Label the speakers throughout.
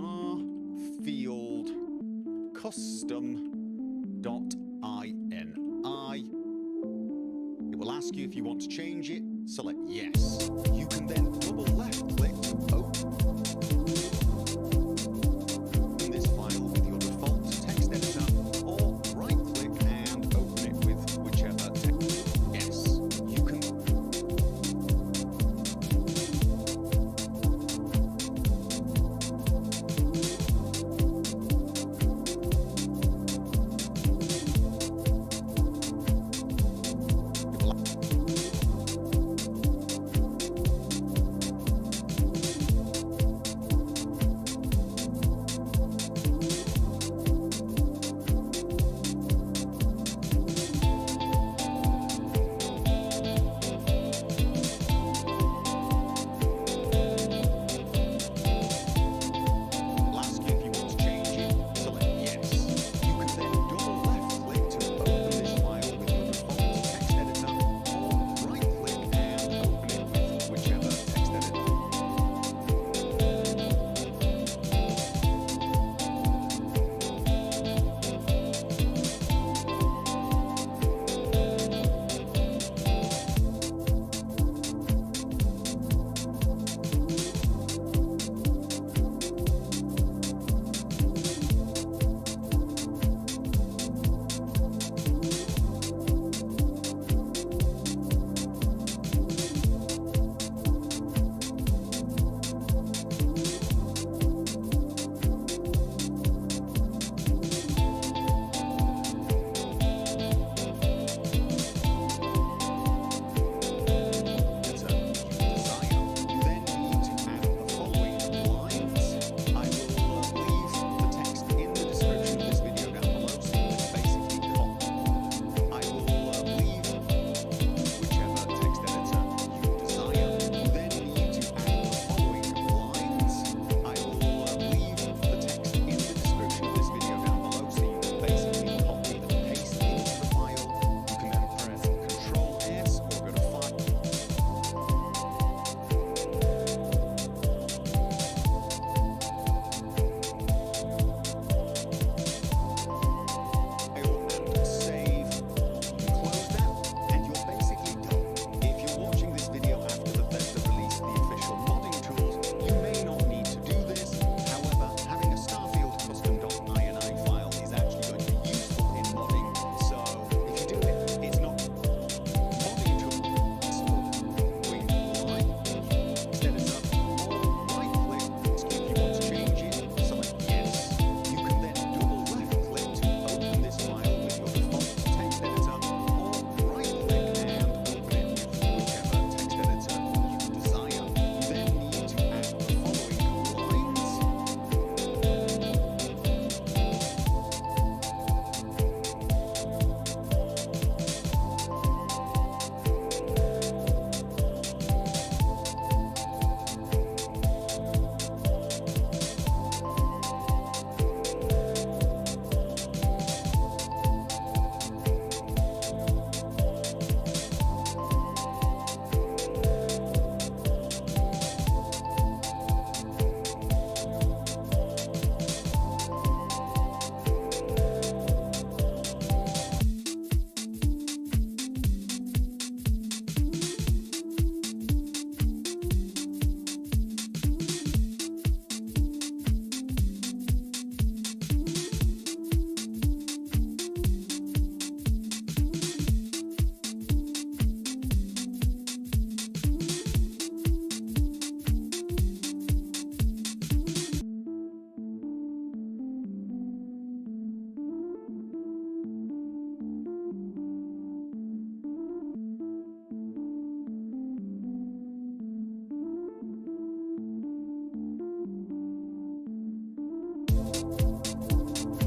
Speaker 1: Starfield custom dot ini. It will ask you if you want to change it, select yes. You can then double left click to open this file with your default text editor or right click and open it with whichever text. Yes, you can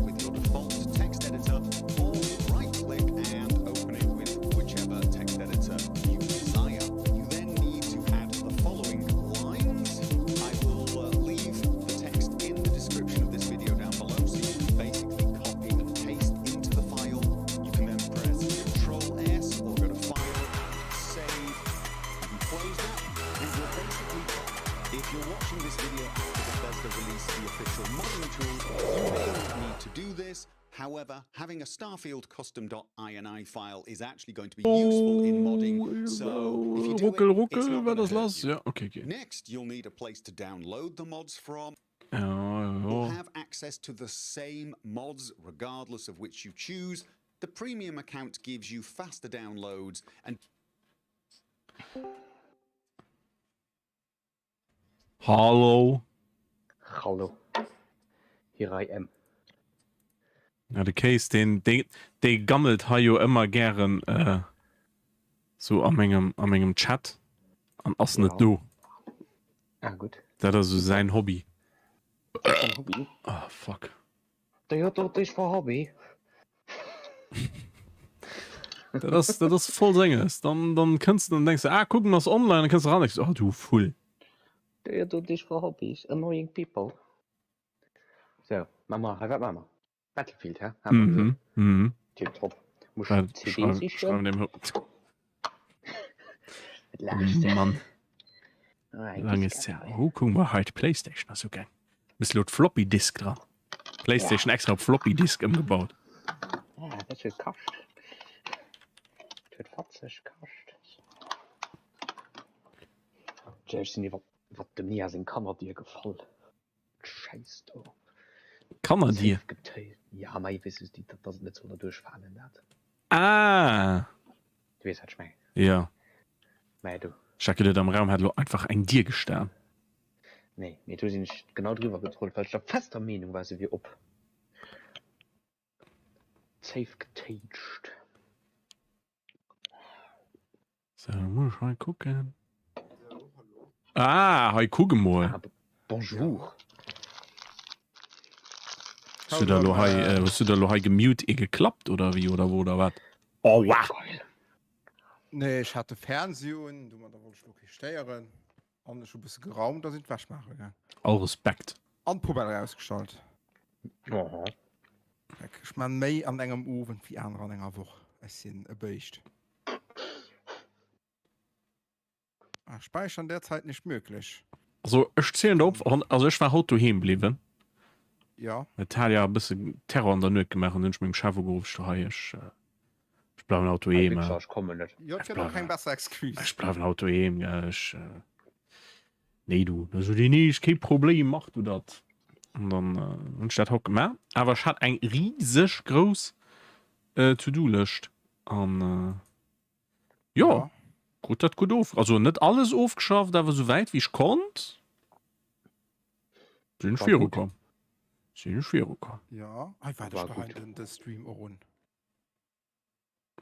Speaker 1: With your default text editor or right click and open it with whichever text editor you desire. You then need to add the following lines. I will uh, leave the text in the description of this video down below so you can basically copy and paste into the file. You can then press Control S or go to File, Save, you can close that and you're basically done. If you're watching this video after Bethesda released the official modding tool. You may not need to do this. However, having a Starfield custom.ini file is actually going to be useful in modding. So if you do
Speaker 2: Ruckel,
Speaker 1: it, it's
Speaker 2: ruckel,
Speaker 1: not
Speaker 2: wat
Speaker 1: gonna
Speaker 2: ass
Speaker 1: hurt
Speaker 2: lass?
Speaker 1: you.
Speaker 2: Ja, okay, okay.
Speaker 1: Next, you'll need a place to download the mods from.
Speaker 2: Ja,
Speaker 1: You'll
Speaker 2: ja.
Speaker 1: have access to the same mods regardless of which you choose. The premium account gives you faster downloads and
Speaker 2: Hallo.
Speaker 3: Hallo. Here I am.
Speaker 2: Ja, de Case, deen, dee, dee gammelt hei jo ëmmer gären äh, sou a mengem, a mengem Chat an ass net
Speaker 3: Ja.
Speaker 2: do.
Speaker 3: Ah, gutt.
Speaker 2: Dat ass sou säin Hobby.
Speaker 3: Dat ass säin Hobby?
Speaker 2: Ah, fuck.
Speaker 3: Déi huet och dich for Hobby.
Speaker 2: Dat ass, dat ass voll senges. Dann, dann kënns du an denkst du, ah, kucken ass online, dann kënns du ran, denkst du, oh du Vull.
Speaker 3: Déi huet och dich for Hobbies, annoying people. So, ma mer, hei, wat maache mer? Battlefield, hä? Hat mer gesot.
Speaker 2: Mhm, mhm.
Speaker 3: Tiptop. Muss
Speaker 2: Schreif,
Speaker 3: ech CD
Speaker 2: schreif,
Speaker 3: sichen?
Speaker 2: schreiwen dem
Speaker 3: Wat laachs de?
Speaker 2: Mann.
Speaker 3: Ah, eng
Speaker 2: Lang ist
Speaker 3: Diskette
Speaker 2: her.
Speaker 3: hei.
Speaker 2: Oh, guck mal, hei d'Playstation ass ugaang. Bis lo d'Floppy Disk dran. Playstation extra op Floppy Disk ëmgebaut.
Speaker 3: Ah, dat huet kascht. Dat huet fatzeg kascht. Tja, ech sinn iwwer iwwer dem Nia seng Kannerdier gefall. Scheiß do.
Speaker 2: Kannerdier?
Speaker 3: Safe getéit. Ja, mei, weess du, dat dass et net soll derduerch falen dat.
Speaker 2: Ah!
Speaker 3: Du weess wat ech mengen.
Speaker 2: Ja.
Speaker 3: Mä du.
Speaker 2: Ech hat geduet am Raum hätt elo einfach eng Dier gestan.
Speaker 3: Nee, mee do sinn ech genau driwwer getrollt, well ech der fester Meenung war, se wier op. Safe getéitscht.
Speaker 2: So, muss ech hei kucken. Ah, hei kuck emol.
Speaker 3: Ah, bonjour.
Speaker 2: Hues du da lo hei, äh, hues du da lo hei gemute ee geklappt oder wéi oder wo oder wat? Oh, wow.
Speaker 3: Geil.
Speaker 4: Nee, ech hat de Fernseh un, domadder wollt ech lo kee stéieren. An ech hu bësse geraumt a sinn d'Wäsch maache gaang.
Speaker 2: All Respekt.
Speaker 4: An d'Poubelle erausgestallt.
Speaker 3: Oh.
Speaker 4: Ech man méi an engem Owend wéi anerer an enger Woch. Ech sinn e Béischt. Ah, speichern derzeit nicht möglich.
Speaker 2: Also ech zielen der op, also ech war haut doheem bliwwen.
Speaker 4: Ja.
Speaker 2: Et hat ja e bësse Terror an der Nuet gemaach an hunn ech mengem Chef ugeruff, ech so hei, ech, äh, ech bleiwen haut doheem.
Speaker 3: Wichser, ech kommen net.
Speaker 4: Jo, et gëtt och keng besser Excuse.
Speaker 2: Ech bleiwen haut doheem, gell, ech, äh, nee du. Da sot hien, nee, ist kee Problem, mach du dat. An dann äh, hunn ech dat haut gemaach. Awer ech hat eng riseg grouss äh, To-Do-Lëscht an äh, jo,
Speaker 4: Ja.
Speaker 2: krut dat gutt of. Also net alles ofgeschafft, awer sou wäit wéi ech konnt sinn ech
Speaker 3: War gutt.
Speaker 2: virukomm. Sinn ech virukomm.
Speaker 4: Ja, hei waart,
Speaker 3: War
Speaker 4: ech
Speaker 3: gutt.
Speaker 4: geheien den, de Stream och un.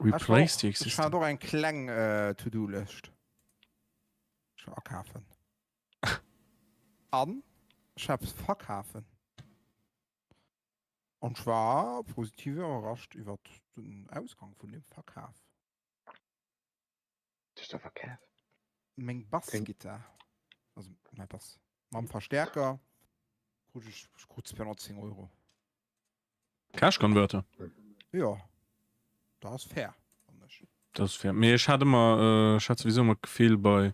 Speaker 4: Ech war
Speaker 2: Replace the
Speaker 4: och, ech
Speaker 2: existing.
Speaker 4: hat och eng kleng äh, To-Do-Lëscht. Ech war akafen. An ech war eppes verkafen. An ech war positiv iwwerrascht iwwert den Ausgang vun dem Verkaf.
Speaker 3: Du hues der verkaf?
Speaker 4: Meng Bassgittar, also mäi Bass mam Verstärker, krut ech, ech krut 210 Euro.
Speaker 2: Cash Converter?
Speaker 4: Jo, dat ass fair, fannen ech.
Speaker 2: Dat ass fair. Mee ech hat ëmmer, ech hat souwisou ëmmer d'Gefill bei,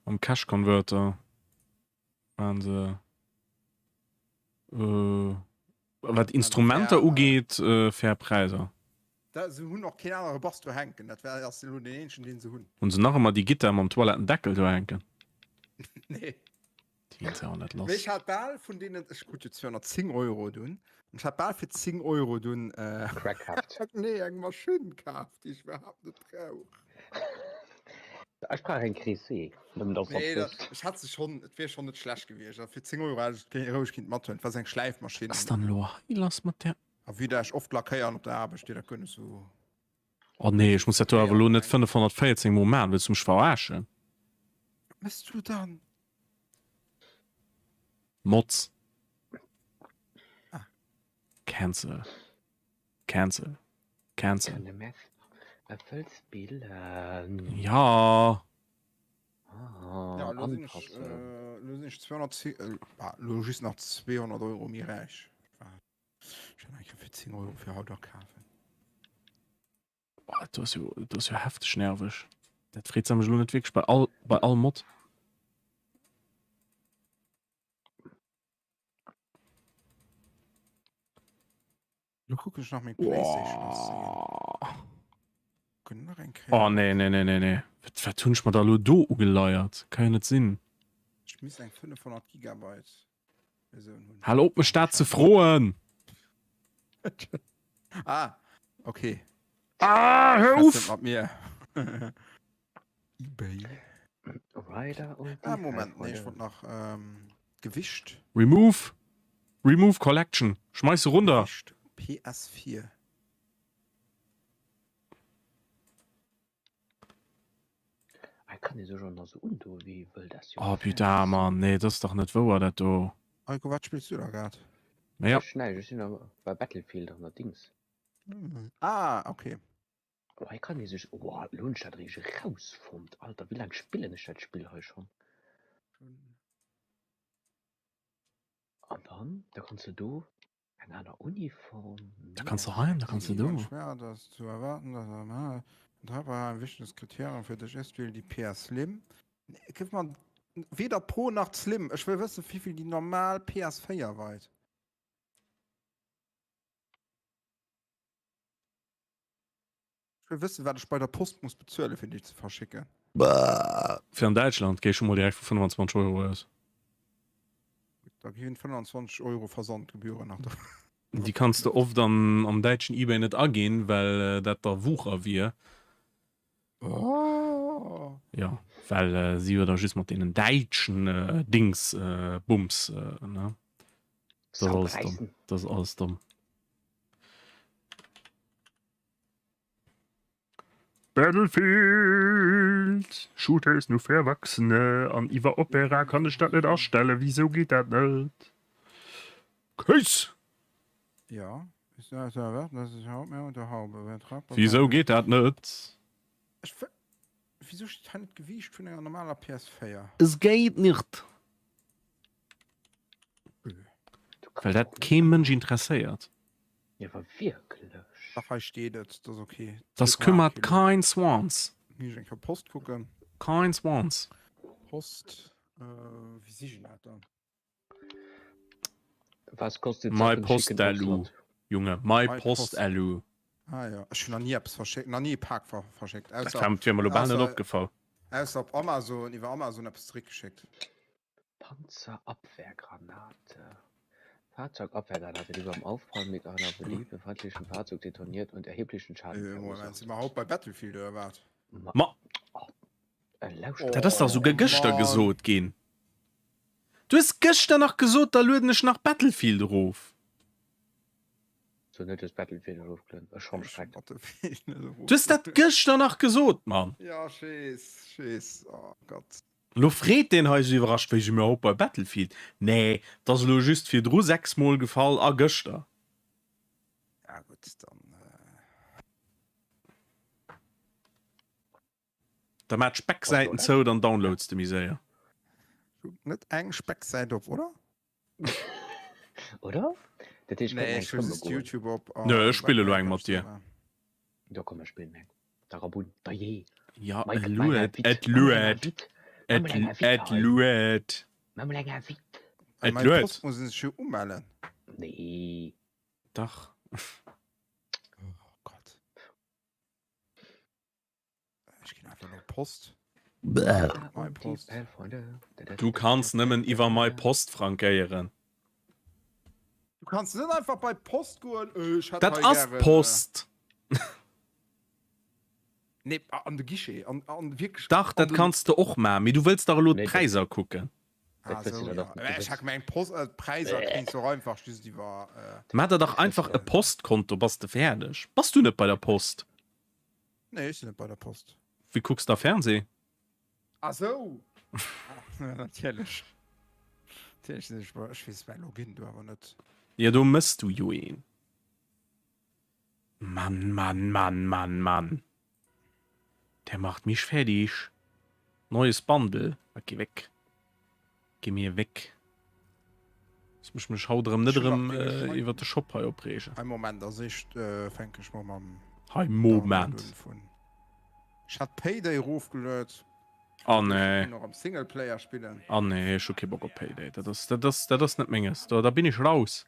Speaker 2: mam Cash Converter waren se, Wat Instrumenter ugeet, fair Präiser.
Speaker 4: Da, se hunn och keen anere Bass do hänken. Dat war ass elo deen eenzegen, deen se hunn.
Speaker 2: Hunn se nach ëmmer déi Gittar mam Toilettendeckel do hänken?
Speaker 4: Nee.
Speaker 2: Déi ginn se awer net
Speaker 4: Mee
Speaker 2: lass.
Speaker 4: ech hat bal vun deenen, ech krut jo 210 Euro dunn, an ech hat bal fir 10 Euro dunn,
Speaker 3: Crack kaaft.
Speaker 4: nee, eng Maschinn kaaft, déi ech iwwerhaapt net brauch.
Speaker 3: Ech brauch eng Krissee, nëmmen dass
Speaker 4: Nee,
Speaker 3: der
Speaker 4: dat,
Speaker 3: wësst.
Speaker 4: ech hat se schonn, et wier schonn net schlecht gewiescht. A fir 10 Euro hätt ech et roueg kinnt mathuelen. Et war sou eng Schläifmaschinn.
Speaker 2: Ass dann elo hei lass mat där?
Speaker 4: A vue dat ech oft lackéieren op der Aarbecht, deet dat guer net sou.
Speaker 2: Oh nee, ech muss dat do awer elo net 514 mol maachen, wëlls du mech verarschen?
Speaker 4: Wat méchs du dann?
Speaker 2: Mods.
Speaker 4: Ah.
Speaker 2: Cancel. Cancel. Cancel.
Speaker 3: Kënne mer wëll spillen?
Speaker 2: Ja.
Speaker 3: Ah,
Speaker 4: Ja, lo sinn ech,
Speaker 3: anpassen.
Speaker 4: äh, lo sinn ech 210, äh, ah, lo just nach 200 Euro méi räich. Ech hat eng Kéier fir 10 Euro fir haut akafen.
Speaker 2: Boah, dat ass jo, dat ass jo hefteg nerveg. Dat freet se mech elo net wierklech bei all, bei all Mod.
Speaker 4: Lo kucken ech nach meng Playstation ass sinn. Kucken nach eng Kéier.
Speaker 2: Oh nee, nee, nee, nee, nee. Wat, wat hunn ech mer da lo do ugeleiert? Kann jo net sinn.
Speaker 4: Ech misst eng 500 Gigabyte Versioun hunn.
Speaker 2: Hal op mech dat ze froen!
Speaker 4: Ah, okay.
Speaker 2: Ah, hör
Speaker 4: Schwätz net
Speaker 2: uff!
Speaker 4: mat mir. Ebay.
Speaker 3: Ryder und
Speaker 4: Ah,
Speaker 3: die
Speaker 4: Moment, nee, ech
Speaker 3: Freunde.
Speaker 4: wollt nach ähm, Gewicht.
Speaker 2: Remove! Remove Collection! Schmeiss se runter!
Speaker 4: Gewicht PS4.
Speaker 3: Hei kann ee sech och nach sou undoen wéi ee wëll, dat ass jo
Speaker 2: Oh putain,
Speaker 3: krass.
Speaker 2: Mann, nee, dat ass dach net wouer dat do.
Speaker 4: Heiko, wat spills du da grad?
Speaker 2: Naja.
Speaker 3: Ech näischt, ech sinn am bei Battlefield an der Dings.
Speaker 4: Ah, okay.
Speaker 3: Oh, hei kann ee sech, oh, elo hunn ech dat eréischt erausfonnt, Alter, wéi laang spillen ech dat Spill hei schonn? An dann, da kanns de do eng aner Uniform,
Speaker 2: Da
Speaker 3: mega
Speaker 2: kanns du heim, da kanns du
Speaker 3: sexy.
Speaker 2: do.
Speaker 4: Schwer das zu erwarten, dass er Dabei ein wichtiges Kriterium für dich ist, wähl die PS Slim. Nee, gib mal weder Pro nach Slim. Ich will wissen, wie viel die normal PS4 weit. Ech wëll wëssen, wat ech bei der Post muss bezuelen, fir déi ze verschicken.
Speaker 2: Fir an Däitschland géi ech scho mol direkt vu 25 Euro aus.
Speaker 4: Gutt, da ginn 25 Euro Versandgebühren nach drop.
Speaker 2: Déi kanns de oft an am däitschen eBay net aginn, well dat da Wucher wier.
Speaker 4: Oh.
Speaker 2: Jo, well si jo da just mat deenen däitschen Dings Bums, ne? Dat ass alles domm. Dat ass alles domm. Battlefield! Shooter ist nur für Erwachsene an iwwer Opera kann ech dat net astellen. Wisou geet dat net? Kéis!
Speaker 4: Ja,
Speaker 2: Wisou geet dat net?
Speaker 4: Ech wieso steet hei net d'Gewiicht vun enger normaler PS4?
Speaker 2: Es geht nicht! Well dat kee Mënsch interesséiert.
Speaker 3: Jo awer wierklech.
Speaker 4: Dach hei steet et, dat ass ok.
Speaker 2: Das kümmert kein Swans.
Speaker 4: Muss ech eng Kéier Post kucken.
Speaker 2: Kein Swans.
Speaker 4: Post, wéi sichen dat dann?
Speaker 3: Was kostet
Speaker 2: My
Speaker 3: Sachen
Speaker 2: Post
Speaker 3: schicken
Speaker 2: LU.
Speaker 3: Ausland?
Speaker 2: Junge, My
Speaker 4: My
Speaker 2: Post
Speaker 4: Post.
Speaker 2: LU.
Speaker 4: Ah ja, ech hunn nach ni eppes verschéckt, nach ni e Pak ver verschéckt,
Speaker 2: Dat
Speaker 4: ausser,
Speaker 2: war mir elo bal net
Speaker 4: ausser,
Speaker 2: opgefall.
Speaker 4: ausser op Amazon, iwwer Amazon eppes zeréckgeschéckt.
Speaker 3: Panzerabwehrgranate. Fahrzeugabwehrgranate, die beim Aufprall mit einer beliebig feindlichen Fahrzeug detoniert und erheblichen Schaden
Speaker 4: Äh, Moment,
Speaker 3: verursacht.
Speaker 4: si mer haut bei Battlefield oder wat?
Speaker 3: Ma,
Speaker 2: Ma
Speaker 3: oh, äh, lauschter
Speaker 2: dat ass dach
Speaker 3: mal.
Speaker 2: souguer
Speaker 4: Oh
Speaker 2: gëschter
Speaker 4: Mann.
Speaker 2: gesot ginn. Du hues gëschter nach gesot, da lueden ech nach Battlefield erof.
Speaker 3: So net hues Battlefield erofgelueden. Ech schonn
Speaker 4: Ech hun
Speaker 3: Schreck.
Speaker 4: Battlefield net
Speaker 2: Du hues dat
Speaker 4: erofgelueden.
Speaker 2: gëschter nach gesot, Mann.
Speaker 4: Ja, schees, schees, oh Gott.
Speaker 2: Lo freet deen hei sou iwwerrascht, wéi si mir op bei Battlefield? Nee, 't ass elo just virdru 6 mol gefall a gëschter.
Speaker 4: Ja gutt, dann.
Speaker 2: Da maach d'Specksäiten zou, dann downloads de méi séier.
Speaker 4: Net eng Specksäit op, oder?
Speaker 3: Oder? Dat heescht,
Speaker 4: Nee, ech hu just YouTube op.
Speaker 2: Nö, ech spille lo eng mat dir.
Speaker 3: Jo, komm, ech spillen eng. Da Rabun, da jee.
Speaker 2: Ja, et luet, et luet, et, et luet.
Speaker 3: Mach mol eng Invite.
Speaker 2: Et luet.
Speaker 4: Post muss een sech jo umellen.
Speaker 3: Nee.
Speaker 2: Dach.
Speaker 4: Oh Gott. Ech ginn einfach no Post. My Post.
Speaker 2: Du kanns nëmmen iwwer My Post frankéieren.
Speaker 4: Du kanns net einfach bei d'Post goen, äh, ech hätt
Speaker 2: Dat
Speaker 4: hei
Speaker 2: ass
Speaker 4: gären, äh,
Speaker 2: d'Post.
Speaker 4: Nee, an de Guichet, an, an wierklech.
Speaker 2: Dach,
Speaker 4: an
Speaker 2: dat
Speaker 4: den-
Speaker 2: kanns de och maachen, mee du wëlls dach elo
Speaker 3: Nee, dat-
Speaker 2: d'Präiser kucken.
Speaker 4: Ah,
Speaker 3: Dat wëlls
Speaker 4: sou,
Speaker 3: du
Speaker 4: ja.
Speaker 3: dach
Speaker 4: Mä Ech hat gemengt, Post, äh, d'Präiser kriss du och einfach just iwwer. Äh,
Speaker 2: Maach der dach einfach e Postkonto, bass de fäerdeg. Bass du net bei der Post?
Speaker 4: Nee, ech sinn net bei der Post.
Speaker 2: Wéi kucks da Fernseh?
Speaker 4: Ah sou! Ah, natierlech. Natierlech sinn ech bei, ech weess mäi Login do awer net.
Speaker 2: Jo, do mëss du jo een. Mann, Mann, Mann, Mann, Mann. Der macht mich fertig. Neues Bundle. Ah, geh weg. Geh mir weg. Looss mech mech haut erëm net erëm iwwer de Shop hei opreegen.
Speaker 4: Hei Moment, als éischt fänke ech mol mam
Speaker 2: Hei Moment.
Speaker 4: Downloaden vun. Ech hat Payday erofgeluet.
Speaker 2: Oh nee.
Speaker 4: Ech kann och am Singleplayer spillen.
Speaker 2: Oh nee, ech hu kee Bock op Payday. Dat ass, dat ass, dat ass net menges. Do, da bin ech raus.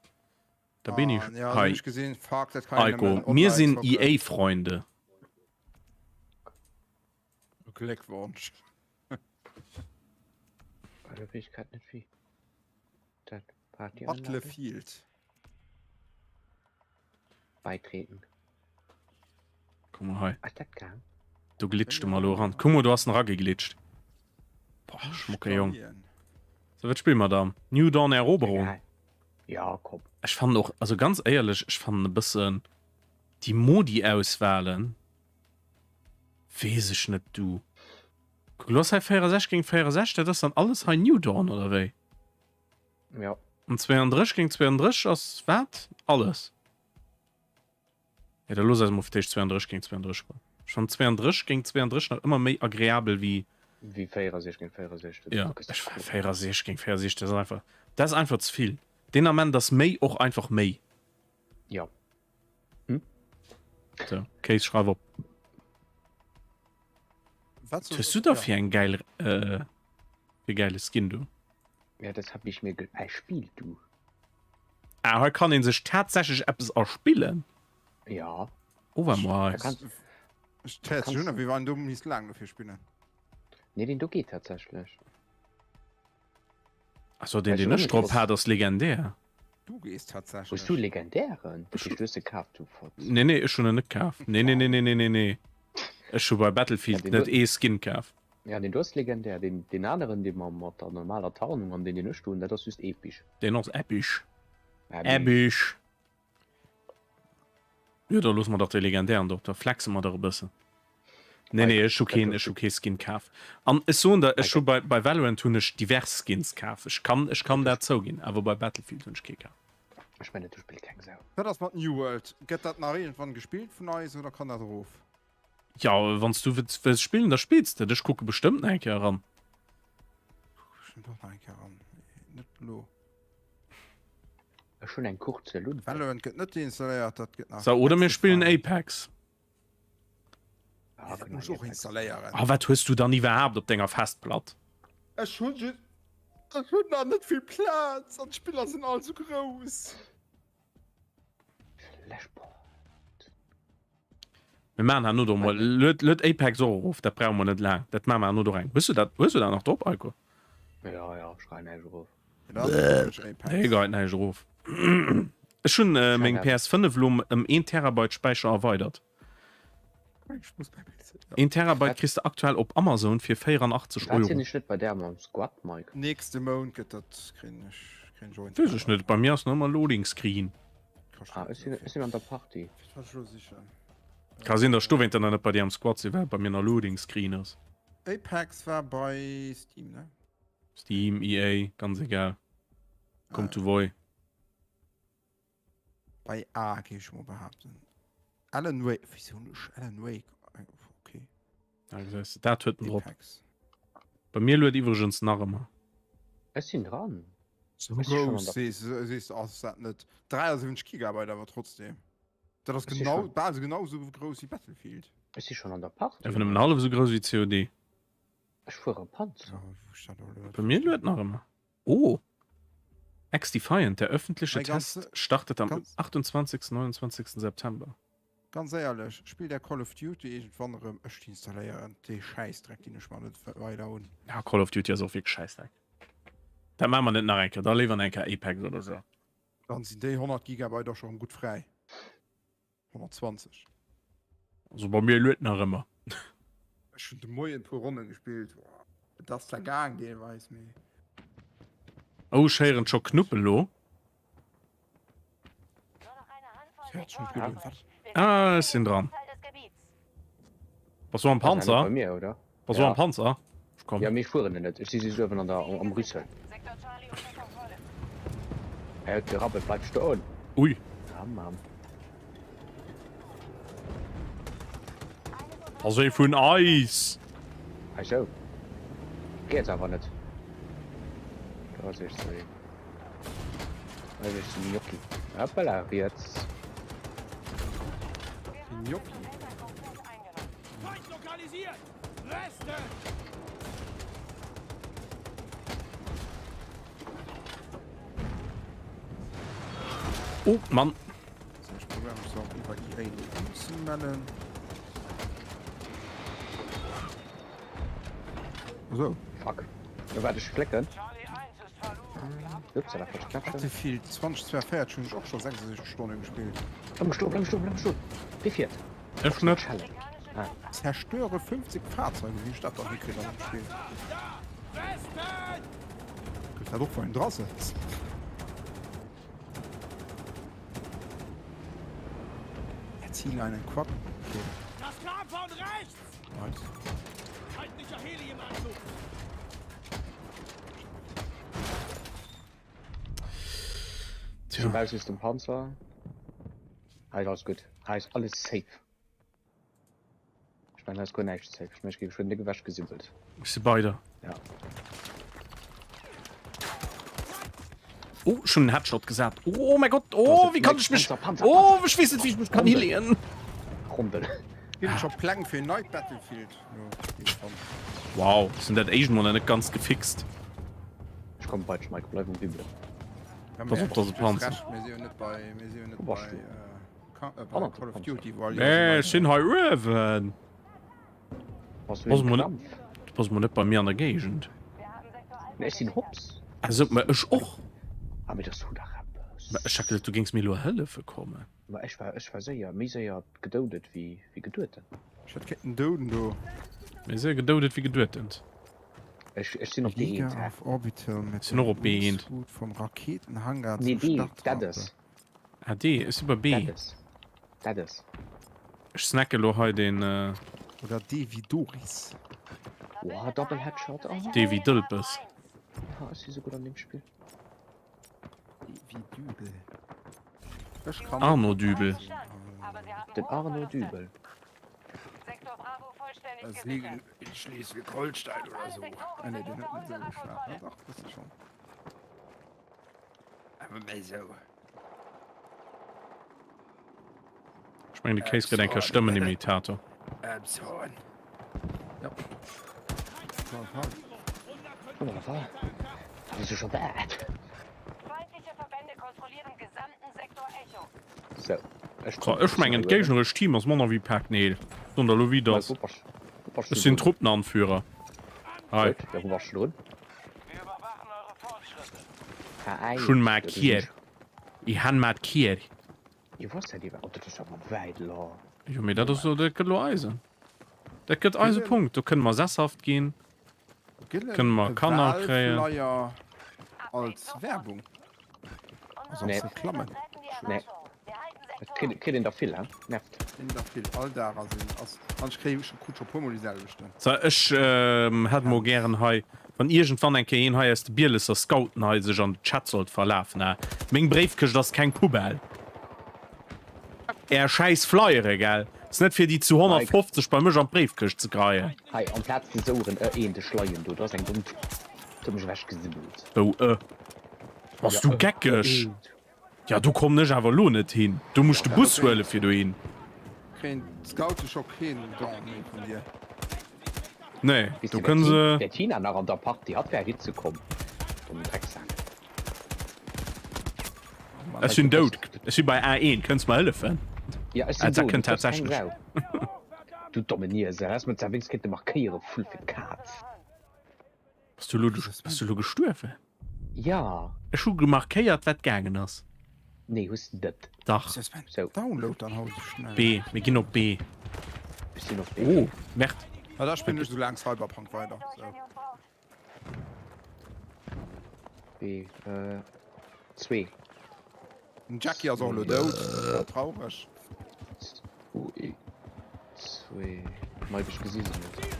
Speaker 2: Da bin ich
Speaker 4: Ah, ja,
Speaker 2: hei.
Speaker 4: ech gesinn. Fuck, dat kann een
Speaker 2: Eiko,
Speaker 4: nëmmen
Speaker 2: mir
Speaker 4: online
Speaker 2: sinn
Speaker 4: zocken.
Speaker 2: EA-Freunde.
Speaker 4: Gléckwonsch.
Speaker 3: Ah, da weess ich grad net wéi. Dat Party anladen.
Speaker 4: Battlefield.
Speaker 3: Beitreten.
Speaker 2: Guck mal hei.
Speaker 3: Ass dat gaang?
Speaker 2: Du glitscht emmer lo ran. Guck mal, du hast en rageglitscht. Boah, schmucke Jong. So, wat spille mer dann? New Dawn Eroberung.
Speaker 3: Egal. Ja, komm.
Speaker 2: Ech fannen och, also ganz éierlech, ech fannen e bëssen déi Modi-Auswahlen, weess ech net, du. Kuck, lo ass hei 64 géint 64, dat ass dann alles hei New Dawn, oder wéi?
Speaker 3: Ja.
Speaker 2: An 32 géint 32 ass wat? Alles. Ja, da looss eis mol fir d'éischt 32 géint 32 goen. Ech fannen 32 géint 32 nach ëmmer méi agreabel wéi.
Speaker 3: Wéi 64 géint 64.
Speaker 2: Ja, ech fannen 64 géint 64, dat ass einfach, dat ass einfach ze vill. Deen Ament ass méi och einfach méi.
Speaker 3: Ja. Hm?
Speaker 2: So, Case, schreif op.
Speaker 4: Wat
Speaker 2: hues du da fir eng geil, äh, fir geile Skin du?
Speaker 3: Ja, das hab ich mir erspielt, du.
Speaker 2: Ah, hei kann een sech tatsächlech eppes erspillen.
Speaker 3: Ja.
Speaker 2: Oh, war mal.
Speaker 4: Ech test schon, wéi wann du misst laang dofir spillen.
Speaker 3: Nee, den do geet tatsächlech.
Speaker 2: Achso, den den ech drop hat ass legendär.
Speaker 4: Du gees tatsächlech.
Speaker 3: Hues du legendären? Dat heescht du hues se kaf, du Fotz.
Speaker 2: Nee, nee, ech hunn en net kaf. Nee, nee, nee, nee, nee, nee, nee. Ech hu bei Battlefield net ee Skin kaf.
Speaker 3: Ja, deen do ass legendär. Deen, deen aneren, dee mer mat der normaler Tarnung an deen, deen ech do hunn, dat ass just episch.
Speaker 2: Deen ass episch. Episch. Jo, da loosse mer dach dee legendären drop, da flexe mer dach e bëssen. Nee, nee, ech hu keen, ech hu kee Skin kaf. An ech soen der, ech hu bei, bei Valorant hunn ech divers Skins kaf. Ech kann, ech kann dat zouginn, awer bei Battlefield hunn ech kee kaf.
Speaker 3: Ech mengen, do spillt keng Sau.
Speaker 4: Wat ass mat New World? Gëtt dat nach iergendwann gespillt vun eis oder kann dat erof?
Speaker 2: Ja, wann s du wëlls spillen, da spills de. Ech kucke bestëmmt nach eng Kéier eran.
Speaker 4: Kucke bestëmmt och nach eng Kéier eran. Net elo.
Speaker 3: Ech hunn eng kurze Lunte.
Speaker 4: Valorant gëtt net deinstalléiert, dat gëtt nach.
Speaker 2: So, oder mir spillen Apex.
Speaker 4: Ah, dat muss ech och installéieren.
Speaker 2: Ah, wat hues du dann iwwerhaapt op denger Festplatt?
Speaker 4: Ech hunn just. Ech hunn nach net vill Plaz an d'Spiller sinn all sou grouss.
Speaker 3: Flashpoint.
Speaker 2: Mir maachen herno do mol. Lued, lued Apex och erof, dat brauche mer net laang. Dat maache mer herno do reng. Hues du dat, hues du dat nach drop, Eiko?
Speaker 3: Ja, ja, ech geien näischt erof.
Speaker 2: Nee, geit näischt erof. Ech hunn äh, meng PS5 lo ëm 1 Terabyte Späicher erweidert. 1 Terabyte kriss de aktuell op Amazon fir 84
Speaker 3: Wat
Speaker 2: Euro.
Speaker 3: sinn ech net bei där mam Squad, Mike?
Speaker 4: Nächste Mount gëtt dat, kréien ech, kréien ech och een
Speaker 2: Weess ech net, bei mir ass nach ëmmer Loading Screen.
Speaker 3: Ah, ech sinn, ech sinn an der Party.
Speaker 4: Wat ech elo sichen.
Speaker 2: Ka sinn, datt ech dowéinter nach net bei dir am Squad sinn, well bei mir nach Loading Screen ass.
Speaker 4: Apex war bei Steam, ne?
Speaker 2: Steam, EA, ganz egal. Kommt du voi.
Speaker 4: Bei A géif ech mol behaapten. Alan Wake, wéisou hunn ech Alan Wake? Okay.
Speaker 2: Ja, gesäis de, dat huet en drop.
Speaker 4: Apex.
Speaker 2: Bei mir luet iwwregens nach ëmmer.
Speaker 3: Ech sinn dran.
Speaker 4: Sou
Speaker 3: Ech si schon an
Speaker 4: grouss
Speaker 3: der
Speaker 4: sees sees de ass dat net. 73 Gigabyte awer trotzdem. Dat ass
Speaker 3: Ech si
Speaker 4: genau
Speaker 3: schon
Speaker 4: bal genau sou grouss wéi Battlefield.
Speaker 3: Ech si schon an der Party.
Speaker 2: Einfach nëmmen hallef esou grouss wéi COD.
Speaker 3: Ech fuere Panzer.
Speaker 4: Ja, wou ech dat elo luet.
Speaker 2: Bei mir luet nach ëmmer. Oh! XDefiant, der öffentliche
Speaker 4: Mei ganz
Speaker 2: Test startet am
Speaker 4: ganz
Speaker 2: 28. 29. September.
Speaker 4: Ganz éierlech, spillt är Call of Duty iergendwann erëm? Ech deinstalléieren dee Schäissdreck, deen ech mer net weider un.
Speaker 2: Ja, Call of Duty ass och wierklech Schäissdreck. Dat maache mer net nach eng Kéier, da léiwer nach eng Kéier Apex oder sou.
Speaker 4: Dann sinn déi 100 Gigabyte och scho rëm gutt fräi. 120.
Speaker 2: Also bei mir luet nach ëmmer.
Speaker 4: Ech hunn de Moien e puer Ronnen gespillt. Et ass zwar gaang deelweis, mee.
Speaker 2: Oh, ech héieren scho Knuppen lo. Ah, ech sinn dran. Bass du am Panzer?
Speaker 3: Bei mir, oder?
Speaker 2: Bass du am Panzer? Ech kommen.
Speaker 3: Ja, mee ech fueren en net. Ech si just uewen an der, am Rüssel. Hei huet gerabbelt, bleib stoen!
Speaker 2: Ui.
Speaker 3: Ah, Mann.
Speaker 2: Ass ee vun eis!
Speaker 3: Hei sou. Geet awer net. Do ass ech ze. Do ass ech ze Gnocchi. Hoppala, riets.
Speaker 4: Gnocchi.
Speaker 2: Oh Mann.
Speaker 4: So, ech probéiere mech so iwwer EA lo unzemellen. So.
Speaker 3: Fuck. Lo waart ech flécken. Ups, dat war falsch Knäppchen.
Speaker 4: Battlefield 2042 hunn ech och scho 66 Stonne gespillt.
Speaker 3: Bleib mol stoen, bleib mol stoen, bleib mol stoen. Wie fiert?
Speaker 2: Ech net.
Speaker 3: Ah.
Speaker 4: Zerstöre 50 Fahrzeuge, wéi ech dat dann hikritt an dem Spill. Gëtt dat och wann een dra sëtzt? Erziele einen Quad. Okay.
Speaker 5: Das kam von rechts!
Speaker 4: Nice.
Speaker 5: Feindlicher Heli im Anflug!
Speaker 2: Tja.
Speaker 3: Raus aus dem Panzer. Hei ist alles gut. Hei ist alles safe. Ech mengen, hei ass guer näischt safe. Ech mengen, ech gi geschwënn déck ewech gesibbelt.
Speaker 2: Ech si bei der.
Speaker 3: Ja.
Speaker 2: Oh, schon en Headshot gesat. Oh mein Gott, oh, wie kann ich mich...
Speaker 3: Panzer, Panzer,
Speaker 2: Oh, ich wees net, wie ich mich kann hileeën.
Speaker 3: Rondel.
Speaker 4: Ginn et scho Pläng fir en neit Battlefield? Jo, irgendwann.
Speaker 2: Wow, sinn dat éischt mol net ganz gefixt.
Speaker 3: Ech kommen bei dech, Mike, bleif um Wibbelen.
Speaker 4: Ja,
Speaker 2: Pass op, dass e Panzer.
Speaker 4: Recht, mir si jo net bei, mir si jo net
Speaker 3: Wo bass
Speaker 4: bei,
Speaker 3: du?
Speaker 4: äh, Ka- äh, bei
Speaker 3: Hannert dem
Speaker 4: Call of
Speaker 3: Panzer.
Speaker 4: Duty, wou all
Speaker 2: Nee, ech sinn hei uewen.
Speaker 3: Bass du
Speaker 2: Bass
Speaker 3: im
Speaker 2: mol net,
Speaker 3: Krampf?
Speaker 2: du bass mol net bei mir an der Géigend.
Speaker 3: Nee, ech sinn hops.
Speaker 2: Also, ma ech och.
Speaker 3: Ah, mee dass du dach eppes.
Speaker 2: Ma ech hat geduet, du géings mir elo hëllefe kommen.
Speaker 3: Ma ech war, ech war séier, méi séier gedoudet wéi, wéi gedueten.
Speaker 4: Ech hätt kéinten douden do.
Speaker 2: Méi séier gedoudet wéi geduetent.
Speaker 3: Ech, ech sinn op
Speaker 4: Liga
Speaker 3: D1, hä?
Speaker 4: auf Orbital mit
Speaker 2: Sinn och op
Speaker 4: dem
Speaker 2: B1.
Speaker 4: Umzug vom Raketenhangar
Speaker 3: Nee,
Speaker 4: zur
Speaker 3: B, dat
Speaker 4: Startrampe.
Speaker 3: ass.
Speaker 2: Ah, D, ech si bei B.
Speaker 3: Dat ass. Dat ass.
Speaker 2: Ech snacke lo hei den. Äh,
Speaker 4: Oder D wie Doris.
Speaker 3: Wow, Double Headshot. Oh.
Speaker 2: D wie Dëlpes.
Speaker 3: Ah, ech si sou gutt an deem Spill.
Speaker 4: D wie Dübel. Ech kann
Speaker 2: Arno Dübel.
Speaker 3: Den Arno Dübel.
Speaker 4: Das liegt in Schleswig-Holstein oder so. Ah, nee, den huet net esou geschwat. Ah, dach, wësse schon. Awer méi sou.
Speaker 2: Ech mengen de Kéis gëtt eng Kéier Stëmmenimitator.
Speaker 4: Elmshorn. Ja.
Speaker 3: Dat ass jo scho bad. So, ech
Speaker 2: So, ech mengen d'géignerescht Team ass manner wéi Pak Neel. Soen der elo wéi et ass. Ech sinn Truppenanführer. Hei.
Speaker 3: Ja, wou bass du drun?
Speaker 2: Ech hunn markiert. Ich han markiert.
Speaker 3: Jo, wou ass dat iwwerhaapt? Dat ass awer wäit elo.
Speaker 2: Jo, mee dat ass lo, dat gëtt lo eisen. Dat gëtt eise Punkt. Do kënne mer sesshaft ginn. Kënne mer Kanner kréien.
Speaker 4: Wahlflyer als Werbung? Also als
Speaker 3: Nee.
Speaker 4: Reklamme?
Speaker 3: Nee. Dat kritt, kritt een der vill, he? Nervt.
Speaker 4: Kritt een der vill. All Dag ass een, ass, an ech kréien, ech krut scho puermol déi selwechten.
Speaker 2: So, ech hätt mol gären hei, wann iergendwann eng Kéier een hei aus de Bielesser Scouten hei sech an de Chat sollt verlafen, ha, meng Bréifkëscht ass keng Poubelle. Är schäiss Flyere, gell, ass net fir déi zu 150 bei mech an d'Bréifkëscht ze geheien.
Speaker 3: Hei, amplaz déi soueren ë een de Schleien do, do ass eng domm Tut, huet mech ewech gesibbelt.
Speaker 2: Wou ë? Bass du geckeg? Ja do kommen ech awer elo net hin. Do muss ech de Bus huele fir dohin.
Speaker 4: Kréien d'Scoute scho keen Don méi vun dir?
Speaker 2: Nee, do kënne se.
Speaker 3: Wär d'Tina nach an der Party, hatt wär hitze komm, dommen Drecksak.
Speaker 2: Ech sinn dout, ech si bei A1, kënns mer hëllefen?
Speaker 3: Ja ech sinn do, du hues keng Sau. Du dommen Niese, häss mer zwar wéinst kéinte markéiere, Vull fir d'Kaz.
Speaker 2: Bass du elo, bass du elo gestuerwen?
Speaker 3: Ja.
Speaker 2: Ech hu gemarkéiert wat gaangen ass.
Speaker 3: Nee hues de net.
Speaker 2: Dach.
Speaker 3: Sou.
Speaker 4: Download dann haut esou schnell.
Speaker 2: B, mir ginn op B.
Speaker 3: Ech sinn op B.
Speaker 2: Oh, Merde.
Speaker 4: Na da spillen ech esou laang Cyberpunk weider. Sou.
Speaker 3: B, äh, zwee.
Speaker 4: Den Jackie ass och elo dout. Dat traureg.
Speaker 3: Ui, zwee. Mei, ech gesi se net.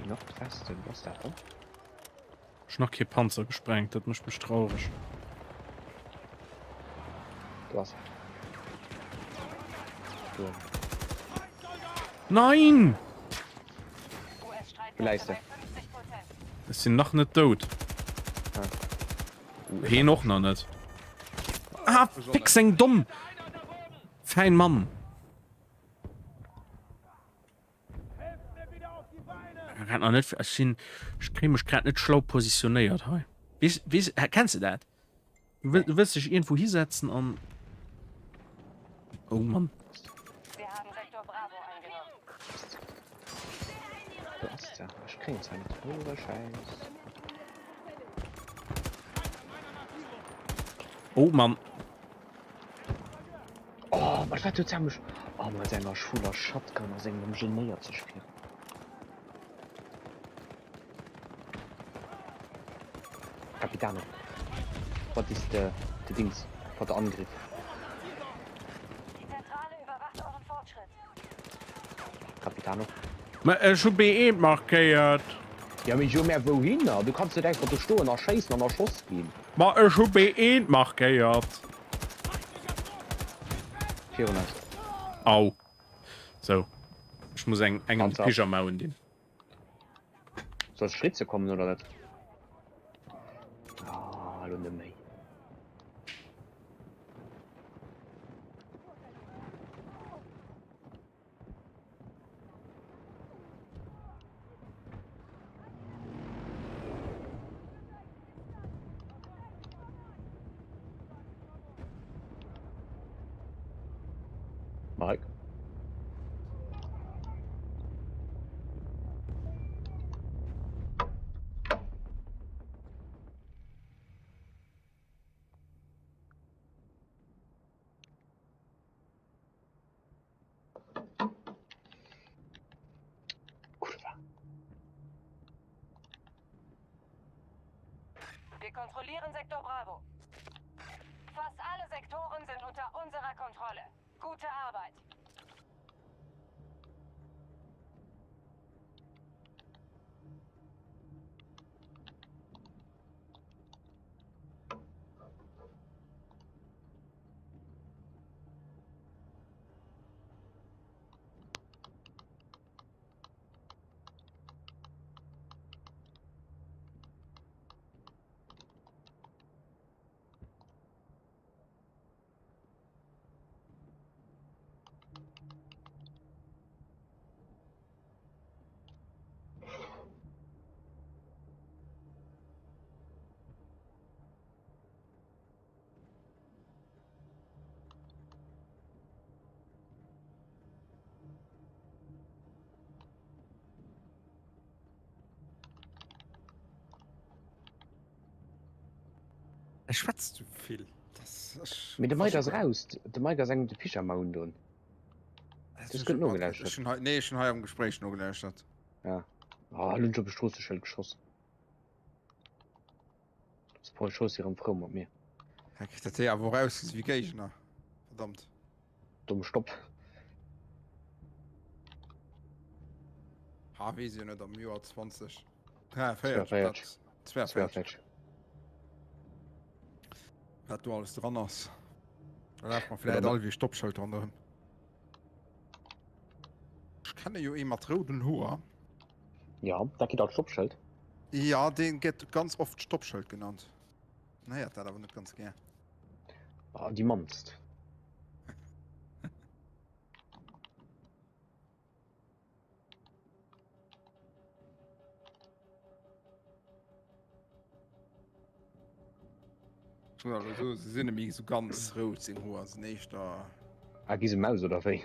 Speaker 3: Nordwesten, was dat dann?
Speaker 2: Ech nach kee Panzer gesprengt, dat mécht mech traureg.
Speaker 3: Do ass Do.
Speaker 2: Nein!
Speaker 3: Wou läis de?
Speaker 2: Ech sinn nach net dout.
Speaker 3: Ah.
Speaker 2: Heen och nach net. Ah, fick seng domm! Fäin Mann. Grad nach net, ech sinn, ech kréie mech grad net schlau positionéiert hei. Weess, weess, kennst de dat? Du wëll, du wëlls dech iergendwou hisetzen an. Oh Mann.
Speaker 6: Wir haben Sektor Bravo eingenommen.
Speaker 3: Wo ass der? Ech kréien se net. Ohne Scheiß.
Speaker 2: Oh Mann.
Speaker 3: Oh, mat wat huet se mech. Oh, mat enger schwuler Shotgun a sengem genéiert sech vir. Capitano, what is the, the Dings for the Angriff?
Speaker 6: Die Zentrale überwacht euren Fortschritt.
Speaker 3: Capitano.
Speaker 2: Mä ech hu B1 markéiert.
Speaker 3: Ja, mee jo, mä wouhinner? Du kanns net einfach do stoen a schéissen an erschoss ginn.
Speaker 2: Ma ech hu B1 markéiert.
Speaker 3: Virun eis.
Speaker 2: Au. Sou. Ech muss eng engem de
Speaker 3: Panzer.
Speaker 2: Pyjama undinn.
Speaker 3: Soll ech ritze kommen oder net? Ah, elo net méi. Mike? Kurwa.
Speaker 6: Wir kontrollieren Sektor Bravo. Fast alle Sektoren sind unter unserer Kontrolle. Gute Arbeit.
Speaker 4: E schwätzt zu vill. Das, ech,
Speaker 3: Mee de Mike ass raus. De Mike ass engem de Pyjama undoen.
Speaker 4: Das
Speaker 3: Das gëtt nogelauschtert.
Speaker 4: Ech hunn hei, nee, ech hunn hei am Gespréich nogelauschtert.
Speaker 3: Ja. Oh, elo hunn ech op e Stroosseschëld geschoss. Ass Paul Schoos erëm frou mat mir.
Speaker 4: Hä, kritt dat déi awer och ausgesi wéi Géigner. Verdammt.
Speaker 3: Domme Stopp.
Speaker 4: Ha, weess jo net am Joer 20. 43,
Speaker 3: 42.
Speaker 4: 42.
Speaker 3: 42.
Speaker 4: Wat do alles dran ass. Da lafe mer vläicht all wéi Stoppschëld ronderëm. Ech kenne jo ee mat rouden Hoer.
Speaker 3: Ja, dat geet als Stoppschëld.
Speaker 4: Ja, deen gëtt ganz oft Stoppschëld genannt. En héiert dat awer net ganz gär.
Speaker 3: Ah, déi mannst.
Speaker 4: Also, se sinn méi so ganz rout seng Hoer sinn éischter.
Speaker 3: Ah, gi se Maus oder wéi?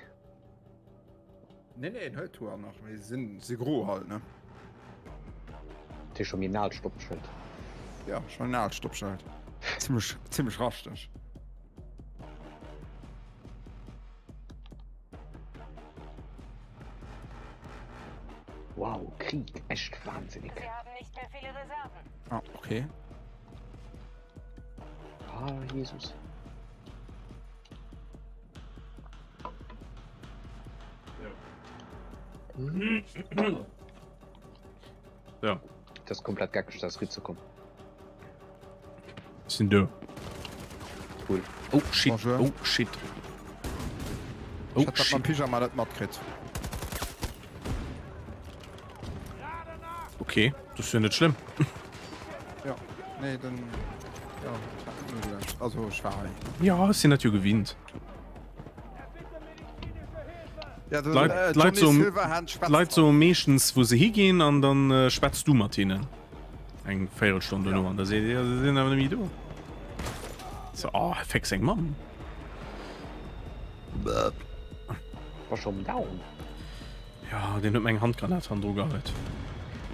Speaker 4: Nee, nee, en huet Hoer nach, mee se sinn se gro halt, ne?
Speaker 3: Dat heescht scho méi en aalt Stoppschëld.
Speaker 4: Ja, schon en aalt Stoppschëld. Zimmlech, zimmlech raschteg.
Speaker 3: Wow, Krieg, echt wahnsinnig.
Speaker 6: Sie haben nicht mehr viele Reserven.
Speaker 4: Ah, okay.
Speaker 3: Ah, Jesus.
Speaker 2: Ja.
Speaker 3: Das ist komplett geckeg, das rizukommen.
Speaker 2: Sinn do.
Speaker 3: Cool.
Speaker 2: Oh shit,
Speaker 4: Bonjour.
Speaker 2: oh shit. Oh
Speaker 4: Ich hat dat mam
Speaker 2: shit.
Speaker 4: Pyjama net matkritt.
Speaker 2: Okay, das ist ja net schlimm.
Speaker 4: Ja, nee, dann ja, ich hat net nogelauschtert. Also, ich war hei.
Speaker 2: Ja, ech sinn dat jo gewinnt.
Speaker 4: Ja, den,
Speaker 2: D'Leit,
Speaker 4: äh,
Speaker 2: d'Leit
Speaker 4: Johnny
Speaker 2: soen,
Speaker 4: Silverhand schwätzt
Speaker 2: d'Leit soe meeschtens, wou se higinn, an dann äh, schwätz du mat hinnen. Eng Véierelstonn duerno, an da seet dir, se sinn awer net méi do. So, oh, féck seng Mamm.
Speaker 3: War schon down.
Speaker 2: Ja, den huet mir eng Handgranat hannendru geheit.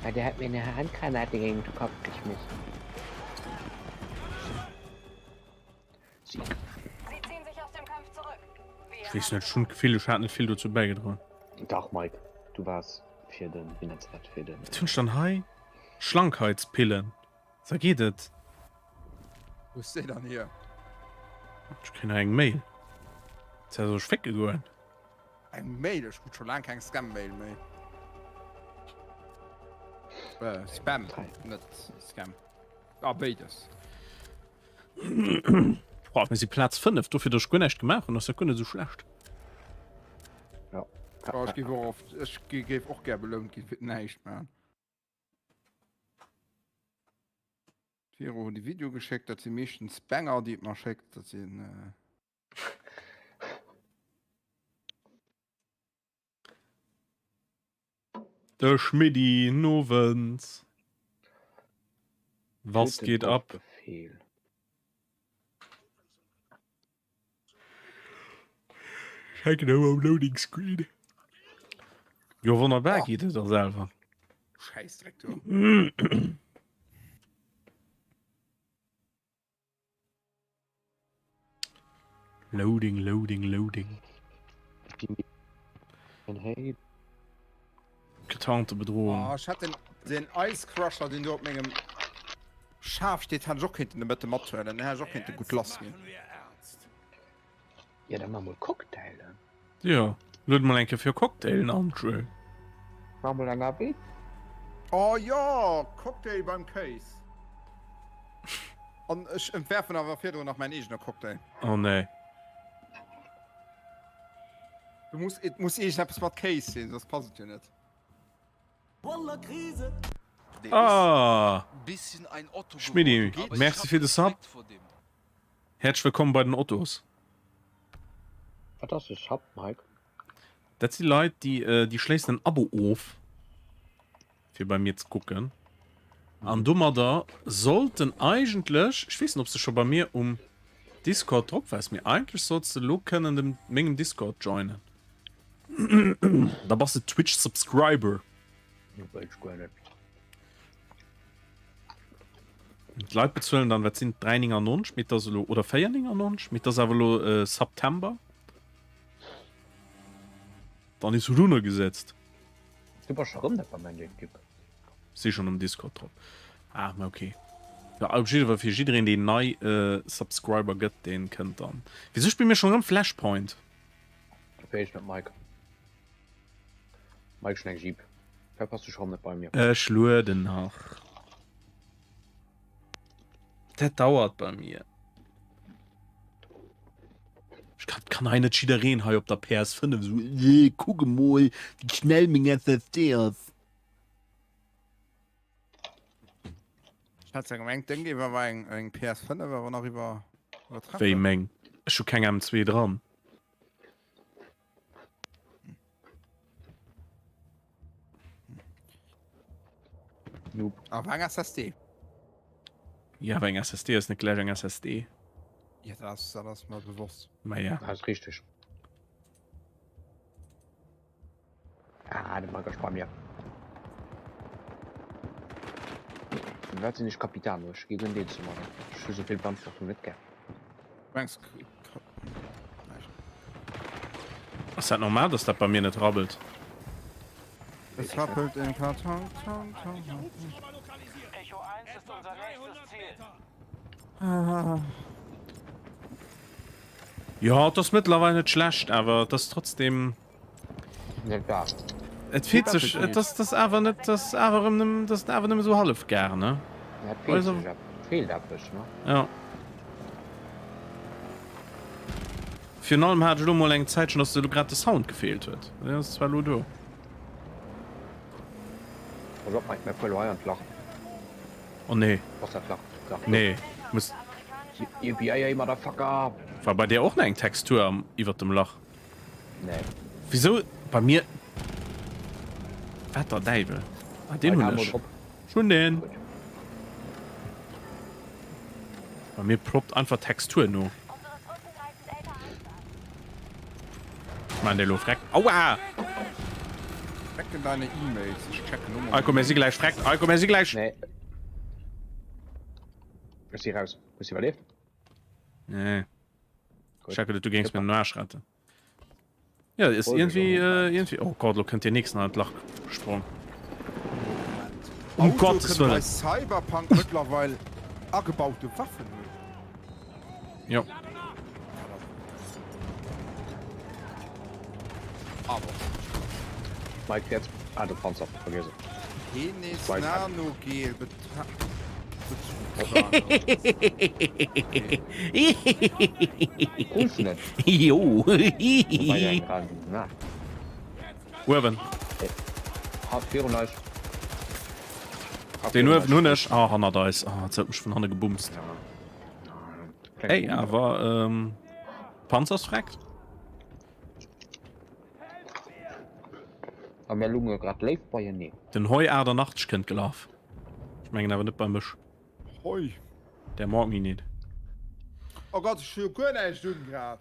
Speaker 3: Ja, der hat mir eine Handgranate gegen den Kopf geschmissen. Sieg.
Speaker 6: Sie ziehen sich aus dem Kampf zurück. Wir
Speaker 2: Ech weess net, ech hunn d'Gefill, ech hat net vill dozou bäigedroen.
Speaker 3: Dach Mike, du waars fir den, wéi nennt se dat, fir den.
Speaker 2: Wat hunn ech dann hei? Schlankheitspillen. Sa geet et.
Speaker 4: Wou ass déi dann hier?
Speaker 2: Ech kréien hei eng Mail. Tja, soll ech fécke goen?
Speaker 4: Eng Mail? Ech krut scho laang keng Scam-Mail méi. Äh, Spam, net Scam. Ah, béides.
Speaker 2: Boah, mir si Plaz 5, dofir datt ech guer näischt gemaach hunn, ass dat guer net esou schlecht.
Speaker 3: Ja.
Speaker 4: Oh, ech géif och oft, ech géif och gär belount ginn fir näischt man. D'Vero huet e Video geschéckt, dat si meeschtens Banger, déi et mer schéckt, dat sinn. Äh...
Speaker 2: De Schmiddi, Nowend. Was geht ab?
Speaker 3: Befehl.
Speaker 2: Ech hänken ëmmer um Loading Screen. Jo wonnerbar oh. geet et der selwer.
Speaker 4: Scheißdreck du.
Speaker 2: Loading, loading, loading.
Speaker 3: Hey.
Speaker 2: Getarnte Bedrohung.
Speaker 4: Oh, ech hat den, den Ice Crusher, den do op mengem Schaf steet, hat ech och kéinten e bëtte mathuelen. Den hätt ech och kéinte gutt lass ginn.
Speaker 3: Ja, da maache mol Cocktailen.
Speaker 2: Jo, lued mol eng Kéier fir Cocktailen an, Joe.
Speaker 3: Maach mol eng AB.
Speaker 4: Oh jo, Cocktail beim Kéis. An ech entwerfen awer virdrun nach mäin eegene Cocktail.
Speaker 2: Oh nee.
Speaker 4: Du muss, et muss iergendeppes mat Kéis sinn, soss passt et jo net.
Speaker 2: Ah! Schmidti, merci fir de Sub. Häerzlech wëllkomm bei den Ottos.
Speaker 3: Wat ass e Sub, Mike?
Speaker 2: Dat si Leit, déi, déi schléissen en Abo of, fir bei mir ze kucken. An domadder sollten eigentlech, ech weess net, ob s de scho bei mir um Discord drop waars, mee eigentlech sollts de elo kënnen dem mengem Discord joinen. Da bass de Twitch Subscriber.
Speaker 3: Wëll ech guer net.
Speaker 2: D'Leit bezuelen dann, wat sinn 3,99, mee et ass elo, oder 4,99, mee et ass awer elo September. Dann is runnergesetzt.
Speaker 3: Du bass scho rëm net beim Engine Typ.
Speaker 2: Si schon um Discord drop. Ah, ma okay. Ja, op jidde Fall fir jiddereen deen nei äh, Subscriber gëtt, deen kënnt dann. Wieso spille mir schon rëm Flashpoint?
Speaker 3: Wéi ech net Mike. Mike schon eng Jeep. Firwat bass du scho rëm net bei mir?
Speaker 2: Ech lueden nach. Dat dauert bei mir. Ech kann, kann hei net jiddereen hei op der PS5 so, äh, kuck emol, wéi schnell meng SSD ass.
Speaker 4: Ech hat gemengt, deng géif awer eng, eng PS5 awer nach iwwer, iwwertreffen.
Speaker 2: Wéi meng? Ech hu keng M2 dran.
Speaker 3: Noob.
Speaker 4: Awer eng SSD.
Speaker 2: Ja, awer eng SSD ass net gläich eng SSD.
Speaker 4: Ja, dat ass, dat ass mer bewosst.
Speaker 2: Ma ja.
Speaker 3: Dat ass richteg. Ah, de Mike ass bei mir. Wat sinn ech Capitano? Ech gi guer deen ze man. Ech hu souvill Verantwortung net gär.
Speaker 4: Mengs
Speaker 2: Ass dat normal, dass dat bei mir net rabbelt?
Speaker 4: Es rappelt im Karton, ton, ton, ton.
Speaker 5: Echo 1 ist unser nächstes Ziel.
Speaker 2: Jo, et ass mëttlerweil net schlecht, awer et ass trotzdem.
Speaker 3: Net gar.
Speaker 2: Et fillt sech, et ass, et ass awer net, et ass awer erëm nëmmen, et ass awer nëmme sou hallef gar, ne?
Speaker 3: Ja, et feelt sech eppes, et feelt eppes, ne?
Speaker 2: Ja. Virun allem hat ech elo mol eng Zäitchen, dass elo grad de Sound gefeelt huet. Deen ass zwar elo do.
Speaker 3: Pass op, Mike, mir fuere elo hei an d'Lach.
Speaker 2: Oh nee.
Speaker 3: Ass dat Lach? Lach.
Speaker 2: Nee, muss.
Speaker 3: Yippie-yay, Motherfucker!
Speaker 2: War bei dir och nach eng Textur am iwwert dem Lach?
Speaker 3: Nee.
Speaker 2: Wisou bei mir? Wat der Däiwel? Ah, deen hunn ech. Ech hunn deen. Bei mir ploppt einfach d'Textur no. Ech maan dee lo freck. Aua!
Speaker 4: Checken deine E-Mails, ech checken och mol.
Speaker 2: Eiko, mir si gläich freck. Eiko, mir si gläich.
Speaker 3: Nee. Ech si raus. Hues du iwwerlieft?
Speaker 2: Nee. Ech hat geduet, du géings mir den Aarsch retten. Ja, ist irgendwie, äh, irgendwie. Oh Gott, lo kënnt deen nächsten an d'Lach gesprong. Um
Speaker 4: Auto
Speaker 2: Gottes
Speaker 4: kënne bei
Speaker 2: Wëllen.
Speaker 4: Cyberpunk mëttlerweil agebaute Waffen hunn.
Speaker 2: Jo.
Speaker 4: Aber
Speaker 3: Mike, jetzt. Ah, de Panzer, vergiss et.
Speaker 4: Penis
Speaker 3: Mike.
Speaker 4: Nanogel betra
Speaker 3: Ruf net.
Speaker 2: Jo.
Speaker 3: Wobei eng ran. Na.
Speaker 2: Uewen.
Speaker 3: Ha, virun eis. Ha,
Speaker 2: Den
Speaker 3: virun
Speaker 2: uewen
Speaker 3: eis.
Speaker 2: hunn ech. Ah, hannert eis. Ah, et huet mech vun hanne gebumst.
Speaker 3: Ja. Kleng
Speaker 2: Ey,
Speaker 3: Boomer.
Speaker 2: awer ähm, Panzer ass freckt.
Speaker 3: A mir lunge grad léif beieneen.
Speaker 2: Den Hoi 88 kënnt gelaf. Ech mengen awer net bei mech.
Speaker 4: Hoi.
Speaker 2: Der mag mich nicht.
Speaker 4: Oh Gott, ech hu jo guer näischt un grad.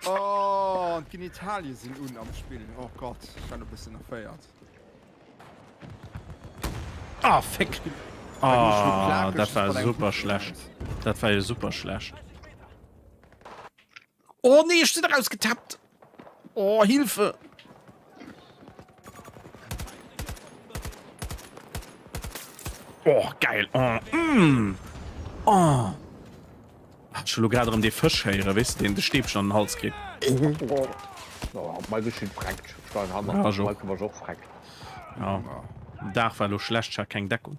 Speaker 4: Oh, an d'Genitalie sinn un am Spill. Oh Gott, ech war lo bëssen erféiert.
Speaker 2: Ah, fick. Ah, dat war super schlecht. Dat war jo super schlecht. Oh nee, ech sinn erausgetappt. Oh, Hilfe. Oh, geil. Oh, mm. Oh. Ach, ech hu lo grad erëm dee Fësch héieren, weess de, deen de Stäbchen an den Hals kritt.
Speaker 3: Oh, mei bist du freckt. Ich war Hammer.
Speaker 2: Ja, ech och.
Speaker 3: Mei war och freckt.
Speaker 2: Ja. Den Dag war lo schlecht, ech hat keng Deckung.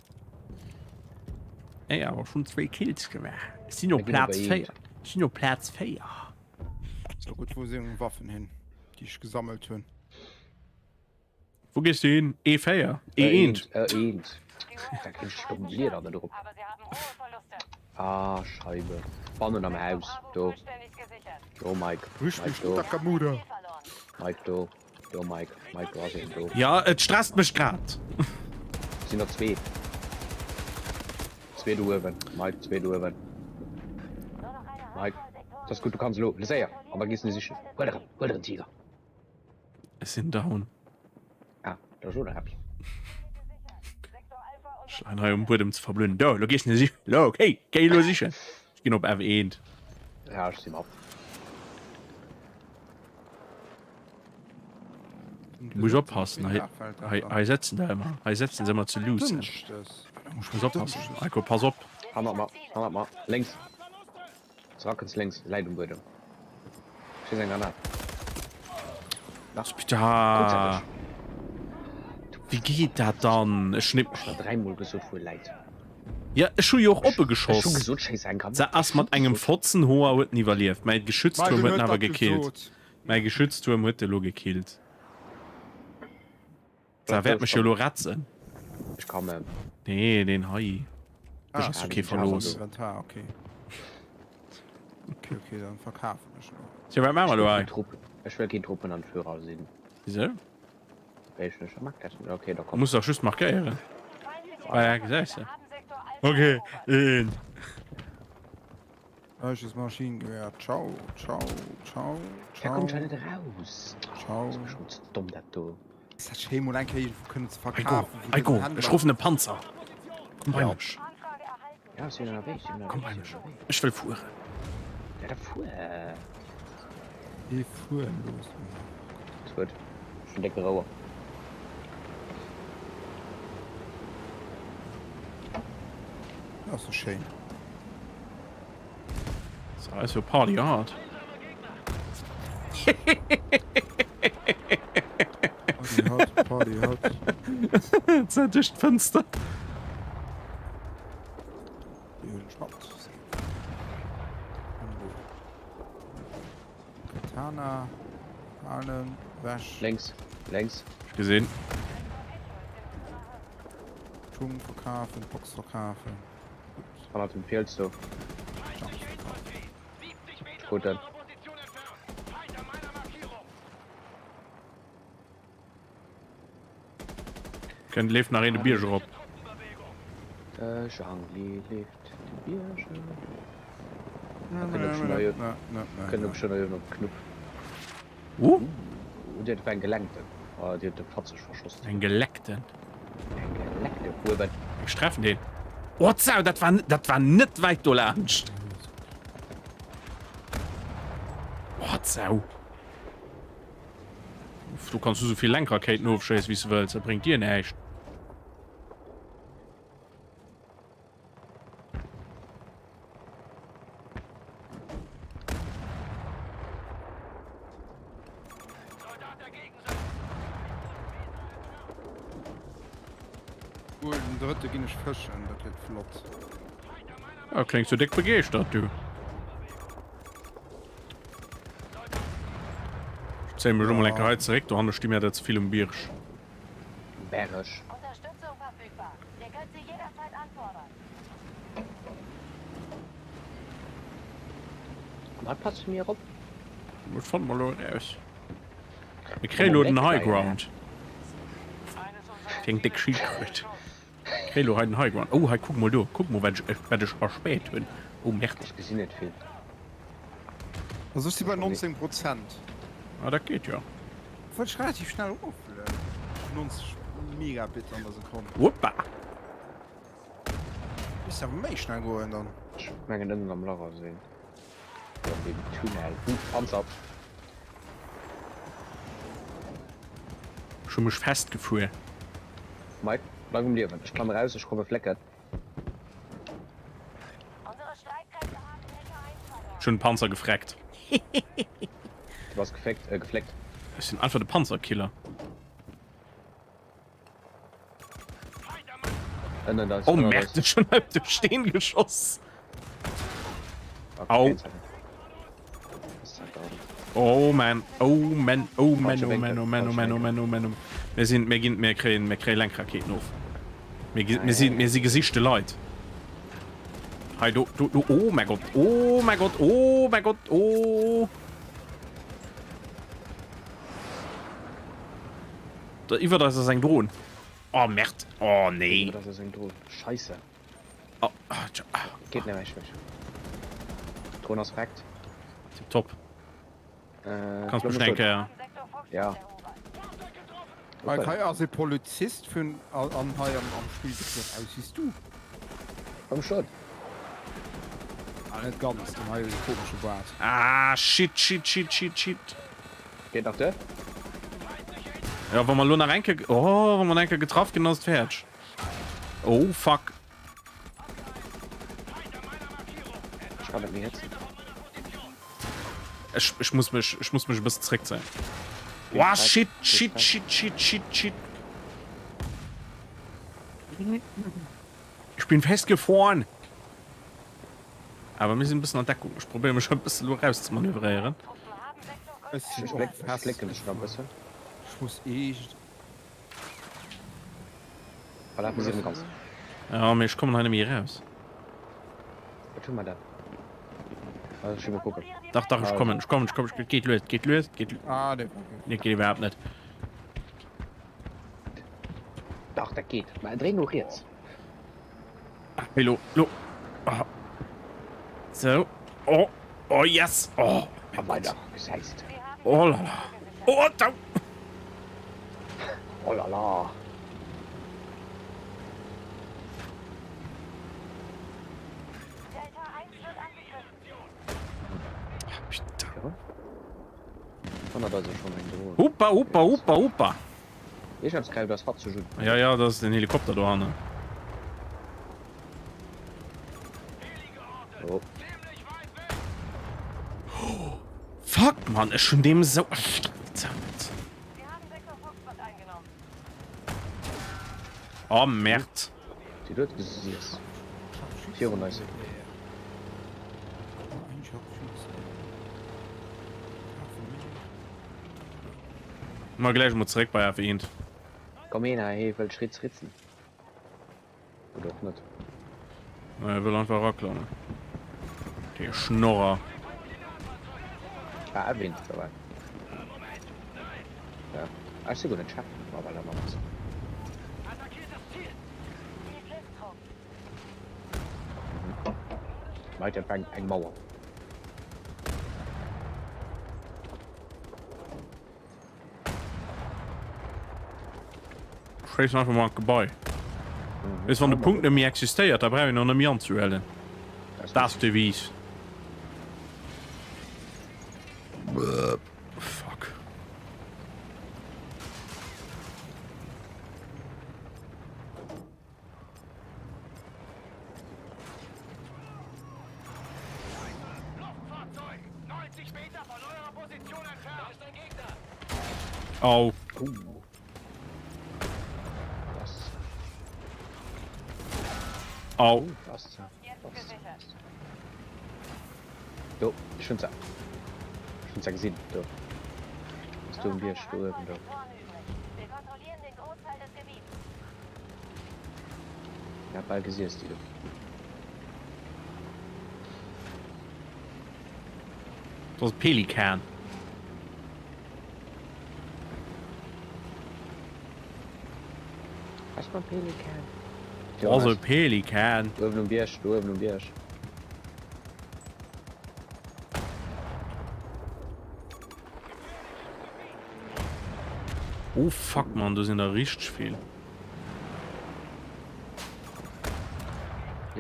Speaker 2: Ey, awer schon zwéi Kills gemaach. Ech sinn op
Speaker 3: Mir ginn op
Speaker 2: Plaz
Speaker 3: eent.
Speaker 2: 4. Ech sinn op Plaz 4.
Speaker 4: So gutt, wou sinn meng Waffen hin, déi ech gesammelt hunn?
Speaker 2: Wou gees du hin? E4? E1?
Speaker 3: E1. Da kritt ech dumm Blieder net erop. Ah, Scheibe. Bannen am Haus. Do. Do, Mike. Mike, do. Mike, do. Do, Mike. Mike, do ass een. Do.
Speaker 2: Ja, et stresst mech grad.
Speaker 3: Sinn der zwee. Zwee do uewen. Mike, zwee do uewen. Mike, das ass gutt, du kanns elo. Séier! An da gees du sichen. Huel der en, huel der en Tiger.
Speaker 2: Ech sinn down.
Speaker 3: Ah, da ass och nach eppes.
Speaker 2: Ech leien hei um Buedem ze verblöden. Do, lo gees du sichen. Lo, okay, géi elo sichen. Ech ginn op F1.
Speaker 3: Ja, ech si mat.
Speaker 2: Du muss oppassen, hei, hei, hei setzen der ëmmer, hei setzen se ëmmer ze loose. Muss oppassen. Eiko, pass op.
Speaker 3: Hannert mer, hannert mer, lénks. Zrackens lénks, läit um Buedem. Schéiss eng Granat.
Speaker 2: Spita. Wéi geet dat dann? Ech hun
Speaker 3: Ech hat dräimol gesot wou e läit.
Speaker 2: Ja ech hu jo och oppe
Speaker 3: Ech hu
Speaker 2: geschoss.
Speaker 3: gesot schéiss eng Granat.
Speaker 2: Se ass mat engem Fotzenhoer huet en iwwerlieft. Mäi Geschütztuerm huet en awer gekillt. Mäi Geschütztuerm huet e lo gekillt. Se wäert mech jo lo retzen.
Speaker 3: Ech kommen.
Speaker 2: Nee, deen hei. Dech ass jo kee Verlooss.
Speaker 4: Inventar, okay. Okay, okay, dann verkafen ech lo.
Speaker 2: Tjo, wat maache mer lo hei?
Speaker 3: Ech wëll keen Truppenanführer sinn.
Speaker 2: Wisou?
Speaker 3: Wéi ech net, mag dat net. Okay, da
Speaker 2: Du
Speaker 3: komm.
Speaker 2: muss dach just markéieren. Ah ja, gesäis de. Okay, een.
Speaker 4: Leichtes Maschinengewehr. Ciao, ciao, ciao,
Speaker 3: Da kommt
Speaker 4: ciao.
Speaker 3: schon net eraus.
Speaker 4: Ciao.
Speaker 3: Das ist schon ze domm dat do.
Speaker 4: Ist dat schéi mol eng Kéier irgendwou kënnen ze
Speaker 2: Eiko,
Speaker 4: verkafen, wou
Speaker 2: Eiko,
Speaker 4: den
Speaker 2: ech
Speaker 4: Händler.
Speaker 2: ruffen e Panzer. Komm bei mech.
Speaker 3: Ja, ech sinn ënnerwee, ech sinn
Speaker 2: Komm
Speaker 3: ënnerwee,
Speaker 2: bei
Speaker 3: ech
Speaker 2: mech.
Speaker 3: sinn ënnerwee.
Speaker 2: Ech wëll fueren.
Speaker 3: Ja, da fuer.
Speaker 4: Ee fueren loossen.
Speaker 3: Ist gutt. Ech hunn décke Rouer.
Speaker 4: Dat ass doch schéin.
Speaker 2: So, ass jo Party hard.
Speaker 4: Party hard, Party hard.
Speaker 2: Zäit duerch d'Fënster.
Speaker 4: Déi hunn ech mat. Katana. Halen, wäsch.
Speaker 3: Lénks, lénks.
Speaker 2: Ech gesinn.
Speaker 4: Tung verkafen, Box verkafen.
Speaker 3: Hannert dem Fiels do. Gut dann.
Speaker 2: Kënnt leeft nach een de Bierg erop.
Speaker 3: Jangli leeft de Bierger. Kënnt op schon op Knupp.
Speaker 2: Uh.
Speaker 3: Dir huet eng gelenkten. Oh, Dir huet de fatzeg verschoss.
Speaker 2: Eng geleckten.
Speaker 3: Eng geleckte Hueben.
Speaker 2: Ech treffen deen. Oh Sau, dat war, dat war net wäit do laanscht. Oh Sau. Du kanns du souvill Lenkrakéiten ofschéissen, wéi s du wëlls, dat bréngt dir näischt.
Speaker 4: Cool, den drëtte ginn ech fëschen, dat gëtt flott.
Speaker 2: Ja, kléngs du déck begeeschtert, du. Ech zéie mech elo mol eng Kéier hei zeréck, dohanne sti mir der ze vill um Bierg.
Speaker 3: Berg. Wat passt mir erop?
Speaker 2: Dat fanne mer elo eraus. Mir kréie elo den High Ground. Fir eng déck Schildkröt. Kréie elo hei den High Ground. Oh, hei, kuck mol do. Kuck mol, wat ech, wat ech erspäht hunn. Oh, Merde.
Speaker 3: Ech gesinn net vill.
Speaker 4: Also ech si bei 19 Prozent.
Speaker 2: Ah, dat geet jo.
Speaker 4: Wollt ech relativ schnell erofhuelen. 90 Megabit an der Sekonn.
Speaker 2: Wuppa!
Speaker 4: Misst awer méi schnell goen dann.
Speaker 3: Ech mengen ënnen am Lach ass een. Oder an deem Tunnel. Huh, Panzer!
Speaker 2: Ech hu mech festgefuer.
Speaker 3: Mike, bleif um Liewen. Ech klamme raus, ech komme flécken.
Speaker 2: Ech hunn den Panzer gefreckt.
Speaker 3: Du bass geféckt, äh, gefléckt.
Speaker 2: Ech sinn einfach de Panzerkiller.
Speaker 3: Ënnen eis,
Speaker 2: Oh
Speaker 3: ënnert
Speaker 2: Merde,
Speaker 3: eis.
Speaker 2: ech hunn op de Steen geschoss.
Speaker 3: Okay,
Speaker 2: Au.
Speaker 3: kein Zeichen. Das ist halt auch.
Speaker 2: Oh man, oh man, oh man,
Speaker 3: Falsche
Speaker 2: oh man,
Speaker 3: Winkel,
Speaker 2: oh man, oh
Speaker 3: falsche
Speaker 2: man, oh
Speaker 3: Winkel.
Speaker 2: man, oh man. Oh man. Mir sinn, mir ginn, mir kréien, mir kréie Lenkraketen of. Mir, gi-
Speaker 3: Ah,
Speaker 2: mir
Speaker 3: ja,
Speaker 2: sinn,
Speaker 3: ja.
Speaker 2: mir si gesichte Leit. Hei do, do, do, oh mein Gott, oh mein Gott, oh mein Gott, oh. Da iwwer eis ass eng Dron. Oh Merd, oh nee.
Speaker 3: Iwwer eis ass eng Dron. Scheisse.
Speaker 2: Oh, ah, tja, ah.
Speaker 3: Geet net méi, mech. Dron ass wreckt.
Speaker 2: Tipptopp.
Speaker 3: Äh,
Speaker 2: Kanns mech eng Kéier.
Speaker 3: Ja.
Speaker 4: Mike, hei ass e Polizist vun an hei am, am Spill gesäit aus wéi s du.
Speaker 3: Komm schon.
Speaker 4: Ah, net ganz, den hei huet e komesche Baart.
Speaker 2: Ah, shit, shit, shit, shit, shit.
Speaker 3: Geet nach duer?
Speaker 2: Ja, wa mer elo nach eng Kéier, oh, wa mer nach eng Kéier getraff ginn, ass et fäerdeg. Oh, fuck.
Speaker 3: Ech kann net méi hëtzen.
Speaker 2: Ech, ech muss mech, ech muss mech e bëssen zréckzéien. Wow, shit, shit, shit, shit, shit, shit. Ich bin festgefroren. Awer mir sinn e bëssen an Deckung. Ech probéiere mech e bëssen elo rauszemanövréieren.
Speaker 4: Ech sinn
Speaker 3: Ech
Speaker 4: och
Speaker 3: fléck, ech
Speaker 4: fest.
Speaker 3: flécken dech nach e bëssen.
Speaker 4: Ech muss eescht.
Speaker 3: Voilà, mir sinn ganz.
Speaker 2: Ja, mee ech kommen hei net méi eraus.
Speaker 3: Wat hu mer da? Also, ech will mal kucken.
Speaker 2: Dach, dach, ech kommen, ech kommen, ech kommen. Et geet lues, et geet lues, et geet.
Speaker 4: Ah, dee war gutt.
Speaker 2: Nee, et geet iwwerhaapt net.
Speaker 3: Dach, dat geet. Mä dréi no riets.
Speaker 2: Hey, lo, lo. Ah. So. Oh, oh, yes. Oh,
Speaker 3: A weider, gesäis de.
Speaker 2: oh la la. Oh, da.
Speaker 3: Oh la la.
Speaker 2: Putain.
Speaker 3: Hannert eis ass schonn eng Dron.
Speaker 2: Huppa, huppa, huppa, huppa.
Speaker 3: Ich hab's geil, das hat zu schon.
Speaker 2: Ja, ja, das ist den Helikopter do hannen.
Speaker 3: Oh.
Speaker 2: Fuck, Mann, ech hun dem so. Verdammt. Oh, Merd.
Speaker 3: Die huet gesiess. Virun eis.
Speaker 2: Mal gleich mal zeréck bei F1.
Speaker 3: Komm een hei wëll Schritz ritzen. Oder och net.
Speaker 2: Na, er wëll einfach raklammen. De Schnorrer.
Speaker 3: Ah, erwähnt dabei. Ja. Ah, ich sehe gut den Chef. War weil er mal was. Mike, dat war eng Mauer.
Speaker 2: Schéissen einfach mol an d'Gebai. Weess wann de Punkt net méi existéiert, da brauch een och net méi anzehuelen. Dat ass d'Devise. Fuck. Au. Au.
Speaker 3: Do, ech hunn se. Ech hunn se gesinn, do. Ass do um Bierg, do uewen, do. Ja, bal gesiess déi do.
Speaker 2: Dat ass e Pelikan.
Speaker 3: Was mam Pelikan?
Speaker 2: Dat ass e Pelikan.
Speaker 3: Do uewen um Bierg, do uewen um Bierg.
Speaker 2: Oh fuck man, do sinn der richteg vill.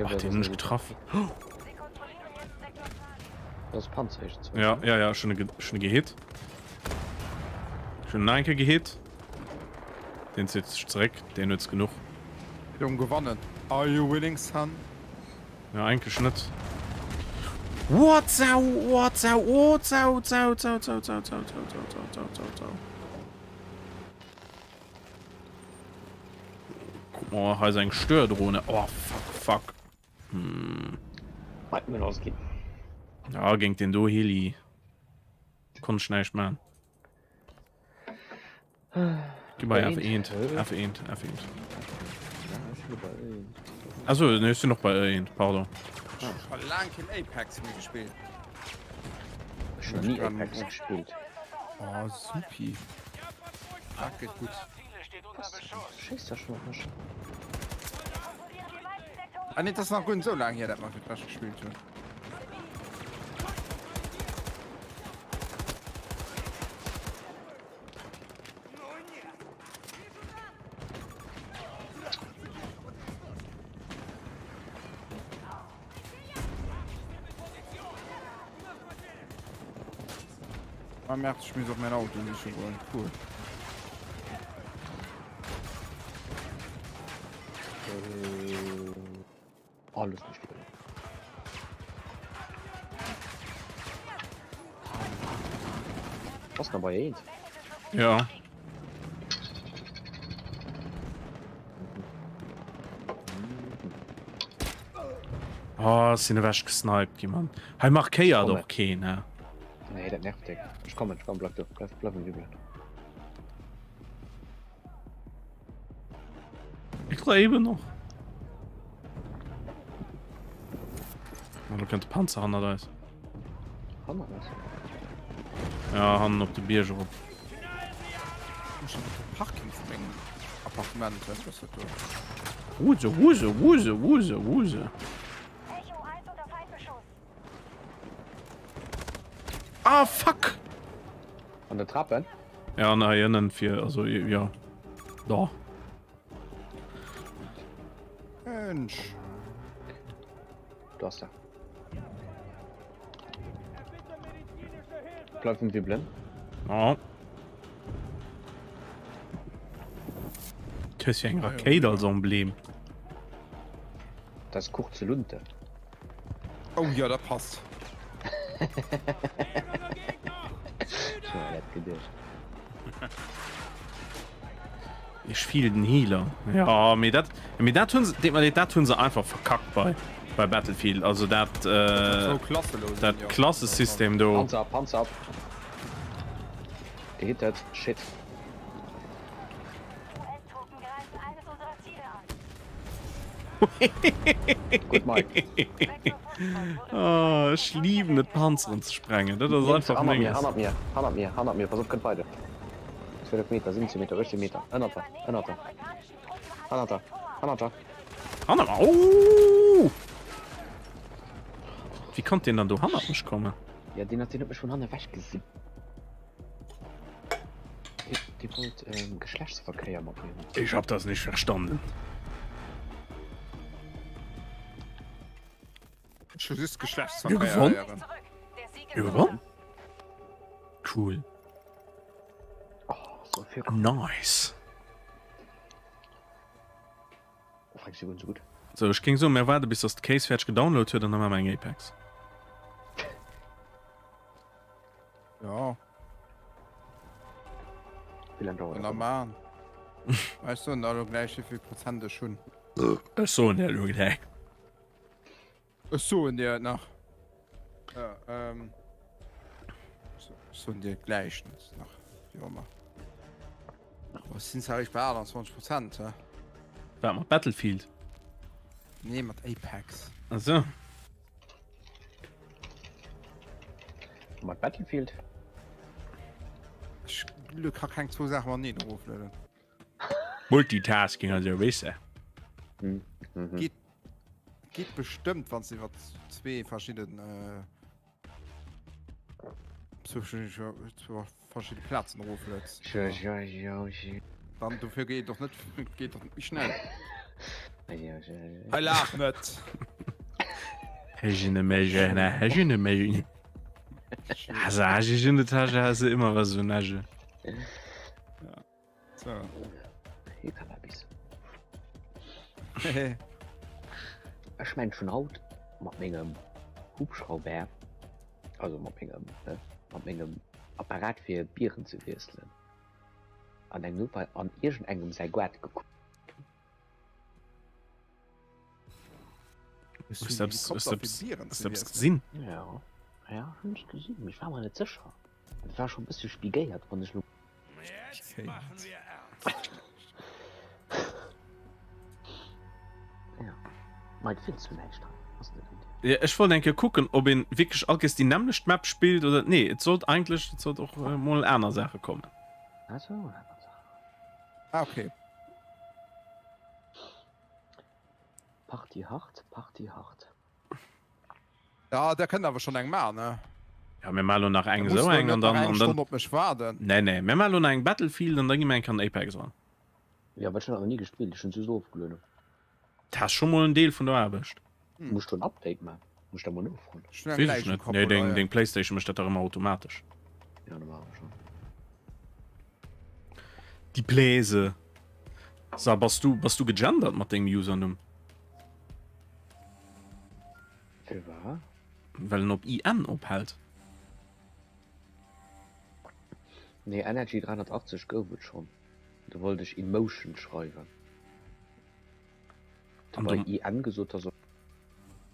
Speaker 2: Ach, den hunn ech getraff.
Speaker 3: Das Panzer
Speaker 2: Ja, ja, ja, schon schon gehit. Schon enke gehit. Den zieht sich zurück, den huet genug.
Speaker 4: Um gewannen. Are you winning, son?
Speaker 2: Ja, eigentlech net. What Sau, what Sau, oh Sau, Sau, Sau, Sau, Sau, Sau, Sau, Sau, Sau, Sau, Sau, Sau. Guck mal, hei ass eng Stördrohne. Oh, fuck, fuck. Hm.
Speaker 3: Mike mir ausginn.
Speaker 2: Ja, géint den do Heli konnt ech näischt man. Gib mal F1, F1, F1. Achso, ne, ich bin noch bei 1, pardon.
Speaker 4: Ich hab lang kein Apex mehr gespielt.
Speaker 3: Ich hab nie Apex gespielt.
Speaker 4: Oh, supi. Das geht gut.
Speaker 3: Schießt da schon noch nicht.
Speaker 4: Ah, nee, das ist noch gut so lange her, dass man für Clash gespielt hat. Ah, merde, ich muss auf mein Auto siche goen. Cool.
Speaker 3: Oh, looss mech do. Ass nach bei eent.
Speaker 2: Ja. Oh, ech sinn ewech gesniped gi, Mann. Hei markéiert och keen, he.
Speaker 3: Nee, dat nervt déck. Ech kommen, ech kommen, bleif do, bleif, bleif um Wibbelen.
Speaker 2: Ich lebe noch. Oh, da kënnt de Panzer hannert eis.
Speaker 3: Hannert eis?
Speaker 2: Ja, hannen op de Bierg erop.
Speaker 4: Ech op de Parking vun mengem Appartement, was ass dat do?
Speaker 2: Wuse, Wuse, Wuse, Wuse, Wuse. Ah, fuck!
Speaker 3: An der Trappen?
Speaker 2: Ja, an hei ënnen fir, also, ja. Da.
Speaker 4: Mensch.
Speaker 3: Du hast da. Bleib im Wibbelen.
Speaker 2: Ja. Du hues jo eng Rakéit als Emblem.
Speaker 3: Das ist kurze Lunte.
Speaker 4: Oh ja, dat passt.
Speaker 2: Ech feel den Healer. Ja, mee dat, mee dat hunn se, deet mer leed, dat hunn se einfach verkackt bei, bei Battlefield. Also dat, äh, dat Klassesystem do.
Speaker 3: Panzer, Panzer. Gehittet, shit. Gutt Mike.
Speaker 2: Oh, ech liben et Panzeren ze sprengen. Dat ass einfach
Speaker 3: Hannert mir,
Speaker 2: menges.
Speaker 3: hannert mir, hannert mir, hannert mir, pass op, kënnt bei dir. 12 Meter, 17 Meter, 18 Meter, ënnert der, ënnert der. Hannert der, hannert der.
Speaker 2: Hannert mer. Oh! Wéi konnt deen dann do hannert mech kommen?
Speaker 3: Ja, deen hat, deen huet mech vun hanne wech gesippt. Dee wollt ähm, Geschlechtsverkéier mat mir hunn.
Speaker 2: Ich hab das nicht verstanden.
Speaker 4: Ech hu just Geschlechtsverkéier
Speaker 2: Gewonnen?
Speaker 4: héieren.
Speaker 2: Mir gewonnen? Cool.
Speaker 3: Oh, so vill.
Speaker 2: Nice.
Speaker 3: Frank, si so gutt.
Speaker 2: So, ech géing soen, mir waarde bis dass d'Case fäerdeg gedownload huet an da maache mer eng Apex.
Speaker 4: Ja.
Speaker 3: Wéi laang dauert
Speaker 4: Kann
Speaker 3: dat
Speaker 4: der
Speaker 3: dann?
Speaker 4: maachen. Ech soen der elo gläich wéivill Prozent ech hunn.
Speaker 2: Ech soen der elo gläich.
Speaker 4: Ech soen dir et nach. Ja, ähm. Ech soen dir et gläich nach. Wéi och ëmmer. Oh, sinn zwar eréischt bei 28 Prozent, hä?
Speaker 2: Wat mat Battlefield?
Speaker 4: Nee, mat Apex.
Speaker 2: Ach so.
Speaker 3: Mat Battlefield?
Speaker 4: Ech ka keng zwou Saache mateneen eroflueden.
Speaker 2: Multitasking an esou, weess de.
Speaker 3: Mhm. Mhm.
Speaker 4: Geet, geet bestëmmt, wann s iwwer zwee verschidden äh, zwou verschidde verschidde Plazen eroflueds.
Speaker 3: Ja, ja, ja, ja.
Speaker 4: Dann dofir geet doch net geet doch net méi schnell.
Speaker 3: Ja, ja, ja.
Speaker 4: Hei laach net.
Speaker 2: Hejine mejene, hejine mejine. Also, hejine Tasche hast du immer was so Nasche.
Speaker 4: So.
Speaker 3: Hier Cannabis. Ech mengen schon haut mat mengem Hubschrauber, also mat mengem, ne, mat mengem Apparat fir Bieren ze wiesselen, an engem Noper an iergendengem säi Goart gekuckt.
Speaker 2: Hues du eppes, hues du eppes, hues du eppes gesinn?
Speaker 3: Ja, ja, hunn ech gesinn, mee ech war mer net sécher. Et war scho bësse spigéiert, wann ech lo. Ja, Mike, findest du näischt hei? Ass net un dir.
Speaker 2: Ja, ech wollt eng Kéier kucken, ob een wierklech all Kéiers déi nämmlecht Map spillt oder. Nee, et sollt eigentlech, et sollt och mol aner Saache kommen.
Speaker 3: Ah sou, aner Saachen.
Speaker 4: Ah, okay.
Speaker 3: Party hard, Party hard.
Speaker 4: Ja, der kënnt awer schon eng maachen, ne?
Speaker 2: Ja, mir maachen lo nach eng
Speaker 4: Da muss
Speaker 2: esou
Speaker 4: lo
Speaker 2: eng
Speaker 4: net
Speaker 2: an
Speaker 4: nach
Speaker 2: dann
Speaker 4: eng
Speaker 2: an dann.
Speaker 4: Stonn op mech waarden.
Speaker 2: Nee, nee, mir maachen lo nach eng Battlefield an da gi mir eng Kéier an Apex eran.
Speaker 3: Ja, well ech hunn dat nach ni gespillt, ech hunn se just ofgelueden.
Speaker 2: Dat ass scho mol en Deel vun der Aarbecht.
Speaker 3: Muss ech do en Update maachen? Muss ech da mol nofroen?
Speaker 4: Ech hunn eng
Speaker 2: Weess ech
Speaker 4: Läich am
Speaker 2: net.
Speaker 4: Kapp,
Speaker 2: Nee,
Speaker 4: oder?
Speaker 2: deng,
Speaker 4: Ja.
Speaker 2: deng Playstation mécht dat dach ëmmer automatesch.
Speaker 3: Ja, normalerweis schon.
Speaker 2: Déi Pläse. Sa, bass du, bass du gegendert mat dengem Usernumm?
Speaker 3: Firwat?
Speaker 2: Well en op IN ophält.
Speaker 3: Nee, Energy 380 gouf et schonn. Do wollt ech Emotion schreiwen.
Speaker 2: An
Speaker 3: Bei
Speaker 2: du,
Speaker 3: IN gesot ass.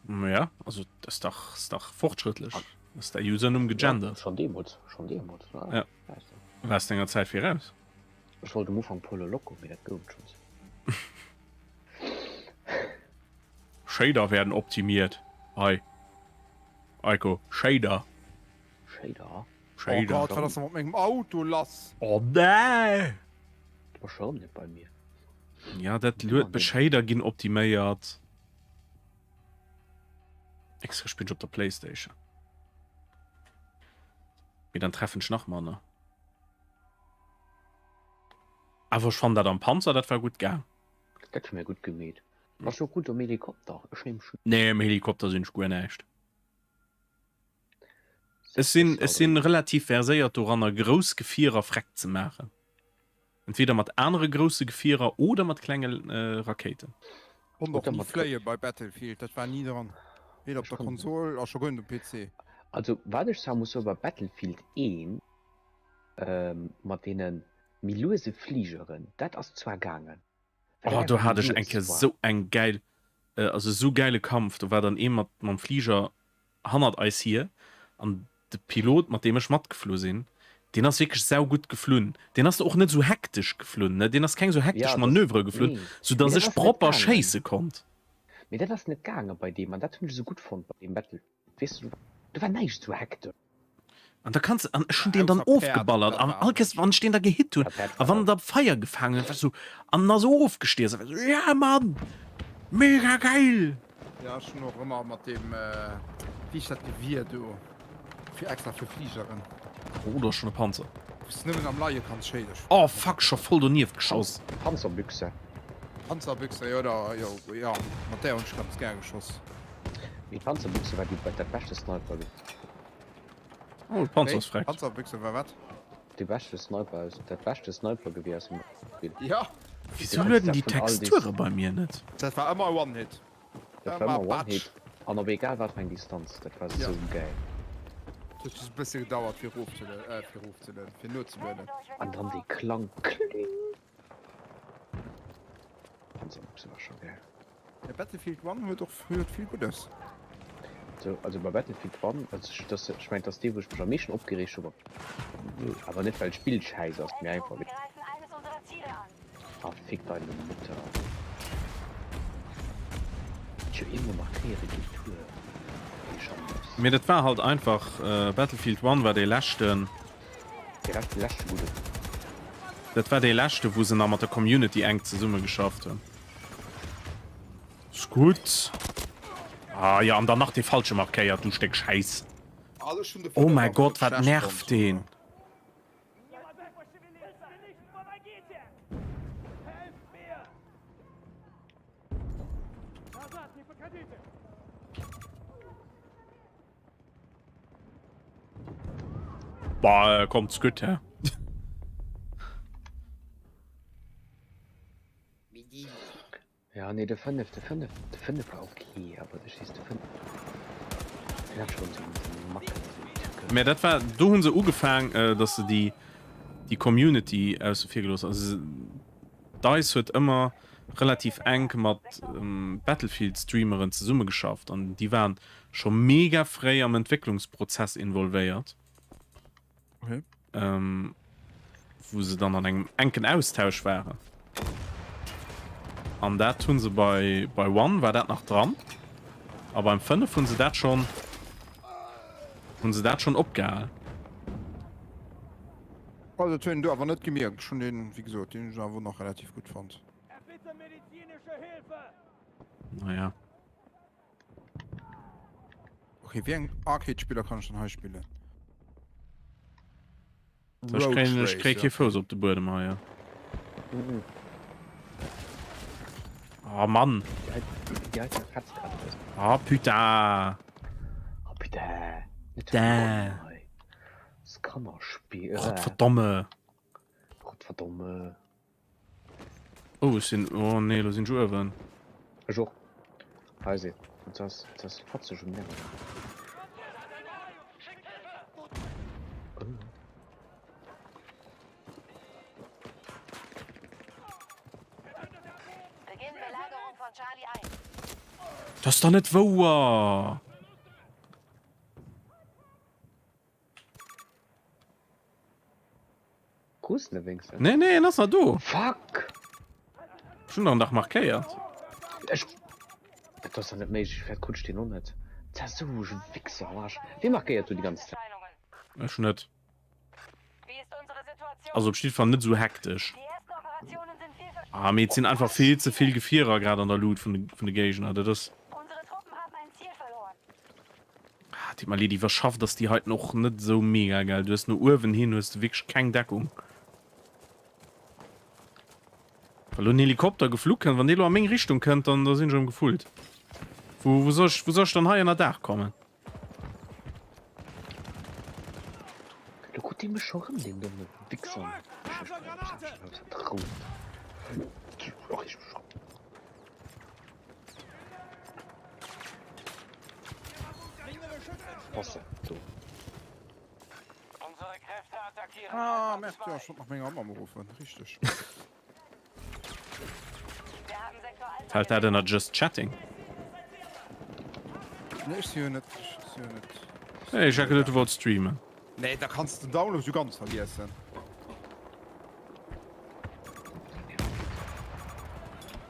Speaker 2: ja, also das ist dach, ist dach fortschrëttlech. Ass däi Usernumm
Speaker 3: Ja,
Speaker 2: gegendert?
Speaker 3: schonn deemools, schonn deemools. Ja,
Speaker 2: Ja.
Speaker 3: weiss du.
Speaker 2: Waars denger Zäit viraus.
Speaker 3: Ech wollt um Ufank Polo Loco, mee dat gouf et schonns.
Speaker 2: Shader werden optimiert. Hei. Eiko, Shader.
Speaker 3: Shader?
Speaker 4: Oh
Speaker 2: Shader.
Speaker 4: Gott, wat ass denn mat mengem Auto lass?
Speaker 2: Oh nee!
Speaker 3: Du bass scho rëm net bei mir.
Speaker 2: Ja, dat luet be Shader ginn optiméiert. Extra spillen ech op der Playstation. Mee dann treffen ech nach manner. Awer ech fannen dat am Panzer, dat war gutt gaang.
Speaker 3: Dat hu mir gutt gemeet. Bass du och gutt um Helikopter? Ech neem schon.
Speaker 2: Nee, um Helikopter sinn ech guer näischt. Ech sinn, ech sinn relativ verséiert doranner grouss Gefierer freck ze maachen. Entweder mat anere grousse Gefierer oder mat klenge Rakéiten.
Speaker 4: Konnt och
Speaker 3: Oder
Speaker 4: ni
Speaker 3: mat
Speaker 4: fléie bei Battlefield, dat war ni dran. Weder op
Speaker 3: Ech
Speaker 4: der
Speaker 3: konnt net.
Speaker 4: Konsol a scho guer net um PC.
Speaker 3: Also wat ech zwar muss soen, bei Battlefield 1 mat deene méi luese Fligeren, dat ass zwar gaangen.
Speaker 2: Oh, do hat ech eng Kéier sou eng gäil, also sou gäile Kampf. Do war dann ee mat mam Fliger hannert eis hier an de Pilot, mat deem ech matgeflu sinn, deen ass wierklech saugutt geflunn. Deen ass och net sou hektesch geflunn, ne, deen ass keng sou hektesch
Speaker 3: Ja, das,
Speaker 2: Manövere geflunn,
Speaker 3: nee.
Speaker 2: sou
Speaker 3: Mee
Speaker 2: dass
Speaker 3: dat
Speaker 2: ech
Speaker 3: ass net
Speaker 2: propper
Speaker 3: gaangen.
Speaker 2: schéisse konnt.
Speaker 3: Mee dat ass net gaange bei deem an dat hunn ech sou gutt fonnt bei deem Battle. Weess du, do war näischt sou hektesch.
Speaker 2: An da kanns an ech hunn deen dann
Speaker 4: Ausser Päerd,
Speaker 2: ofgeballert
Speaker 4: dat
Speaker 2: an
Speaker 4: war
Speaker 2: all Kéiers
Speaker 4: anescht.
Speaker 2: wann ech deen da gehitt hunn
Speaker 3: Ja, Päerd
Speaker 2: a
Speaker 3: war
Speaker 2: wann en
Speaker 3: auch.
Speaker 2: da Feier gefaangen huet, war ech sou an en ass ofgestierzt a war sou, ja Mann, mega geil!
Speaker 4: Ja, ech hunn och ëmmer mat deem. Wéi heescht dat Gewier do fir extra fir Fligeren?
Speaker 2: Oh, do ass schon e Panzer.
Speaker 4: Wou s de nëmmen am Leie kanns schéisse.
Speaker 2: Oh fuck, scho voll donieft geschoss.
Speaker 3: Panzerbüchse.
Speaker 4: Panzerbüchse, jo da, jo, jo, mat där hunn ech ganz gär geschoss.
Speaker 3: Mee d'Panzerbüchse war déi dat beschte Sniper.
Speaker 2: Oh, de Panzer ass freckt.
Speaker 4: Panzerbüchse war wat?
Speaker 3: Déi beschte Sniper aus, dat beschte Snipergewier aus dem Spill.
Speaker 4: Jo.
Speaker 2: Wieso lueden déi Texture bei mir net?
Speaker 4: Dat war ëmmer One Hit.
Speaker 3: Dat war ëmmer One Hit an op egal wat fir eng Distanz, dat war sou gäil.
Speaker 4: Et huet just e bësse gedauert fir erofzelueden, fir nozelueden.
Speaker 3: An dann dee Klang, kling! Panzerbüchse war scho gäil.
Speaker 4: Ja, Battlefield One huet och huet vill Guddes.
Speaker 3: So, also bei Battlefield One, also ech, das, ech mengen, dat ass dee wou ech mech am meeschten opgereegt hu, awer net well d'Spill schäiss ass, mee einfach wéi. Ah fick deine Mutter. Tjo eemol markéiere geet duer. Wéi Schandes.
Speaker 2: Mee dat war halt einfach, Battlefield One war dee leschten.
Speaker 3: Dee leschte leschte gudden.
Speaker 2: Dat war dee leschte wou se nach mat der Community enk zesumme geschafft hunn. Ass gutt. Ah jo, an dann nach dee falsche markéiert, du Stéck Schäiss. Oh mäi Gott, wat nervt deen. Bah, kommt's gutt, hä?
Speaker 3: Ja nee de 5 de 5 de 5 war ok awer de schießt de 5 den hat schon so Macken so
Speaker 2: Mä dat war do hunn se ugefaang äh, dass se déi déi Community ausse vir gelooss also DICE huet ëmmer relativ enk mat ähm, Battlefield Streameren zesummegeschafft an déi waren scho mega fréi am Entwécklungsprozess involvéiert.
Speaker 4: Okay.
Speaker 2: Ähm, wou se dann an engem enken Austausch waren. An dat hunn se bei, bei One war dat nach dran. A beim 5 hunn se dat schon hunn se dat schon opgehal.
Speaker 4: Also dat hunn du awer net gemierkt. Ech hunn den, wéi gesot, den hunn ech awer nach relativ gutt fonnt.
Speaker 2: Naja.
Speaker 4: Okay, wéi eng Arcade-Spiller kann ech dann hei spillen?
Speaker 2: Ech kréien ech kréie kee Fouss op de Buedem hei. Ja.
Speaker 3: Mhm.
Speaker 2: Oh Mann.
Speaker 3: Déi heite fetzt grad e bëssen.
Speaker 2: Oh putain.
Speaker 3: Oh putain.
Speaker 2: Putain.
Speaker 3: Das Kannerspiel.
Speaker 2: Gottverdomme.
Speaker 3: Gottverdomme.
Speaker 2: Oh, ech sinn. Oh nee, lo sinn ech uewen.
Speaker 3: Ech och. Hei si. Et ass, et ass fatzeg um Nerven.
Speaker 2: Dat ass dach net wouer!
Speaker 3: Krus de wéngstens?
Speaker 2: Nee, nee, en ass nach do.
Speaker 3: Fuck!
Speaker 2: Ech hunn der en dach markéiert.
Speaker 3: Ech. Dat ass dach net méiglech, firwat krut ech deen och net? Dat ass esou e Wichser am Arsch. Wee markéiert do déi ganz Zäit?
Speaker 2: Ech net. Also op jiddwer Fall net esou hektesch. Ah, mee et sinn einfach vill ze vill Gefierer grad an der Luut vun de, vun de Géigner. Dat ass. Ah, deet mer leed, iwwerschafft ass déi heiten och net esou mega geil. Du hues no uewen hin hues de wierklech keng Deckung. Wa lo en Helikopter geflu kënnt, wann dee lo a meng Richtung kënnt, dann da sinn ech erëm gefullt. Wou, wou soll ech, wou soll ech dann hei ënner Daach kommen?
Speaker 3: Lo krut dee mech scho rëm, deen domme Wichser. Och ich mech op. Passe, do.
Speaker 4: Ah, merde, ja, ech wollt nach menger Mamm uruffen, richteg.
Speaker 2: Fällt dat ënner just chatting?
Speaker 4: Nee, ech si jo net, ech si jo net.
Speaker 2: Hey, ech hat geduet, du wollts streamen.
Speaker 4: Nee, da kanns de den Download jo ganz vergiessen.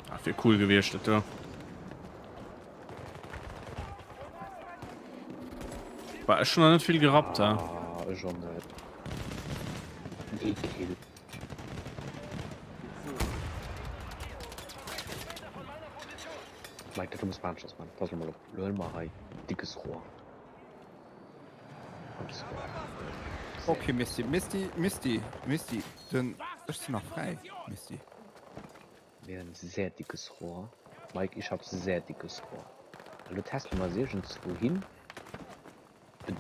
Speaker 2: Ah, wier cool gewiescht, dat do. Bah, ech hun nach net vill gerappt, ha.
Speaker 3: Ah, ech och net. Ee Kill. Mike, dat do muss mer aneschters man. Pass lo mol op. Lo huele mer hei dickes Rohr.
Speaker 4: Okay Misty, Misty, Misty, Misty, den ech sinn nach fräi, Misty.
Speaker 3: Mir hunn sehr dickes Rohr. Mike, ich hab sehr dickes Rohr. Elo teste mer se iergendzwou hin.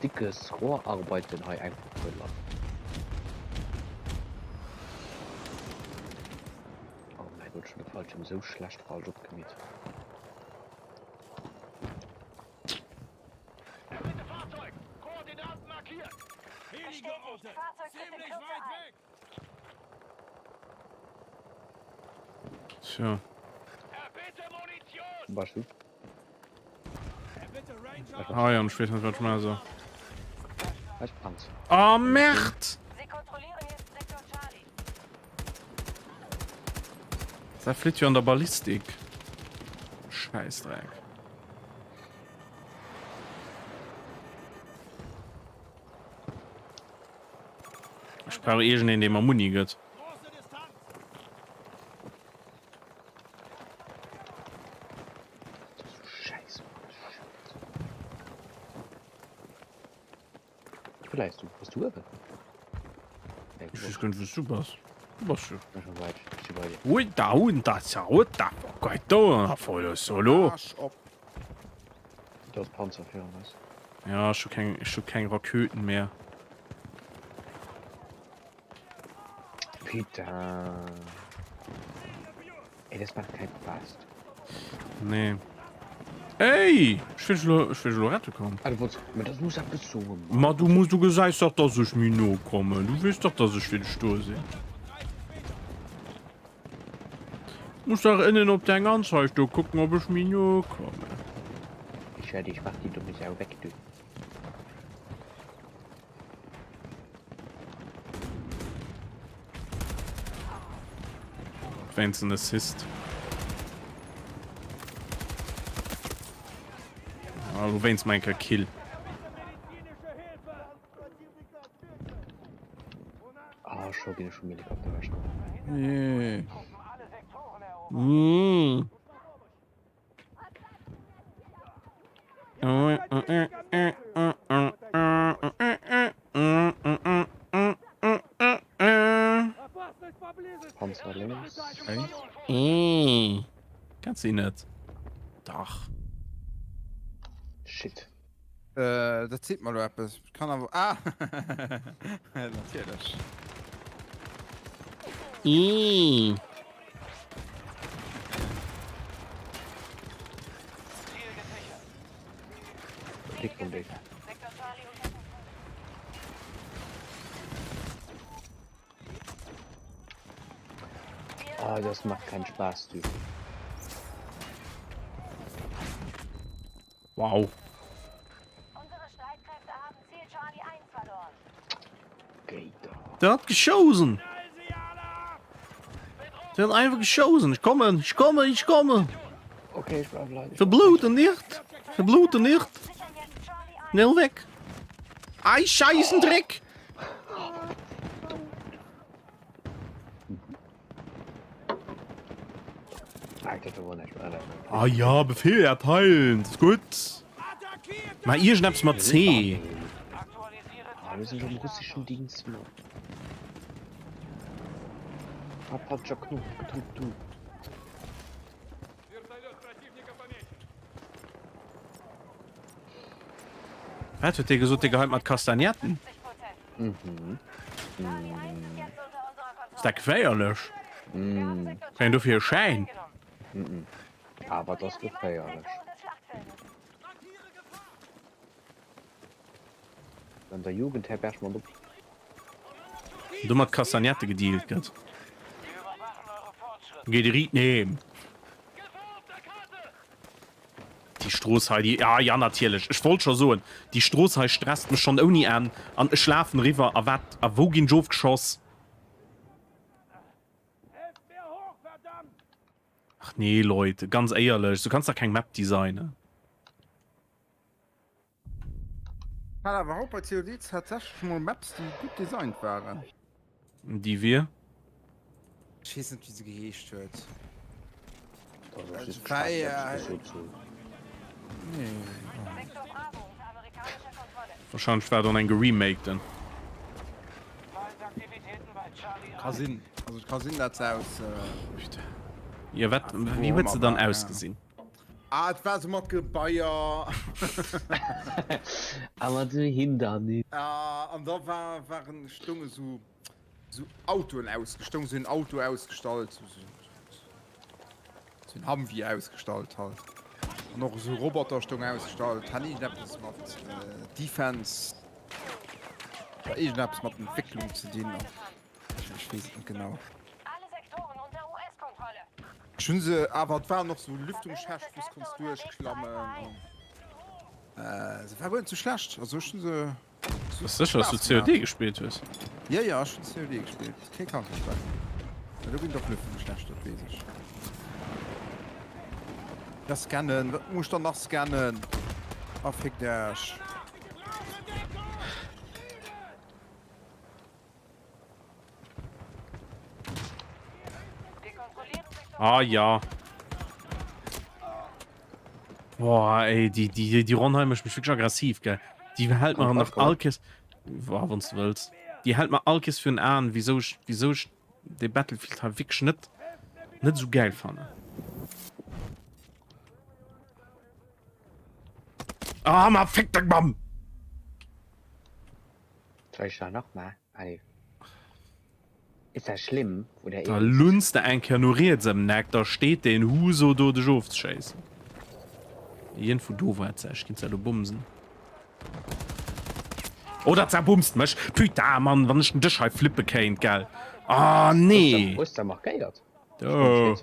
Speaker 3: Dickes Rohr arbeiten hei einfach verlass. Oh mein Gott, schon de Fallschirm so schlecht falsch opgemiet.
Speaker 2: Tja.
Speaker 3: Wo bass du?
Speaker 2: Ah ja, ich weiß nicht, was ich mache. So.
Speaker 3: Ich Panzer.
Speaker 2: Oh, Merd! Da flitt jo an der Ballistik. Scheißdreck. Ich brauche irgendeinen, der mir Muni gibt.
Speaker 3: Vielleicht du bist du uewen?
Speaker 2: Ich weiß gar nicht, was du bist. Du bist schon.
Speaker 3: Ui
Speaker 2: Ui, da und da, da und da. Gott, da, voll solo.
Speaker 4: Arsch op.
Speaker 3: Du hast Panzer fir was?
Speaker 2: Ja, ich hab kein, ich hab kein Raketen mehr.
Speaker 3: Putain. Ey, das macht keinen Spaß.
Speaker 2: Nee. Ey, ich will lo, ich will lo rette kommen.
Speaker 3: Ah, du wolltest, ma das muss eppes soen.
Speaker 2: Ma du musst du gesäis doch, dass ich mir no komme. Du wees doch, dass ich fir dech do sinn. Muss doch innen op deng Anzeig do kucken, ob ich mir no komme.
Speaker 3: Ich werde, ich mach die dumme Sau weg, du.
Speaker 2: Wéinst en Assist. Ah, lo wéinst meng Kéier Kill.
Speaker 3: Ah, scho ginn ech vum Helikopter ewechgeholl.
Speaker 4: Nee.
Speaker 2: Mm.
Speaker 3: Panzer lénks.
Speaker 4: Hey.
Speaker 2: Kenns du net? Dach.
Speaker 3: Shit.
Speaker 4: Äh, dat seet mer lo eppes. Kann awer. Ah! Natierlech.
Speaker 2: Ii.
Speaker 3: Oh, das macht keinen Spaß, du.
Speaker 2: Wow. Der hat geschossen. Der hat einfach geschossen. Ich komme, ich komme, ich komme.
Speaker 3: Okay, ich bleib leider.
Speaker 2: Verbluten nicht. Verbluten nicht. Schnell weg. Ei, scheißen Dreck. Ah ja, Befehl erteilen. Ist gut. Mal ihr schnappst mal C.
Speaker 3: Ah, wir sind schon im russischen Dienst, Mann. Hab falscher Knopf gedrückt, du.
Speaker 2: Wat huet dee gesot, dee geheit mat Kastagnetten?
Speaker 3: Mhm.
Speaker 2: Ass dat geféierlech?
Speaker 3: Mm.
Speaker 2: Kréien dofir e Schäin?
Speaker 3: Mhm. Awer dat ass geféierlech. An der Jugendherberg mat op.
Speaker 2: Do mat Kastagnette gedealt gëtt. Geet riit neem. Déi Strooss hei, déi, ah ja natierlech, ech wollt scho soen, déi Strooss hei stresst mech schonn ouni Enn an ech lafen eriwwer a wat, a wou ginn ech ofgeschoss? Ach nee Leute, ganz éierlech, sou kanns dach keng Map designen.
Speaker 4: Hat awer haut bei COD tatsächlech mol Maps déi gutt designt waren.
Speaker 2: Déi wier?
Speaker 4: Ech weess net wéi se geheescht huet.
Speaker 2: Wahrscheinlech war dann eng geremakten.
Speaker 4: Ka sinn. Also et ka sinn, dat se aus.
Speaker 2: Jo wat, wéi huet se dann ausgesinn?
Speaker 4: Ah, et war sou mat Gebaier.
Speaker 3: A mat sou Hindernis.
Speaker 4: Ah, an da war, waren, stounge sou, sou Autoen ausge, stoung sou en Auto ausgestallt, sou, sou, sou en Humvee ausgestallt halt. An och esou Roboter stoung ausgestallt, hat iergendeppes mat Defense, oder iergendeppes mat Entwécklung ze dinn. Ech weess et net genau. Ech hunn se, awer et waren och sou Lüftungsschächt, wou s konns duerchklammen an se war guer net sou schlecht. Also ech hunn se.
Speaker 2: Bass sécher dass du COD gespillt hues?
Speaker 4: Jo jo, ech hunn COD gespillt, kee Counter Strike. Mä do ginn et och Lüftungsschächt, dat weess ech. Ja scannen, wat muss ech dann nach scannen? Ah fickt Iech.
Speaker 2: Ah ja. Boah, ey, die, die, die Ronn hei mécht mech wierklech aggressiv, gell. Déi hält mer nach all Kees, boah, wann s du wëlls. Déi hält mer all Kees virun Aen, wieso ech, wieso ech dee Battlefield hei wierklech net, net esou gäil fannen. Ah, ma fick deng Mamm!
Speaker 3: Soll ich da nach mal? Ah, nee. Ist das schlimm? Oder
Speaker 2: Da lunz de eng Kéier no riets ëm den Eck, da steet deen Huso do dech ofzeschéissen. Iergendwou do war et, ech ginn zwar do bumsen. Oh, dat zerbumst mech! Putain, Mann, wann ech den Dësch hei flippe kéint, gell? Ah, nee!
Speaker 3: Wo ist der markéiert?
Speaker 2: Do.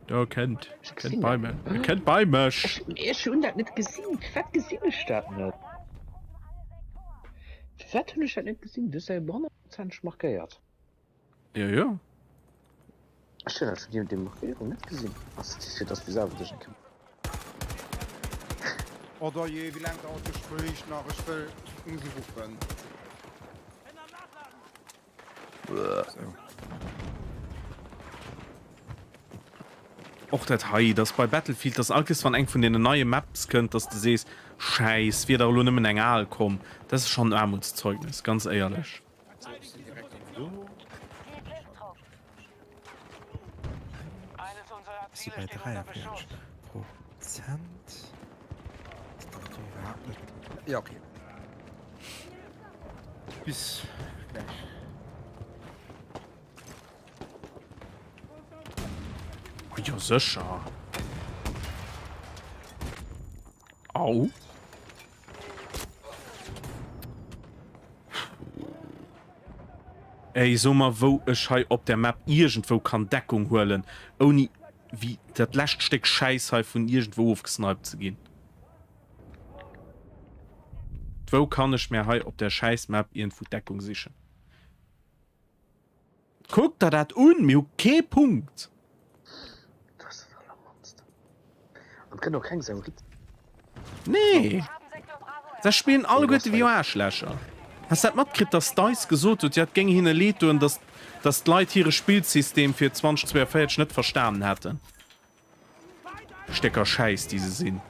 Speaker 2: Do kënnt, kënnt bei mech. E kënnt bei mech.
Speaker 3: Ech hunn dat net gesinn. Firwat gesinn ech dat net? Firwat hunn ech dat net gesinn? Du hues dat jo honnertprozenteg markéiert.
Speaker 2: Jo, jo.
Speaker 3: Ech hunn dat vun déi Markéierung net gesinn. Ass dat fir dass du selwer dech erkenns?
Speaker 4: Oh dajee, wéi laang dauert d'Gespréich nach? Ech wëll, ech muss uruffen.
Speaker 2: Och dat hei, dass bei Battlefield, dass all Kees wann eng vun deenen neie Maps kënnt, dass de sees, Schäiss, wier dach elo nëmmen eng al komm. Dat ass schonn en Aarmutszeugnis, ganz éierlech.
Speaker 4: Ech si bei 43 Prozent. Dat dauert jo iwwerhaapt net. Jo, okay. Bis gläich.
Speaker 2: Oh jo, sécher. Au. Ey, so mer wou ech hei op der Map iergendwou kann Deckung huelen, ouni wéi dat lescht Stéck Schäiss hei vun iergendwou ofgesniped ze ginn. Wou kann ech mär hei op der schäiss Map iergendwou Deckung sichen? Kuck der dat un, mir hu kee Punkt!
Speaker 3: Du hues dat allermannst. An et gëtt och keng Sau Rit.
Speaker 2: Nee! Da spillen alleguerte wéi Aarschlächer. Has dat matkritt, dass Dice gesot huet, jo et géing hinne leed doen, dass dass d'Leit hire Spillsystem fir 2042 net verstanen hätten? Stécker Schäiss déi se sinn.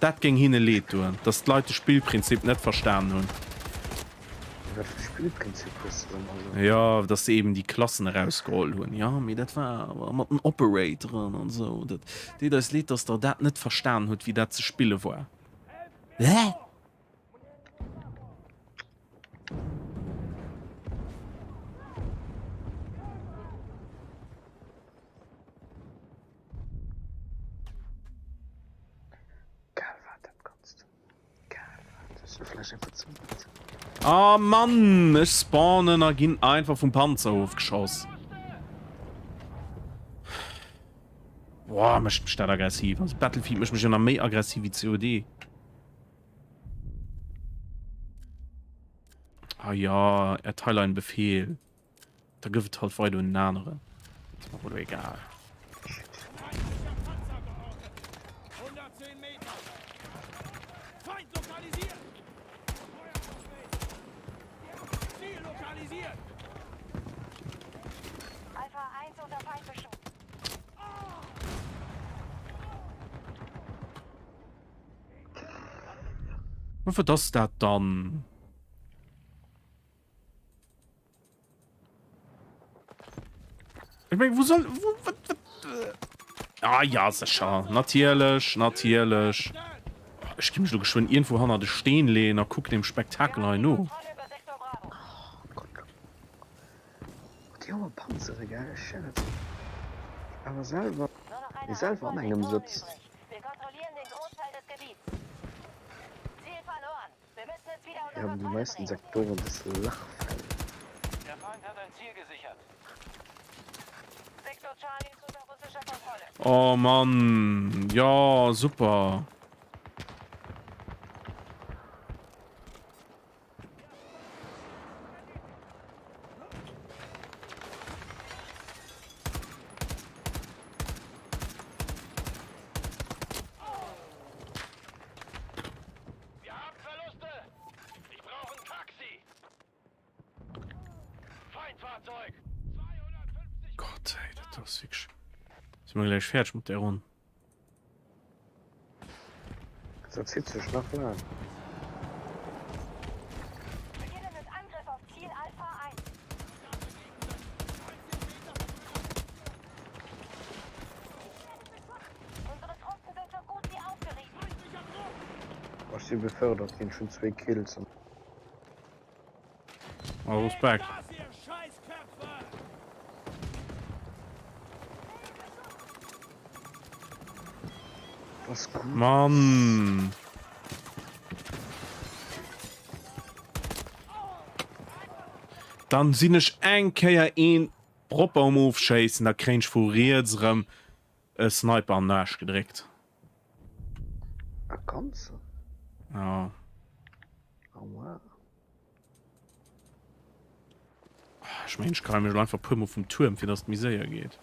Speaker 2: Dat géing hinne leed doen, dass d'Leit de Spillprinzip net verstanen hunn.
Speaker 3: Wat fir e Spillprinzip hues de dann also?
Speaker 2: Jo, dass se eben déi Klassen erausgeholl hunn. Jo, mee dat war awer mat den Operatoren an esou. Dat deet eis leed, dass der dat net verstan hutt, wéi dat ze spille war. Hä? Ah Mann, ech spawnen a ginn einfach vum Panzer ofgeschoss. Boah, mécht mech dat aggressiv. Also Battlefield mécht mech jo nach méi aggressiv wéi COD. Ah ja, erteile einen Befehl. Da gëff et halt weider un en aneren. Ass mer elo egal. Mä wat ass dat dann? Ech meng, wou soll, wou, wat, wat, Ah ja, sécher, natierlech, natierlech. Ech gi mech lo geschwënn iergendwou hannert e Steen leeën a kucken deem Spektakel hei no.
Speaker 3: Déi awer Panzere gell, ech schéngen awer selwer, mee selwer an engem sëtzt. Mir haben déi meisten Sektoren des Lachfäll.
Speaker 2: Oh Mann, jo super. Gott, ey, dat ass wierklech. Si mer gläich fäerdeg mat där Ronn.
Speaker 3: Dat zitt sech nach laang. Ech si befördert ginn, ech hunn zwéi Kills.
Speaker 2: Oh, Respekt.
Speaker 3: Was gut.
Speaker 2: Mann. Dann sinn ech eng Kéier een propper um Ofschéissen, da kréien ech vu riets erëm e Sniper an den Aarsch gedréckt.
Speaker 3: A ganze?
Speaker 2: Ja.
Speaker 3: Oh wow.
Speaker 2: Ech mengen, ech kreie mech elo einfach e puermol vum Tuerm, fir dass et méi séier geet.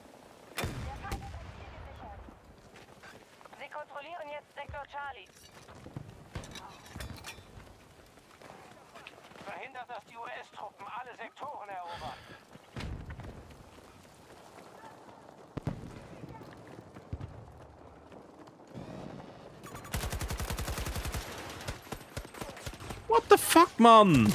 Speaker 2: What the fuck, Mann?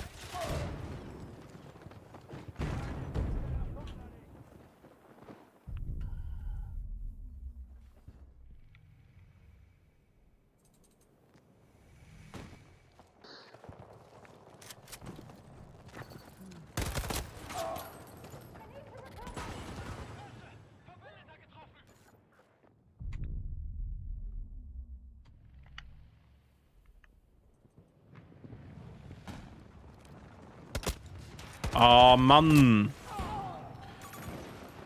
Speaker 2: Oh Mann.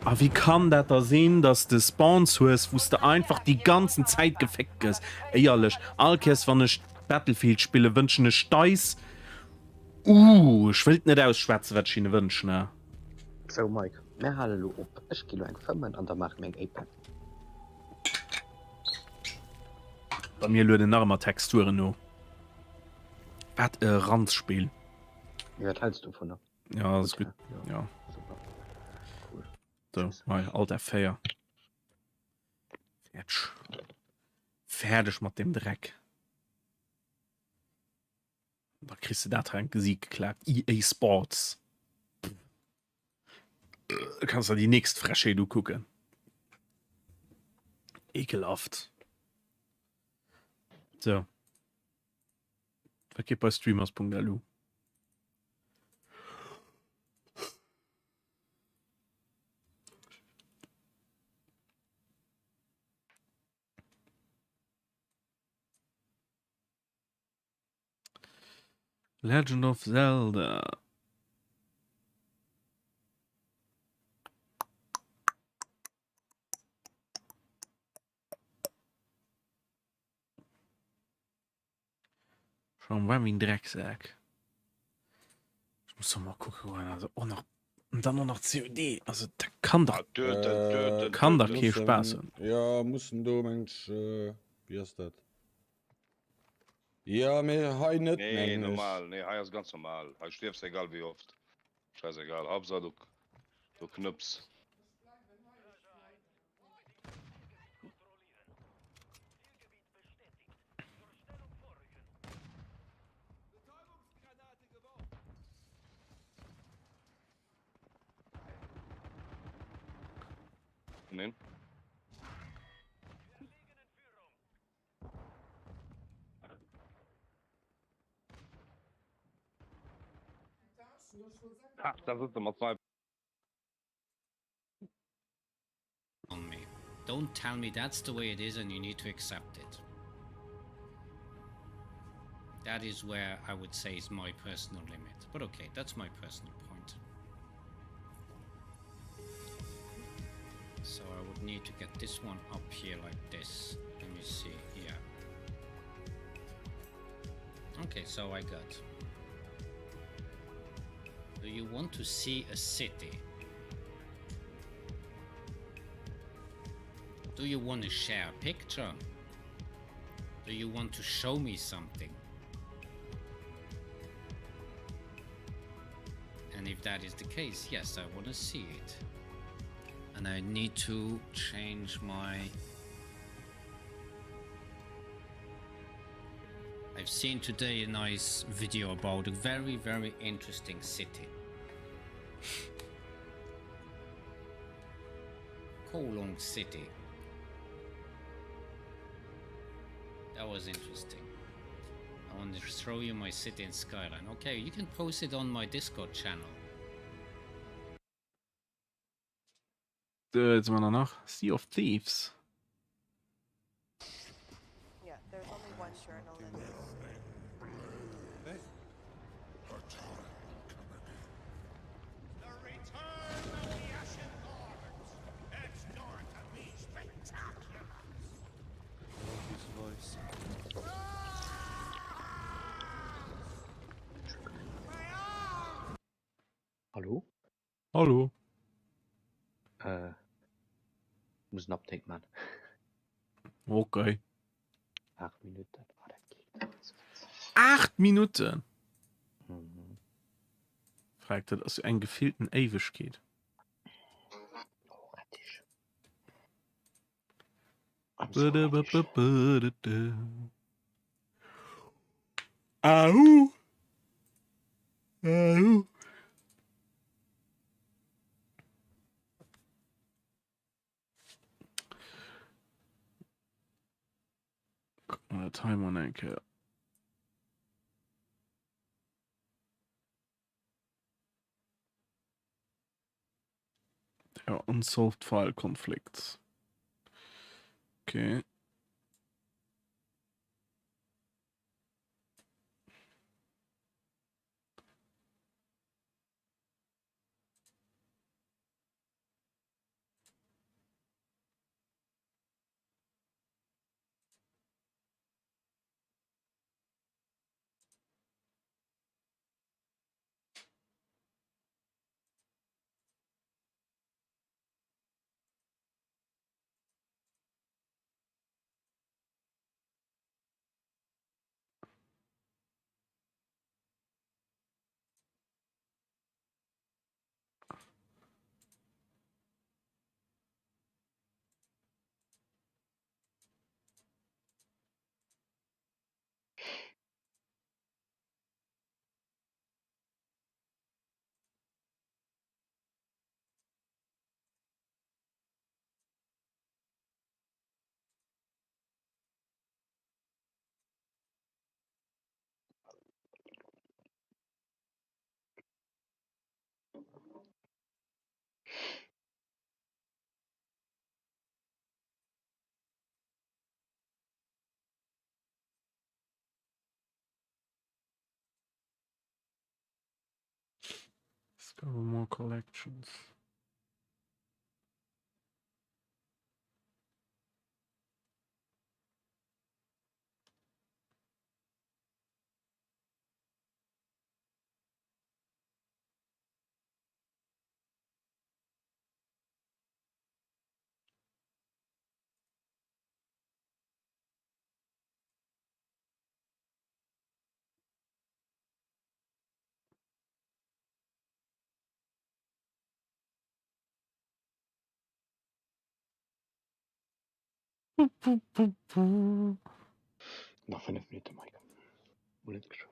Speaker 2: A wéi kann dat da sinn, dass de Spawns hues, wou s de einfach déi ganzen Zäit geféckt gëss? Éierlech, all Kéiers wann ech Battlefield spille wënschen ech Deis. Uh, ech wëllt net ausschwätzen, wat ech hinne wënschen.
Speaker 3: Sou Mike, mär hale lo op, ech gi lo eng fëmmen an da maache mir eng Apex.
Speaker 2: Bei mir lueden nach ëmmer Texturen no. Wat e Ranzspill.
Speaker 3: Mee wat häls dovunner?
Speaker 2: Ja, ass gutt. Ja.
Speaker 3: Super. Cool.
Speaker 2: So, hei, Alt F4. Fäerdeg. Fäerdeg mat deem Dreck. Da kriss de dat hei an d'Gesiit geklaakt. EA Sports. Da kanns der déi nächst Frechheet ukucken. Ekelhaft. So. Wat geet bei streamers.lu? Legend of Zelda. Schon war wie ein Drecksack. Ich muss doch mal gucken, also auch noch und dann auch noch COD. Also da kann doch
Speaker 7: Äh,
Speaker 2: kann doch kein Spaß hunn.
Speaker 7: Ja, mussen do mensch äh, wie ass dat? Ja, mee hei net,
Speaker 8: Nee,
Speaker 7: mengen ech.
Speaker 8: normal, nee, hei ass ganz normal. Hei stierfs de egal wéi oft. Scheißegal, Hauptsache du, du knëpps. Neen. Ha, da sëtzt e mat Sniper.
Speaker 9: On me. Don't tell me that's the way it is and you need to accept it. That is where I would say is my personal limit. But okay, that's my personal point. So I would need to get this one up here like this. Let me see, yeah. Okay, so I got. Do you want to see a city? Do you want to share a picture? Do you want to show me something? And if that is the case, yes, I want to see it. And I need to change my... I've seen today a nice video about a very, very interesting city. Kolong City. That was interesting. I want to throw you my city in Skyline. Okay, you can post it on my Discord channel.
Speaker 2: Äh, jetzt mal nach Sea of Thieves.
Speaker 10: Yeah, there's only one journal in this.
Speaker 3: Hallo?
Speaker 2: Hallo.
Speaker 3: Äh, muss en Update man.
Speaker 2: Okay.
Speaker 3: 8 Minuten. Ah, dat geet.
Speaker 2: 8 Minuten?
Speaker 3: Mhm.
Speaker 2: Fragt, dat ass jo eng gefillten Éiwegkeet.
Speaker 3: Oh, Rettich. I'm so rettich.
Speaker 2: Au! Au! Kuck mer dat hei mol eng Kéier. Ja, unsolved file conflicts. Okay. Discover more collections.
Speaker 3: Nach 5 Minutten, Mike. Mol net geschwë.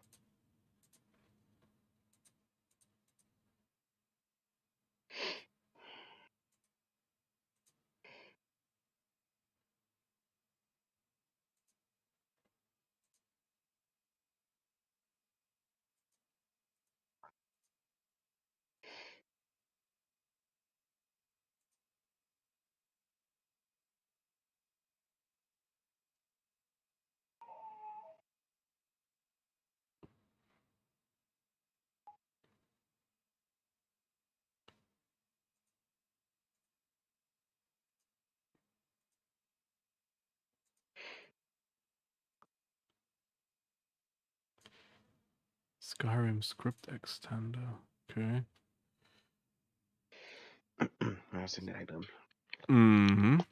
Speaker 2: Skyrim Script Extender, okay.
Speaker 3: Ja, sinn direkt dran.
Speaker 2: Mhm.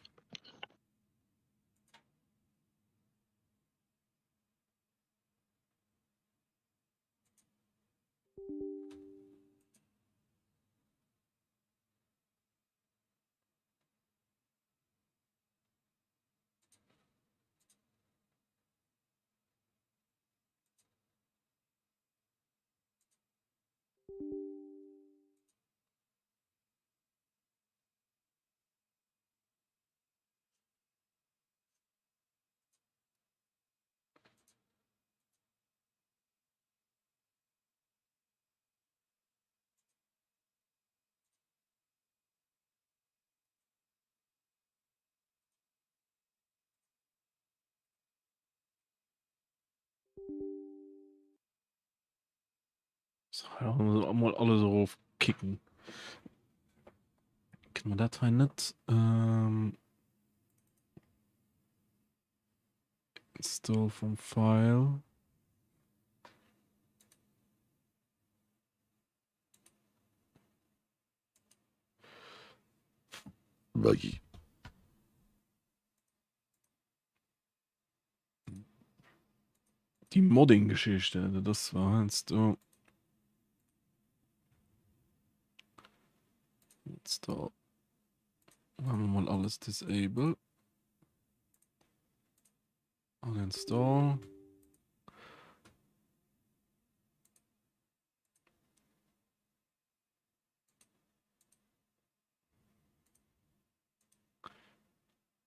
Speaker 2: So, mol alles erof kicken. Kënne mer dat hei net ähm, Install from File. Déi Modding-Geschichte, dat ass zwar heiansdo. Install. Machen wir mal alles disable. Uninstall.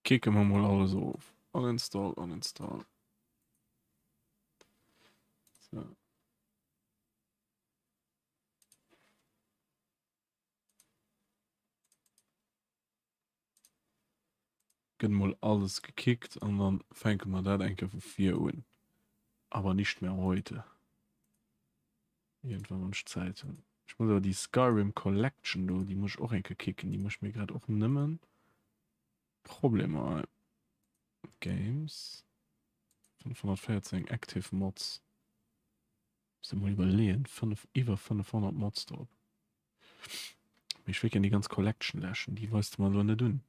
Speaker 2: Kicke mer mol alles of. Uninstall, uninstall. So. Gëtt mol alles gekickt an dann fänke mer dat eng Kéier vu vir un. Aber nicht mehr heute. Iergendwann wann ech Zäit hunn. Ech muss awer déi Skyrim Collection do, déi muss ech och eng Kéier kicken. Déi mécht mir grad och nëmmen Problemer. Games 514 Active Mods. Muss der mol iwwerleeën, 5, iwwer 500 Mods drop. Mee ech wéilt gär déi ganz Collection läschen, déi weist de mer elo net un.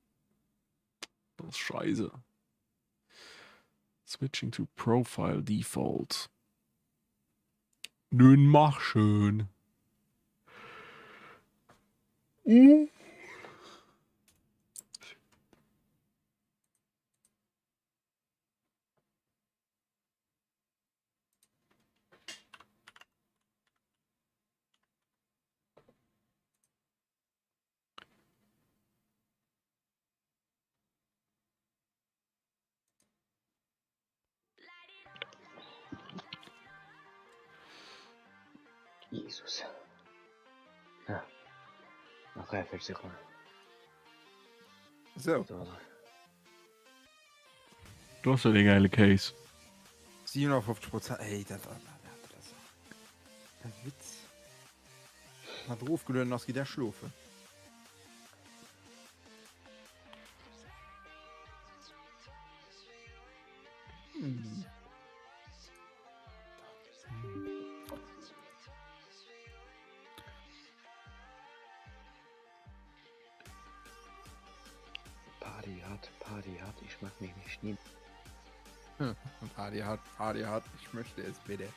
Speaker 2: Dat ass scheise. Switching to profile default. Nun mach schön. Mm.
Speaker 3: Jesus. Ja. Nach 43 Sekonnen.
Speaker 4: So.
Speaker 2: Du hast ja den geile Case.
Speaker 4: 57 Prozent. Ey, dat war dat ass e Witz. Wat erofgelueden ass, gitt der schlofen. Hm.
Speaker 3: Party hart, Party hart, ich mach mich nicht nie.
Speaker 4: Party hart, Party hart, ich möchte es bitte.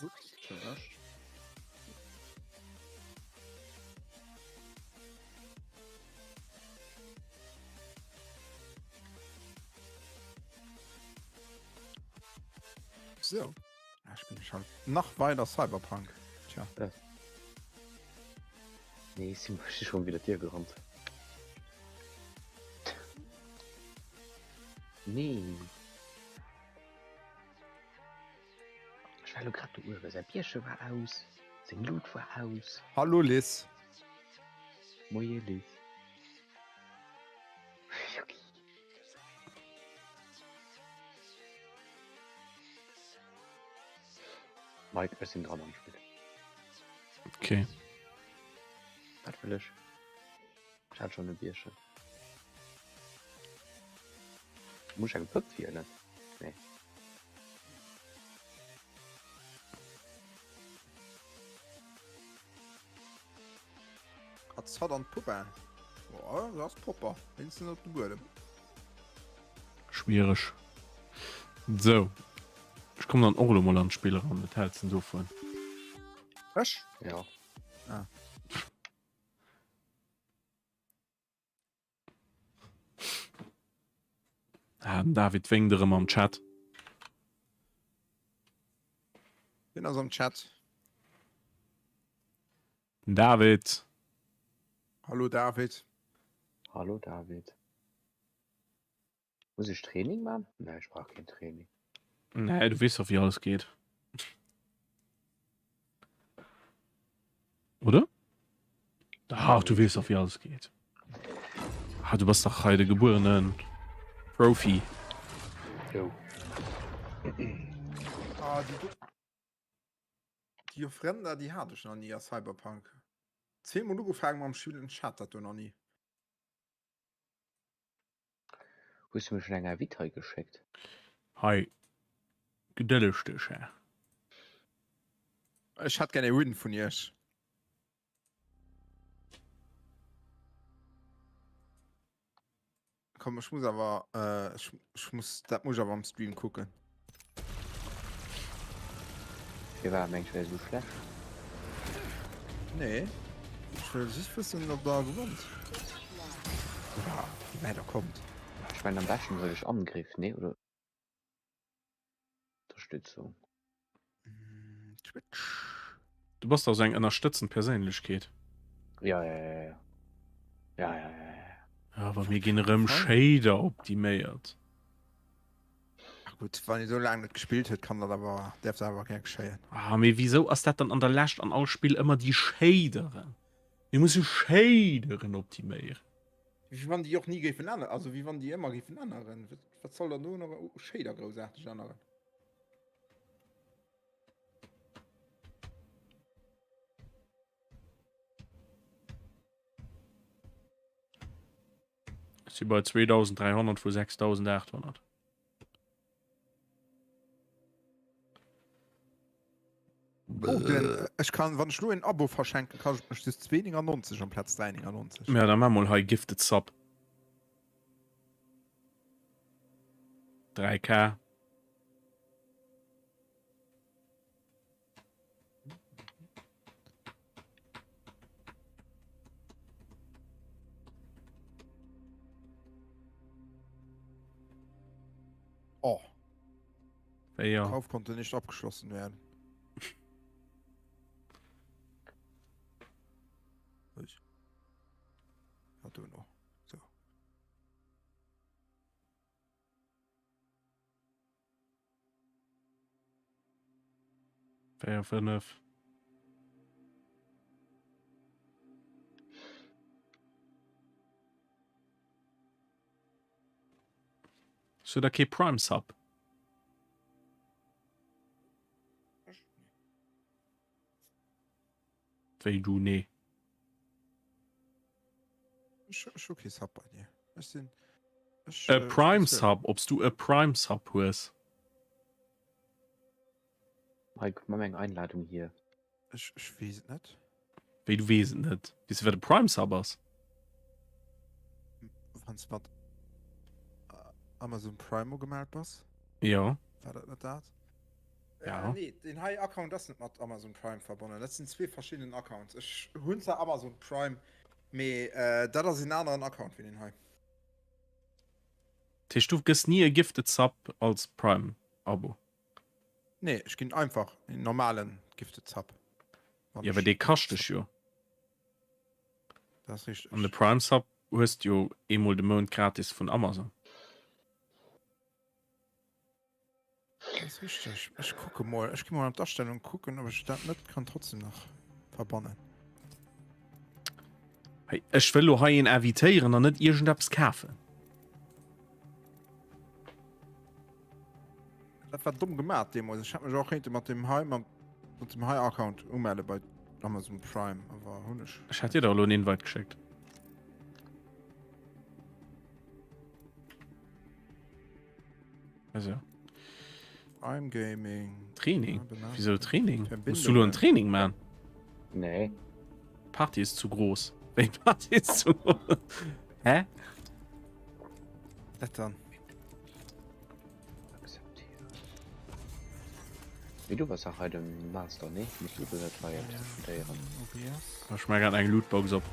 Speaker 4: Ups, schon rasch. So. Ja, ich bin schon nach weider Cyberpunk. Tja.
Speaker 3: Ja. Nee, si schon wieder Dir gerannt. Nee. Ech war lo grad do uewen, säi Bierche war aus, seng Lut war aus.
Speaker 4: Hallo Liz.
Speaker 3: Moie Liz. Joki. Mike, ech sinn dran am Spill.
Speaker 2: Okay.
Speaker 3: Wat wëll ech? Ech hat schon e Bierchen. Muss ech eng Pëpp wielen? Nee.
Speaker 4: Hatt hatt an d'Poubelle. Oh, dat ass propper. Wéinstens op de Buedem.
Speaker 2: Schwiereg. Sou. Ech kommen dann och elo mol an d'Spill eran. Wat häls de dovun?
Speaker 4: Ech?
Speaker 3: Ja.
Speaker 4: Ah.
Speaker 2: Ah, den David wénkt erëm am Chat.
Speaker 4: Wien ass am Chat?
Speaker 2: Den David.
Speaker 4: Hallo David.
Speaker 3: Hallo David. Muss ech Training man? Nee, ech brauch keen Training.
Speaker 2: Nee, du weess doch wéi alles geet. Oder? Ach, du weess doch wéi alles geet. Ah, du bass dach hei de gebuerene Profi.
Speaker 3: Jo.
Speaker 4: Ah, déi do. Déi Ofrenda, déi hat ech nach ni a Cyberpunk. Zweemol ugefaangen mam Spillen, ech hat dat do nach ni.
Speaker 3: Hues du mir schon eng Invite hei geschéckt?
Speaker 2: Hei, gedëlleg dech, hä?
Speaker 4: Ech hätt gär ee Win vun iech. Komm ech muss awer äh, ech, ech muss dat muss ech awer am Stream kucken.
Speaker 3: Firwat mengs du wär esou schlecht?
Speaker 4: Nee. Ech wëll just wëssen ob der gewonnt. Oder wéi wäit der kommt.
Speaker 3: Ech mengen am beschten huel ech Angriff, nee oder? Unterstützung.
Speaker 4: Twitch.
Speaker 2: Du bass dach sou eng ënnerstëtzend Perséinlechkeet.
Speaker 3: Ja, ja, ja, ja. Ja, ja, ja, ja.
Speaker 2: Awer mir ginn erëm Shader optiméiert.
Speaker 4: Ach gutt, wann ee sou laang net gespillt huet, kann dat awer, däerf dat awer gär geschéien.
Speaker 2: Ah, mee wisou ass dat dann an der Lescht an all Spill ëmmer déi Shaderen? Mir musse Shaderen optiméieren.
Speaker 4: Wéi wann déi och ni géifen änneren, also wéi wann déi ëmmer géifen änneren. Wat soll dann do nach u Shader groussaarteg änneren?
Speaker 2: Ech si bei 2300 vu 6800.
Speaker 4: Oh, den, ech kann, wann ech lo en Abo verschenken, kascht mech just 2,99 amplaz 3,99.
Speaker 2: Ja, dann mach mol hei Gifted Sub. 3K.
Speaker 4: Oh.
Speaker 2: Ja.
Speaker 4: Kauf konnte nicht abgeschlossen werden. Ja, du noch. So.
Speaker 2: 4, 5. Hues du da kee Prime Sub? Wéi du nee?
Speaker 4: Ech, ech hu kee Sub bei dir. Ech sinn. Ech,
Speaker 2: E
Speaker 4: äh,
Speaker 2: Prime
Speaker 4: ech
Speaker 2: Sub, obs du e Prime Sub hues?
Speaker 3: Mike, mach mir eng Einladung hier.
Speaker 4: Ech, ech weess et net.
Speaker 2: Wéi du weess et net? Weess du wat e Prime Sub ass?
Speaker 4: Wann s mat Amazon Prime ugemellt bass?
Speaker 2: Jo.
Speaker 4: War dat net dat?
Speaker 2: Ja.
Speaker 4: Äh, nee, den hei Account ass net mat Amazon Prime verbonnen. Dat sinn zwee verschiddenen Accounts. Ech hunn zwar Amazon Prime, mee äh, dat ass en aneren Account wéi den hei.
Speaker 2: Dat heescht du gëss ni e Gifted Sub als Prime Abo?
Speaker 4: Nee, ech ginn einfach en normalen Gifted Sub.
Speaker 2: Ja, awer dee kascht dech jo.
Speaker 4: Dat ass richteg.
Speaker 2: An de Prime Sub hues de jo eemol de Mount gratis vun Amazon.
Speaker 4: Dat ass richteg. Ech kucke mol, ech gi mol an d'Astellung kucken, ob ech dat net kann trotzdem nach verbannen.
Speaker 2: Hey, ech wëll lo hei een invitéieren an net iergendeppes kafen.
Speaker 4: Dat war domm gemaat deemols. Ech hätt mech och kéinte mat deem hei, mat dem hei Account umelle bei Amazon Prime, awer hunn ech.
Speaker 2: Ech hat dir dach elo en Invite geschéckt. Also.
Speaker 4: Prime Gaming.
Speaker 2: Training? Wieso Training? Musst du lo en Training man?
Speaker 3: Nee.
Speaker 2: Party ist zu groß. Wéi Partys zu Hä?
Speaker 4: Dat dann.
Speaker 3: Mee du bass dach hei de Master, nee? Muss du dat hei akzeptéieren?
Speaker 2: Ech maache grad eng Lootbox op.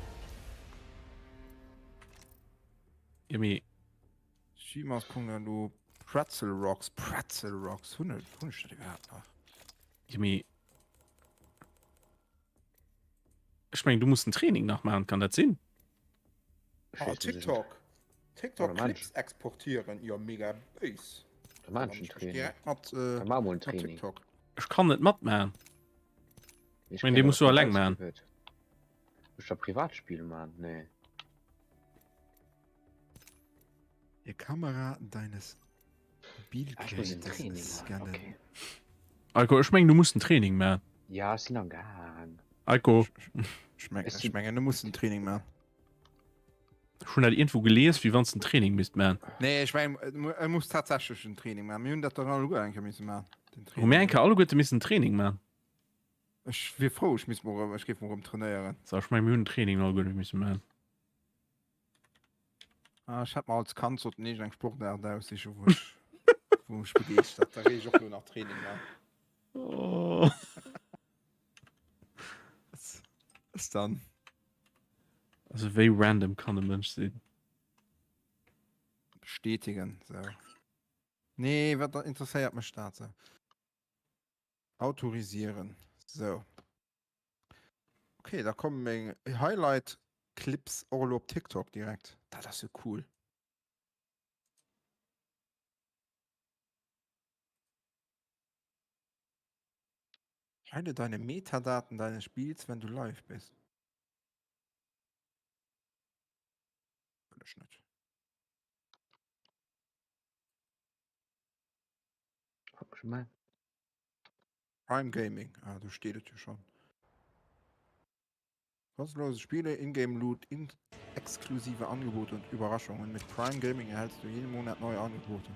Speaker 2: Jo mee.
Speaker 4: Streamers.lu Pretzel Rocks, Pretzel Rocks, hunn ech hunn ech dat iwwerhaapt nach?
Speaker 2: Jo mee. Ech mengen du muss den Training nach maachen, kann dat sinn?
Speaker 4: Oh, TikTok. TikTok Clips exportieren, jo mega béis.
Speaker 3: Da maan ech en Training.
Speaker 4: Mat, äh,
Speaker 3: Da maa mol en Training.
Speaker 4: TikTok.
Speaker 2: Ech kann net matmaan.
Speaker 3: Ech
Speaker 2: mengen, dee muss du alleng maan.
Speaker 3: Muss da Privatspiel maan? Nee.
Speaker 4: Die Kamera deines Mobilgerätes scannen.
Speaker 3: Okay.
Speaker 2: Alko, ech mengen du muss en Training maan.
Speaker 3: Ja, ech sinn am Gaang.
Speaker 2: Alko.
Speaker 4: Ech mengen du muss en Training maan.
Speaker 2: Ech hunn dat iergendwou gelies, wéi wann s en Training misst maan.
Speaker 4: Nee, ech mengen e muss tatsächlech en Training maan. Mir hunn dat dach alleguer eng Kéier misse maan.
Speaker 2: Hu mir eng Kéier alleguerte missen en Training maan?
Speaker 4: Ech wier frou, ech misst mol erëm, ech géif mol erëm trainéieren.
Speaker 2: So, ech mengen mir hunn en Training alleguerte misse maan.
Speaker 4: Ah, ech hat mer als Kand sollten iergend eng Sportaart aussichen, wou ech, wou mech begeeschtert. Da géif ech och lo nach Training man.
Speaker 2: Oh.
Speaker 4: Was dann?
Speaker 2: Also wéi random kann e Mënsch sinn?
Speaker 4: Bestätigen, so. Nee, wat da interesséiert mech dat so. Autorisieren, so. Okay, da kommen meng Highlight Clips och elo op TikTok direkt. Dat ass jo cool. Teile deine Metadaten deines Spiels, wenn du live bist. Wëll ech net. Prime Gaming, ah do steet et jo schonn. Kostenlose Spiele, Ingame Loot, in exklusive Angebote und Überraschungen. Mit Prime Gaming erhältst du jeden Monat neue Angebote.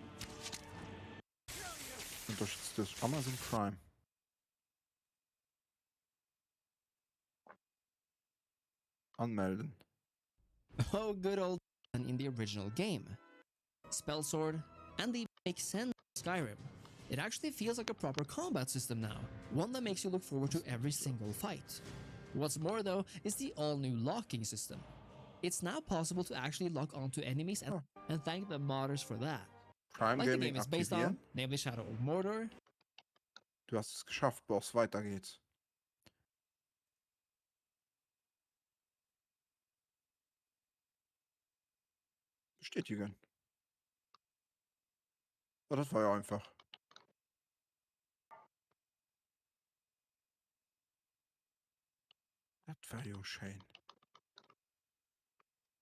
Speaker 4: Unterstützt durch Amazon Prime. Anmelden.
Speaker 11: Oh, good old in the original game. Spell sword, and the makes sense Skyrim. It actually feels like a proper combat system now, one that makes you look forward to every single fight. What's more though, is the all-new locking system. It's now possible to actually lock onto enemies and, oh. and thank the modders for that.
Speaker 4: Prime
Speaker 11: like the
Speaker 4: Gaming
Speaker 11: game is based
Speaker 4: aktivieren.
Speaker 11: on, namely Shadow of Mordor.
Speaker 4: Du hast es geschafft, Boss. Weiter geht's. Bestätigen. Oh, dat war jo einfach. Dat war jo schéin.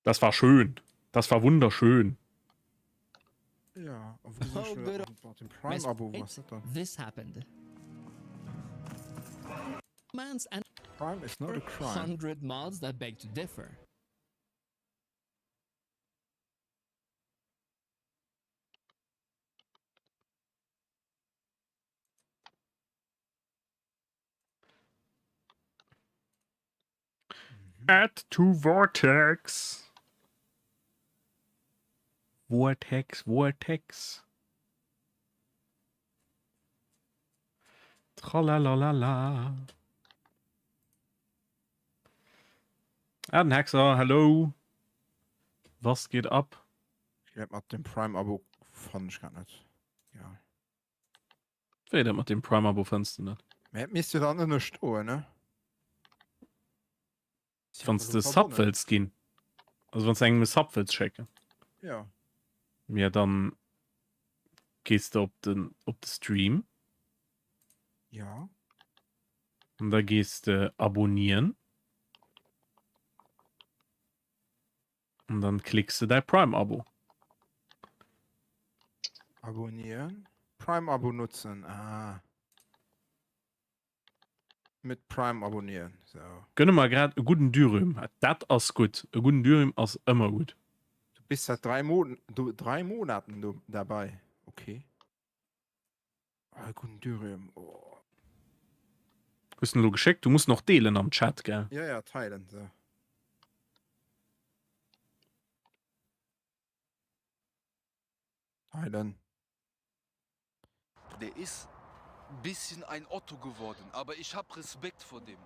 Speaker 2: Das war schön. Das war wunderschön.
Speaker 4: Ja, a wou sinn ech elo mat dem Prime-Abo? Wou ass dat dann?
Speaker 11: This happened. Mans and
Speaker 4: Prime is not a crime.
Speaker 11: 100 mods that beg to differ.
Speaker 2: Add to Vortex. Vortex, Vortex. Tralalala. Ah, den Hexer, hello. Was geht ab?
Speaker 4: Ich glaub, mat dem Prime-Abo fannen ech grad net. Ja.
Speaker 2: Wéi dat mat dem Prime-Abo fënns du net?
Speaker 4: Mä et misst jo dann ënne stoen, ne?
Speaker 2: Wann s de Sub wëlls ginn. Also wann s de engem e Sub wëlls schécken.
Speaker 4: Ja.
Speaker 2: Ja, dann gees de op den, op de Stream.
Speaker 4: Ja.
Speaker 2: An da gees de abonnieren. An dann klicks de däi Prime-Abo.
Speaker 4: Abonnieren. Prime-Abo nutzen. Ah. Mit Prime abonnieren. So.
Speaker 2: Gönne mer grad e gudden Dürüm. Dat ass gutt. E gudden Dürüm ass ëmmer gutt.
Speaker 4: Du bist seit drei, Mon du, drei Monaten du, dabei. Okay. Ah, gudden Dürüm. Oh.
Speaker 2: Hues den elo geschéckt? Du muss noch deelen am Chat, gell?
Speaker 4: Ja, ja, teilen. So. Heilen.
Speaker 12: Der is bisschen ein Otto geworden, aber ich hab Respekt vor dem.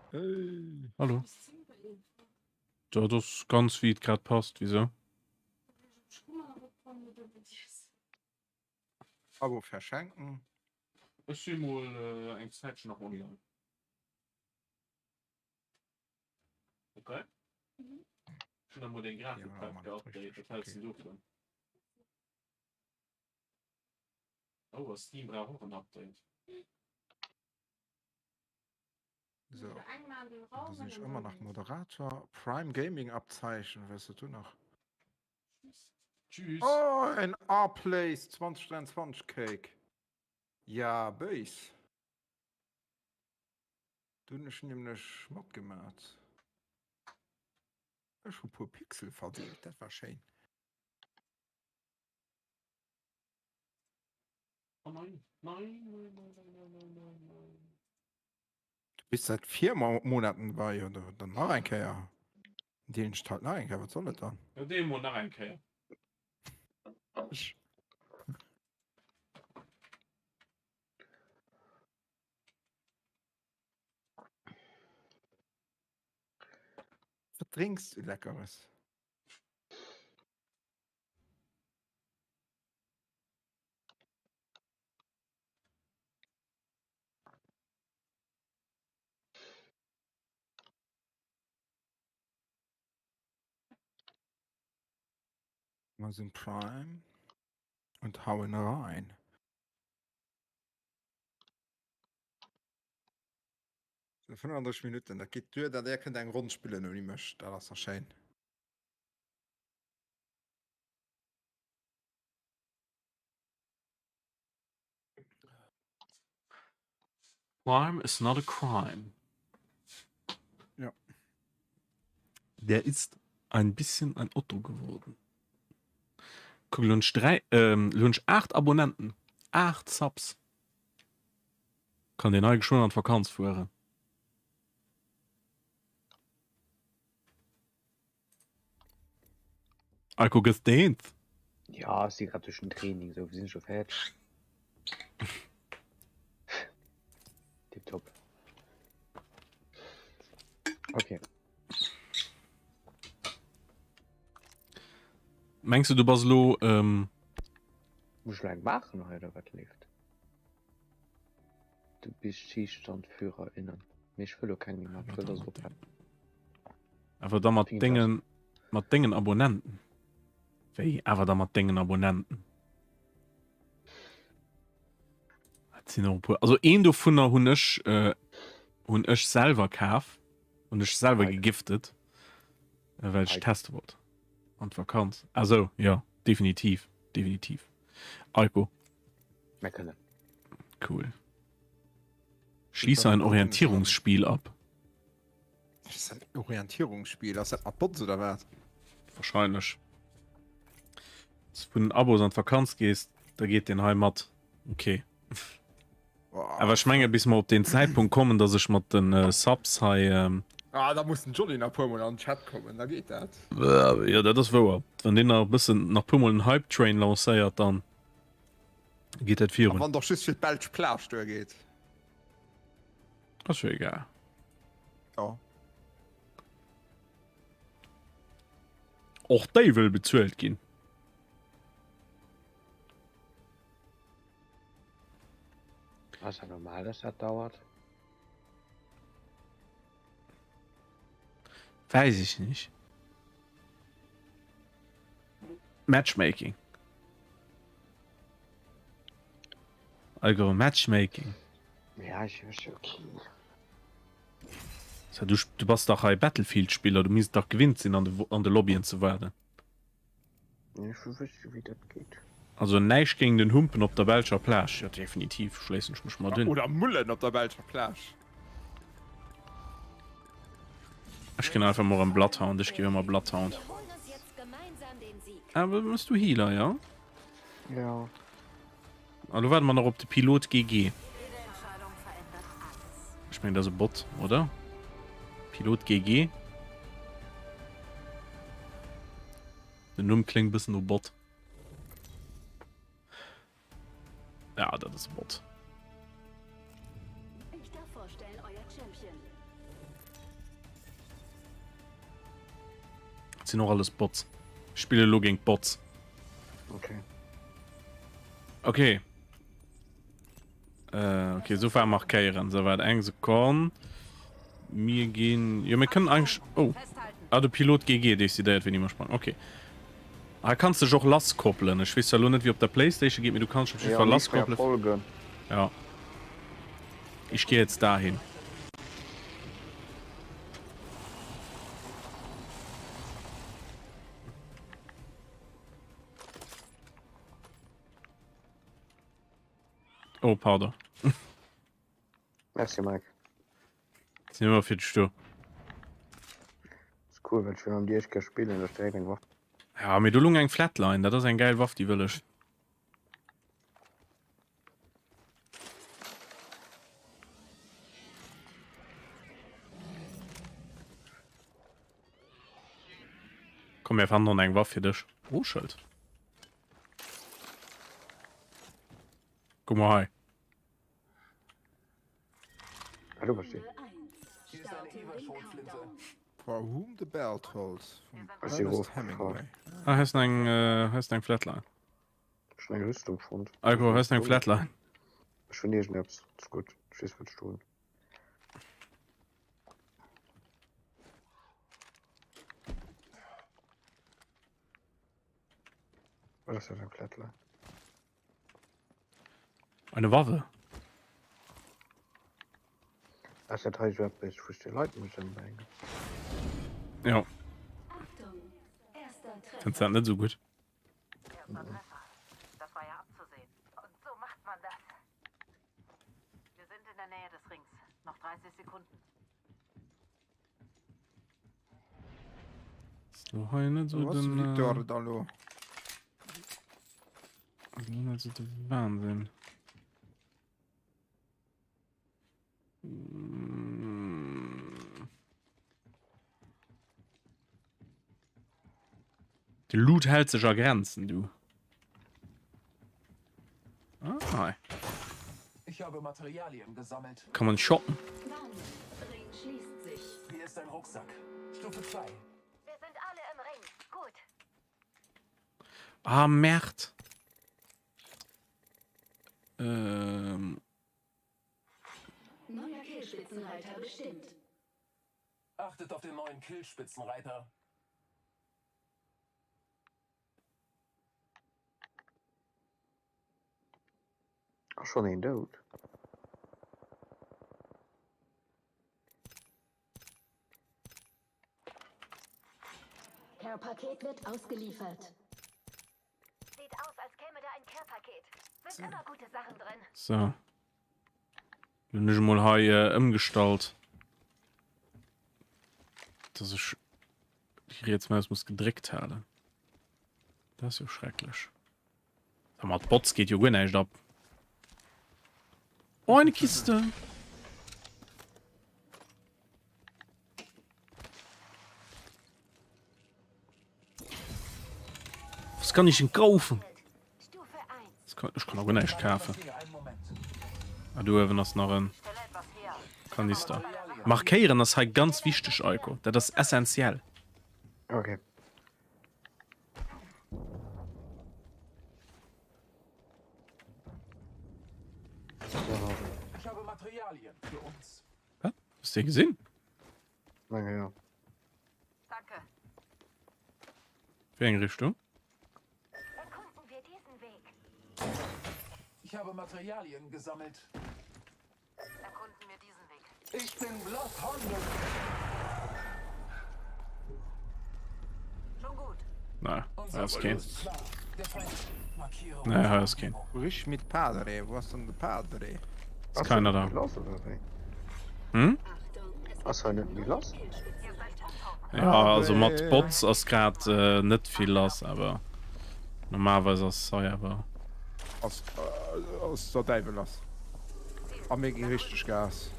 Speaker 2: Hallo. Dat ass ganz wéi et grad passt. Wisou?
Speaker 4: Abo verschenken.
Speaker 2: Ech si mol eng Zäitchen nach online. Okay. Ech hunn emol deng Grafikkaart geupdate. Wat häls de dovun? Oh, a Steam brauch och en Update.
Speaker 4: So. Da sinn ech ëmmer nach Moderator. Prime Gaming Abzeichen, wat ass dat do nach?
Speaker 2: Tschüss.
Speaker 4: Oh, en A-Place 2023 Cake. Ja, béis. Do hunn ech nämlech matgemat. Ech hu puer Pixel verdeelt, dat war schéin.
Speaker 2: Oh nein, nein, nein, nein, nein, nein, nein, nein.
Speaker 4: Du bist seit 4 Monaten bei oder dann nach eng Kéier. Deelen ech halt nach eng Kéier, wat soll et dann?
Speaker 2: Ja, deel mol nach eng Kéier.
Speaker 4: Ech. Wat drénks du Leckeres? Amazon Prime und hauen rein. So 35 Minuten, dat geet duer, dat Är kënnt eng Ronn spillen ouni mech, dat ass dach schéin.
Speaker 2: Crime is not a crime.
Speaker 4: Ja.
Speaker 2: Der ist ein bisschen ein Otto geworden. Kuck, lo hunn ech 3, ähm, lo hunn ech 8 Abonnenten. 8 Subs. Kann deen hei geschwënn an d'Vakanz fueren. Eiko gëss de eens?
Speaker 3: Ja, ech si grad duerch den Training, sou sinn scho fäerdeg. Tipptopp. Okay.
Speaker 2: Mengs du du bass lo ähm...
Speaker 3: Muss ech lo eng maachen hei oder wat leeft? Du bist Schießstandführerinnen. Mee ech wëll lo keng méi maachen, ech wëll dass et ophält.
Speaker 2: Awer da mat dengen mat dengen Abonnenten. Wéi awer da mat dengen Abonnenten? Dat sinn och e puer. Also een dovunner hunn ech äh, hunn ech selwer kaf, hunn ech selwer gegiftet, äh, well ech teste wollt an d'Vakanz. Ah sou, jo, definitiv, definitiv. Eiko.
Speaker 3: Mir kënnen.
Speaker 2: Cool. Schließe ein Orientierungsspiel ab.
Speaker 4: Was ist ein Orientierungsspiel? Ass dat mat Bots oder wat?
Speaker 2: Wahrscheinlech. Wann du vun den Abos an d'Vakanz gees, da geet deen hei mat. Okay. Awer ech menge bis mer op deen Zäitpunkt kommen, dass ech mat den äh, Subs hei. Ähm,
Speaker 4: Ah, da muss den Jolly nach puer mol an den Chat kommen, da geet dat.
Speaker 2: Jo, dat ass wouer. Wann deen nach e bëssen nach puer mol den Hype Train lancéiert, dann geet dat
Speaker 4: A
Speaker 2: virun.
Speaker 4: wann et och just fir d'belsch Plage duergeet.
Speaker 2: Ass jo egal.
Speaker 4: Ja.
Speaker 2: Och déi wëll bezuelt ginn.
Speaker 3: Ass ja normal, dass dat dauert.
Speaker 2: Weiß ich nicht. Matchmaking. Algo Matchmaking.
Speaker 3: Ja, ich ist okay.
Speaker 2: So, du, du bass dach hei Battlefield-Spiller, du misst dach gewinnt sinn an de, an de Lobbyen ze waarden.
Speaker 3: Ich wüsste, wie dat geht.
Speaker 2: Also näischt géing den Humpen op der belscher Plage. Jo definitiv, schléissen ech mech mat un.
Speaker 4: Oder Mullen op der belscher Plage.
Speaker 2: Ech ginn einfach mol erëm Bloodhound, ech ginn ëmmer Bloodhound. Awer bass du Healer, jo?
Speaker 3: Jo.
Speaker 2: A lo waarde mer nach op de Pilot GG. Ech mengen dat ass e Bot, oder? Pilot GG. Den Numm kléngt bëssen no Bot. Ja, dat ass e Bot.
Speaker 13: Ich darf vorstellen, euer Champion.
Speaker 2: Dat sinn och alles Bots. Ech spille lo géint Bots.
Speaker 3: Okay.
Speaker 2: Okay. Äh, okay, so war markéieren. So wat eng Sekonn. Mir ginn. Jo, mir kënnen eigentlich. Oh. Ah, de Pilot GG decidéiert, wéini mer sprangen. Okay. Ah, kanns dech och lasskoppelen. Ech weess zwar lo net, wéi op der Playstation geet, mee du kanns dech op jeden
Speaker 3: Ja,
Speaker 2: Fall
Speaker 3: méi schwéier
Speaker 2: lasskoppelen.
Speaker 3: Folgen.
Speaker 2: Ja. Ich gehe jetzt dahin. Oh, pardon.
Speaker 3: Merci Mike.
Speaker 2: Sinn ëmmer fir dech do.
Speaker 3: Ass cool, well ech will am dir ech gär spillen, ech direkt eng Waff.
Speaker 2: Ja, mee do lung eng Flatline, dat ass eng gäil Waff, déi wëll ech. Komm, mir fannen eng Waff fir dech. Oh, Schëld. Guck mal hei.
Speaker 3: Hallo, verstehe.
Speaker 4: For whom the bell tolls vum
Speaker 3: Ass sie
Speaker 4: Ernest
Speaker 3: hochgefahren.
Speaker 4: Hemingway.
Speaker 2: Ah, heißt eng, äh, heißt eng Flatline.
Speaker 3: Schon eng Rüstung fonnt.
Speaker 2: Alko, heißt eng Flatline.
Speaker 3: Ech hunn iergendeppes. Ist gutt. Ech weess, wat ech do hunn. Wat ass dat eng Flatline?
Speaker 2: Eine Waffe.
Speaker 3: Ass dat hei sou eppes, wou s de Leit muss ëmbréngen?
Speaker 2: Ja. Fënns dat net sou gutt?
Speaker 6: Das war ja abzusehen. Und so macht man das. Wir sind in der Nähe des Rings. Noch 30 Sekunden.
Speaker 2: Ass lo hei net sou
Speaker 4: Wo ass
Speaker 2: den,
Speaker 4: de Victor
Speaker 2: äh,
Speaker 4: da lo?
Speaker 2: ass lo net sou de Wahnsinn. De Loot hält sech a Grenzen, du. Ah, hei.
Speaker 5: Ich habe Materialien gesammelt.
Speaker 2: Kann man shoppen.
Speaker 13: Ring schließt sich.
Speaker 5: Hier ist ein Rucksack. Stufe 2.
Speaker 6: Wir sind alle im Ring. Gut.
Speaker 2: Ah, Merd. Ähm.
Speaker 13: Neuer Killspitzenreiter bestimmt.
Speaker 5: Achtet auf den neuen Killspitzenreiter.
Speaker 3: Ass schon een dout?
Speaker 13: Care Paket wird ausgeliefert.
Speaker 6: Sieht aus, als käme da ein Care-Paket. Sind immer gute Sachen drin.
Speaker 2: So. Hunn ech emol hei äh, ëmgestallt. Dass ech déi riets Maus muss gedréckt halen. Dat ass jo schrecklech. A mat Bots geet jo guer näischt ab. Oh, eine Kiste! Was kann ich denn kaufen? Das kann, ich kann auch näischt kafen. Ah, do uewen ass nach en Kanister. Markéieren ass hei ganz wichteg, Eiko. Dat ass essentiell.
Speaker 3: Okay.
Speaker 5: Ich habe Materialien für uns.
Speaker 2: Wat? Hues de gesinn?
Speaker 3: Menge ja.
Speaker 6: Danke.
Speaker 2: Wéi eng Richtung?
Speaker 6: Erkunden wir diesen Weg.
Speaker 5: Ich habe Materialien gesammelt.
Speaker 6: Erkunden wir diesen Weg.
Speaker 5: Ich bin Bloodhound.
Speaker 6: Schon gut.
Speaker 2: Na, hei ass keen. Nee, hei ass keen.
Speaker 4: Rich mit Padre, wo ass dann de Padre?
Speaker 2: Ass keiner da.
Speaker 3: Lass oder wéi?
Speaker 2: Hm?
Speaker 3: Ass hei net méi lass?
Speaker 2: Ja, also mat Bots ass grad äh, net vill lass, awer normalerweis ass hei awer.
Speaker 4: Ass, äh, ass der Däiwel lass. A mir gi richteg Gas.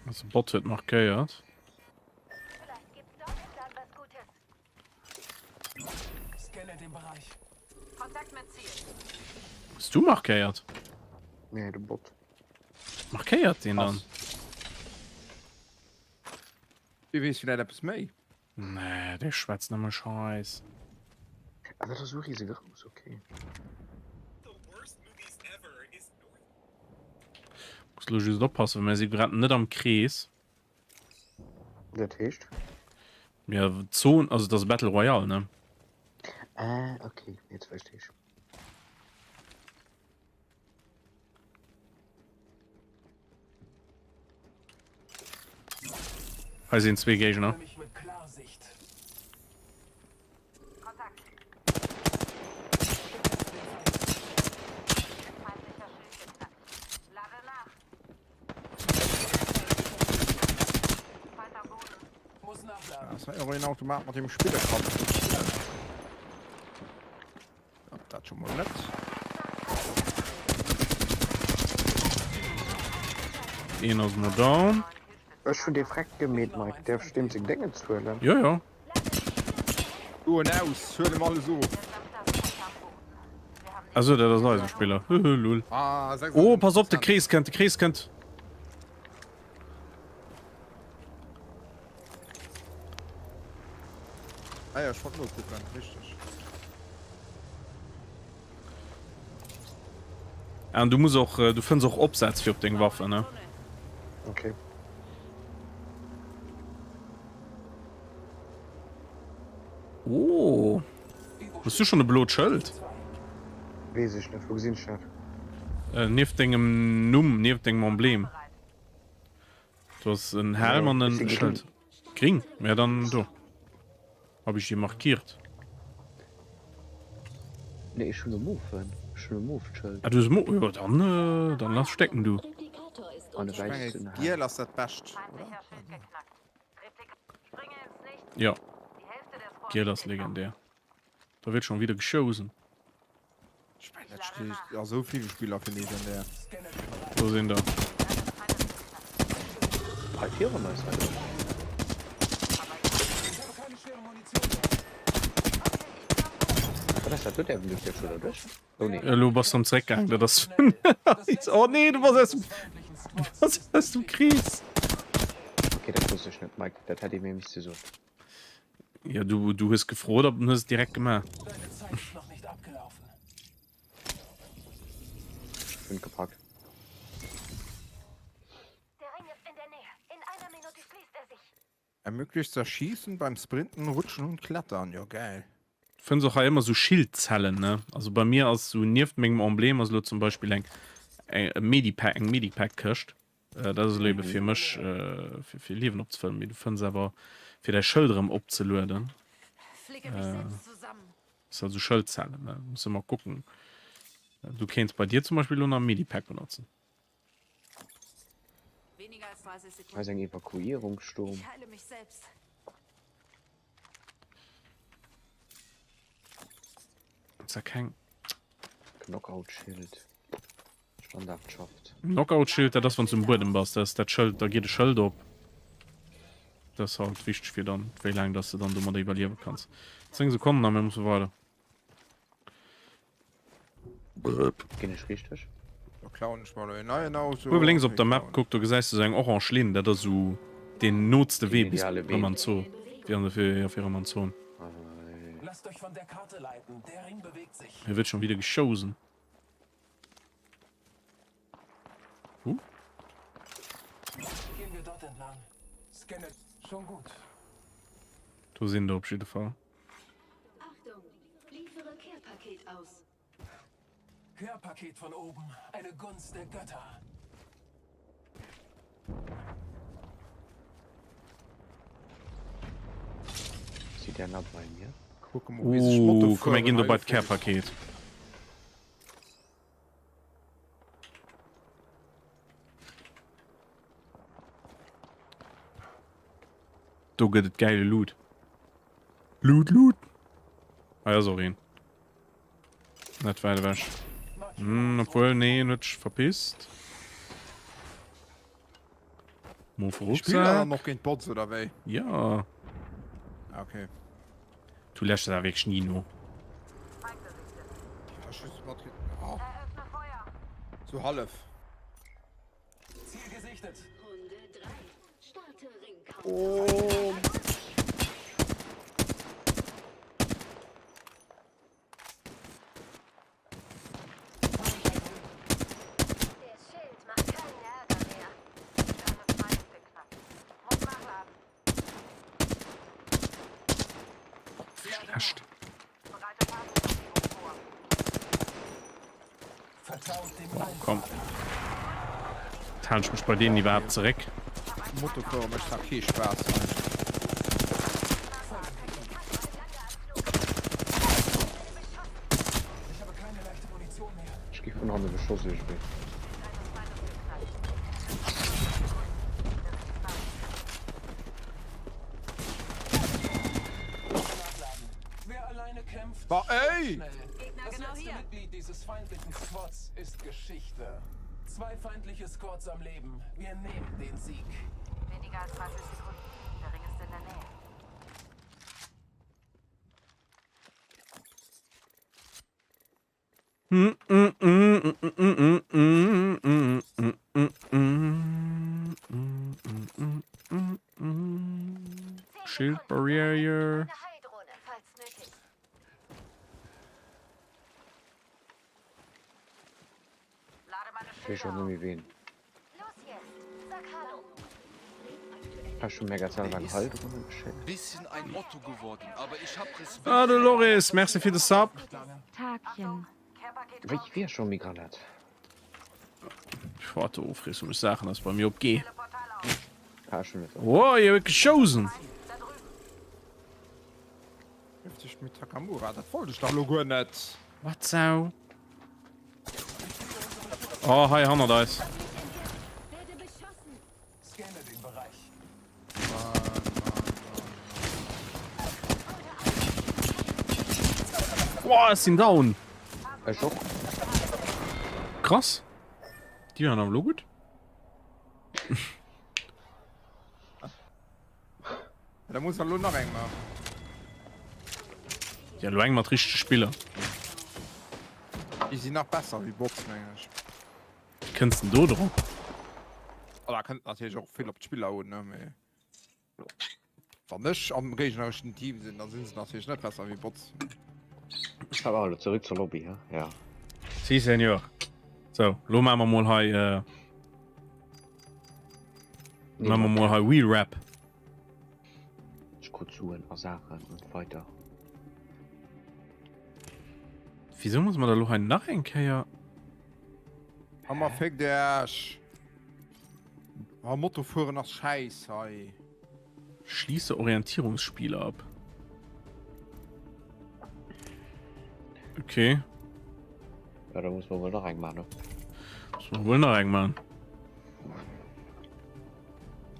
Speaker 2: Also Bot huet markéiert.
Speaker 5: Scanne den Bereich.
Speaker 6: Kontakt mit Ziel.
Speaker 2: Hues du markéiert?
Speaker 3: Nee, de Bot.
Speaker 2: Markéiert deen dann?
Speaker 4: Dee weess villäit eppes méi.
Speaker 2: Nee, dee schwätzt nëmme Scheiss.
Speaker 3: Ah, dat ass esou risegrouss, okay.
Speaker 2: Muss lo just oppassen, well mir si grad net am Krees.
Speaker 3: Dat heescht?
Speaker 2: Ja, Zon, also dat ass Battle Royale, ne?
Speaker 3: Ah, okay, jetzt verstehe ich.
Speaker 2: Hei sinn zwee Géigner.
Speaker 4: Das war ja een Automat mat dem Spille kann. Dat schon mal net.
Speaker 2: Een ass mo down.
Speaker 3: Ech hunn dee Freck gemeet, Mike. Däerf ech deem seng Déngen zuelen?
Speaker 2: Jo, jo.
Speaker 4: Du en aus, huel em alles of.
Speaker 2: Achso, dat ass eise Spiller. Höhö, lul.
Speaker 4: Ah,
Speaker 2: Oh, pass op, de Krees kënnt, de Krees kënnt.
Speaker 4: Ah ja, ech wollt nokucken, richteg.
Speaker 2: An du muss och, du fënns och Opsätz fir op deng Waffen, ne?
Speaker 3: Okay.
Speaker 2: Oh. Hues du schon e blot Schëld?
Speaker 3: Weess ech net, wou gesinn ech dat?
Speaker 2: Äh, nieft dengem Numm, nieft dengem Emblem. Du hast en Helm an en Schëld. Gring? Ja, dann do. Hab ich dir markiert.
Speaker 3: Nee, ech hunn e Mofen. Ech hunn e Mofschëld.
Speaker 2: Ah, du hues e Mo-, jo, dann, äh, dann lass stecken, du.
Speaker 3: An e
Speaker 4: Ech mengen,
Speaker 3: wäissen Helm.
Speaker 4: giel ass dat bescht, oder?
Speaker 2: Ja. Giel ass legendär. Da wird schon wieder geschossen.
Speaker 4: Ech mengen, dat steet a sou ville Spiller fir legendär.
Speaker 2: Do sinn der.
Speaker 3: Hei virun eis hei. Wat ass dat do? Däerfen duerch dat oder duerch? Oh nee.
Speaker 2: Elo bass du am zeréckgaang, dat ass Oh nee, du bass aus dem du bass aus dem Krees.
Speaker 3: Okay, dat wosst ech net, Mike. Dat hätt ee mir misste soen.
Speaker 2: Ja, du, du hues gefrot an hues et direkt gemaach.
Speaker 3: Hun gepackt.
Speaker 4: Ermöglicht das Schießen beim Sprinten, Rutschen und Klettern. Jo geil.
Speaker 2: Fënns och hei ëmmer sou Schildzellen, ne? Also bei mir ass sou nieft mengem Emblem ass elo zum Beispill eng eng e Medipack, eng Medipack-Këscht. Dat ass elo ebe fir mech fir fir Liewen opzefëllen, mee du fënns awer fir däi Schëld erëm opzelueden ass halt sou Schëldzellen, ne? Muss ëmmer kucken. Du kéints bei dir zum Beispill elo nach e Medipack benotzen.
Speaker 3: Hei ass eng Evakuierungssturm.
Speaker 2: Ass da keng.
Speaker 3: Knockout-Schild. Standardschaft.
Speaker 2: Knockout-Schild, dat ass wann s du um Buedem bass, dat ass dat Schëld, da geet e Schëld op. Dat ass halt wichteg fir dann, wéi laang dass de dann domadder iwwerliewe kanns. 10 Sekonnen a mir musse weider.
Speaker 3: Ginn ech richteg?
Speaker 4: Da klauen ech mer elo een neien Auto.
Speaker 2: Uewe lénks op der Map, kuck, do gesäis de sou eng orange Linn, dat ass sou deen nootste Wee bis erëm an d'Zon, fir an fir erëm an d'Zon. Hier wird schon wieder geschossen. Huh?
Speaker 5: Gehen wir dort entlang. Scanne. Schon gut.
Speaker 2: Do sinn der op jidde Fall.
Speaker 13: Achtung, liefere Care-Paket aus.
Speaker 5: Care-Paket von oben. Eine Gunst der Götter.
Speaker 3: Sieht der nah bei mir?
Speaker 4: Kucke mol, wéi sech Moto
Speaker 2: Uh, komm mir
Speaker 4: fueren
Speaker 2: ginn do
Speaker 4: hei
Speaker 2: bei
Speaker 4: gefällt.
Speaker 2: d'Care-Paket. Do gëtt et gäile Loot. Loot, Loot! Hei ass och een. Net wäit ewech. Hm, obwuel, nee, en huet sech verpisst. Move
Speaker 4: Spillt der dann
Speaker 2: Rucksack.
Speaker 4: och géint Bots oder wéi?
Speaker 2: Ja.
Speaker 4: Ah, okay.
Speaker 2: Du läscht dat awer wierklech ni no.
Speaker 4: Ech just mat oh. So hallef.
Speaker 5: Ziel gesichtet.
Speaker 7: Oh.
Speaker 2: Schlecht. Oh, komm. Halen ech mech bei deenen iwwerhaapt zeréck?
Speaker 4: Motofuere mécht zwar kee Spaass hei.
Speaker 3: Ech gi vun hanne beschoss iergendwéi.
Speaker 4: Bah ey!
Speaker 5: Das letzte Mitglied dieses feindlichen Squads ist Geschichte. Zwei feindliche Squads am Leben. Wir nehmen den Sieg.
Speaker 6: Weniger als 30 Sekunden. Der Ring ist in der Nähe.
Speaker 2: Schildbarriere.
Speaker 3: Ech weess schon net méi ween. Hast du mir grad selber eng Heildrohne geschéckt?
Speaker 12: Bisschen ein Otto geworden, aber ich hab Respekt.
Speaker 2: Ah, de Loris, merci fir de Sub.
Speaker 13: Tagchen.
Speaker 3: Wéi wier schon méi Granat?
Speaker 2: Boah, do frees du mech Saachen, ass bei mir op G.
Speaker 3: Ah, schon net.
Speaker 2: Oh, ihr huet geschosen.
Speaker 4: Hefteg mit Takamura, dat wollt ech dach lo guer net.
Speaker 2: Wat Sau? Oh, hei hannert eis. Boah, ech sinn down.
Speaker 3: Ech och.
Speaker 2: Krass. Déi waren awer lo gutt.
Speaker 4: Da muss er lo nach eng maachen.
Speaker 2: Ja, lo eng mat richtege Spiller.
Speaker 4: Déi sinn nach besser wéi Bots, mengen ech.
Speaker 2: Wéi kënns den do drop?
Speaker 4: Oh, da kënnt natierlech och vill op d'Spiller un, ne, mee wann ech am géignereschen Team sinn, da sinn se natierlech net besser wéi Bots.
Speaker 3: Ça va, elo zeréck zur Lobby, he? Ja.
Speaker 2: Si, Senor. Sou, lo maache mer mol hei, äh, maache mer mol hei Wheel Rap.
Speaker 3: Ech krut Suen a Saachen und weiter.
Speaker 2: Wieso muss man da lo hei nach eng Kéier?
Speaker 4: Hammer féck Äerch. Ah, Moto fueren ass schäiss hei.
Speaker 2: Schließe Orientierungsspiele ab. Okay.
Speaker 3: Ja, da muss man wohl nach eng machen. Ne?
Speaker 2: Muss man wohl nach eng machen.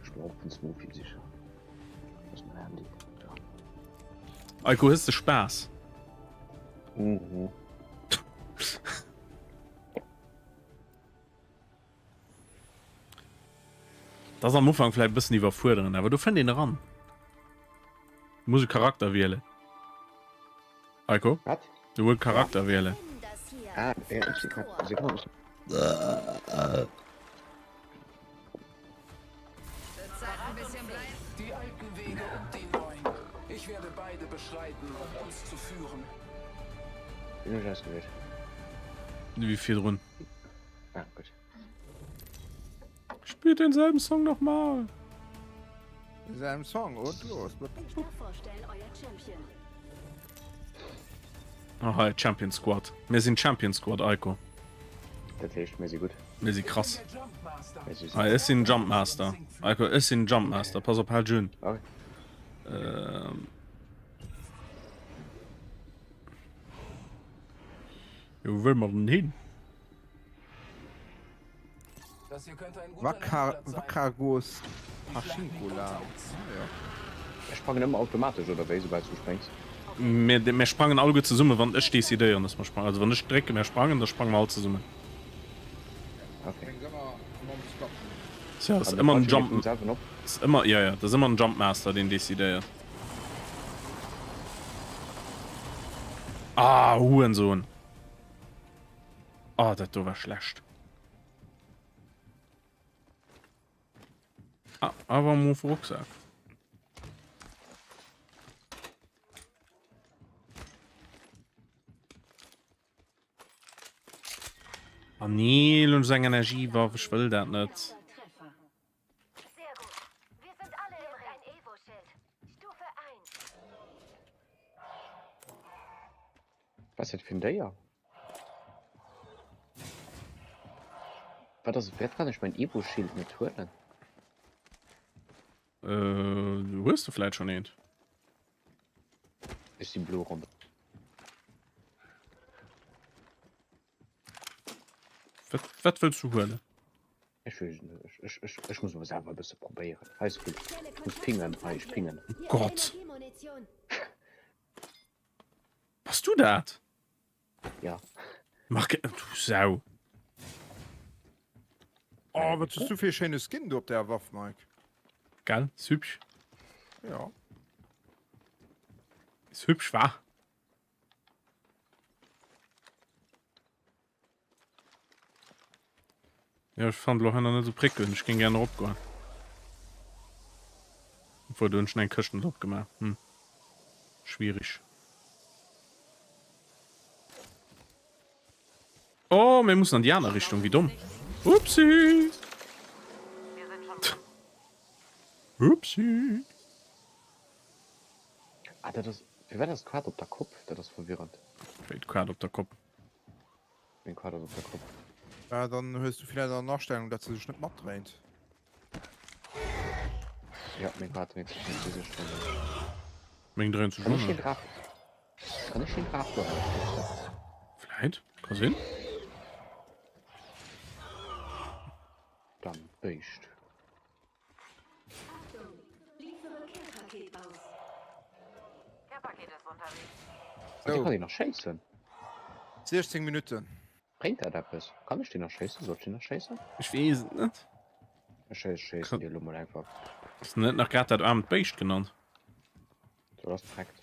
Speaker 3: Ich brauche einen Smoothie sicher. Das ist mein Handy. Ja.
Speaker 2: Eiko, hues de Spaass?
Speaker 3: Mhm.
Speaker 2: Das ass am Ufank vläicht e bëssen iwwerfuerderend, awer do fënnt een eran. Du muss e Charakter wielen. Eiko?
Speaker 3: Wat?
Speaker 2: Du muss e Charakter wielen.
Speaker 3: Ah, ja, ich seh grad, Sekunde.
Speaker 5: Die alten Wege und die neuen. Ich werde beide beschreiten, um uns zu führen.
Speaker 3: Bin ich ausgewählt.
Speaker 2: Wéi virdrun.
Speaker 3: Ah, gut.
Speaker 2: Spielt denselben Song nochmal.
Speaker 4: Denselben Song und los.
Speaker 13: Ich darf vorstellen, euer Champion.
Speaker 2: Oh, hei, Champion Squad. Mir sinn Champion Squad, Eiko.
Speaker 3: Dat heescht, mir si gutt.
Speaker 2: Mir si krass.
Speaker 3: Mir si
Speaker 2: Hei, ech sinn Jumpmaster. Eiko, ech sinn Jumpmaster. Pass op, hal Jun.
Speaker 3: Okay.
Speaker 2: Ähm. Jo, wou wëlle mer denn hin?
Speaker 4: Wakargos Pachinkola. Ah, ja.
Speaker 3: Mir sprangen ëmmer automatesch, oder wéi, soubal s du spréngs?
Speaker 2: Mir, mir sprangen alleguer zesummen, wann ech decidéieren, dass mer sprangen. Also wann ech drécke mir sprangen, da sprange mer all zesummen.
Speaker 3: Okay.
Speaker 2: Tja, ass ëmmer den Jump. Ass ëmmer, ja, ja, dat ass ëmmer den Jumpmaster, deen decidéiert. Ah, Hurensohn. Oh, dat do war schlecht. Ah, awer move Rucksack. Ah nee, lo eng Energiewaff, ech wëll dat net.
Speaker 3: Was ass dat fir en Déier? Wat ass et? Firwat kann ech mein Evo-Schild net huelen?
Speaker 2: Äh, hues du vläit schon eent?
Speaker 3: Ech si blo ronderëm.
Speaker 2: Wat, wat wëlls du huelen?
Speaker 3: Ech weess et net. Ech, ech, ech, ech muss mol selwer e bësse probéieren. Hei ass gutt. Ech muss pingen. Hei, ech pingen.
Speaker 2: Gott! Bass du dat?
Speaker 3: Ja.
Speaker 2: Marc, du Sau.
Speaker 4: Oh, wat hues du fir e schéine Skin do op der Waff, Mike.
Speaker 2: Gell? Ist hübsch.
Speaker 4: Ja.
Speaker 2: Ist hübsch, wa? Ja, ech fannen elo hei nach net esou prickelnd. Ech géing gären eropgoen. Obwuel, do hunn ech schon eng Këscht net opgemaach. Hm. Schwierig. Oh, mir mussen an déi aner Richtung, wéi domm. Upsi! Upsi!
Speaker 3: Ah, dat ass. Firwat ass d'Quad op der Kopp? Dat ass verwirrend.
Speaker 2: Wéi d'Quad op der Kopp?
Speaker 3: Meng Quad ass op der Kopp.
Speaker 4: Ja, dann hues du villäicht an Astellung, dat se sech net matdréint.
Speaker 3: Ja, meng Quad dréint sech net, se sech dréint.
Speaker 2: Meng dréint sech
Speaker 3: Kann
Speaker 2: och
Speaker 3: ech den
Speaker 2: net.
Speaker 3: Draach. Kann ech den Draach do erausstoussen?
Speaker 2: Vläit, ka sinn.
Speaker 3: Dann Béischt.
Speaker 4: So.
Speaker 3: Kann een nach schéissen?
Speaker 4: 16 Minutten.
Speaker 3: Bréngt dat eppes? Kann ech deen nach schéissen? Soll ech deen nach schéissen?
Speaker 2: Ech weess et net.
Speaker 3: Ech schéissen dir elo mol einfach.
Speaker 2: Hues de net nach grad dat aarmt Béischt genannt?
Speaker 3: Dat ass korrekt.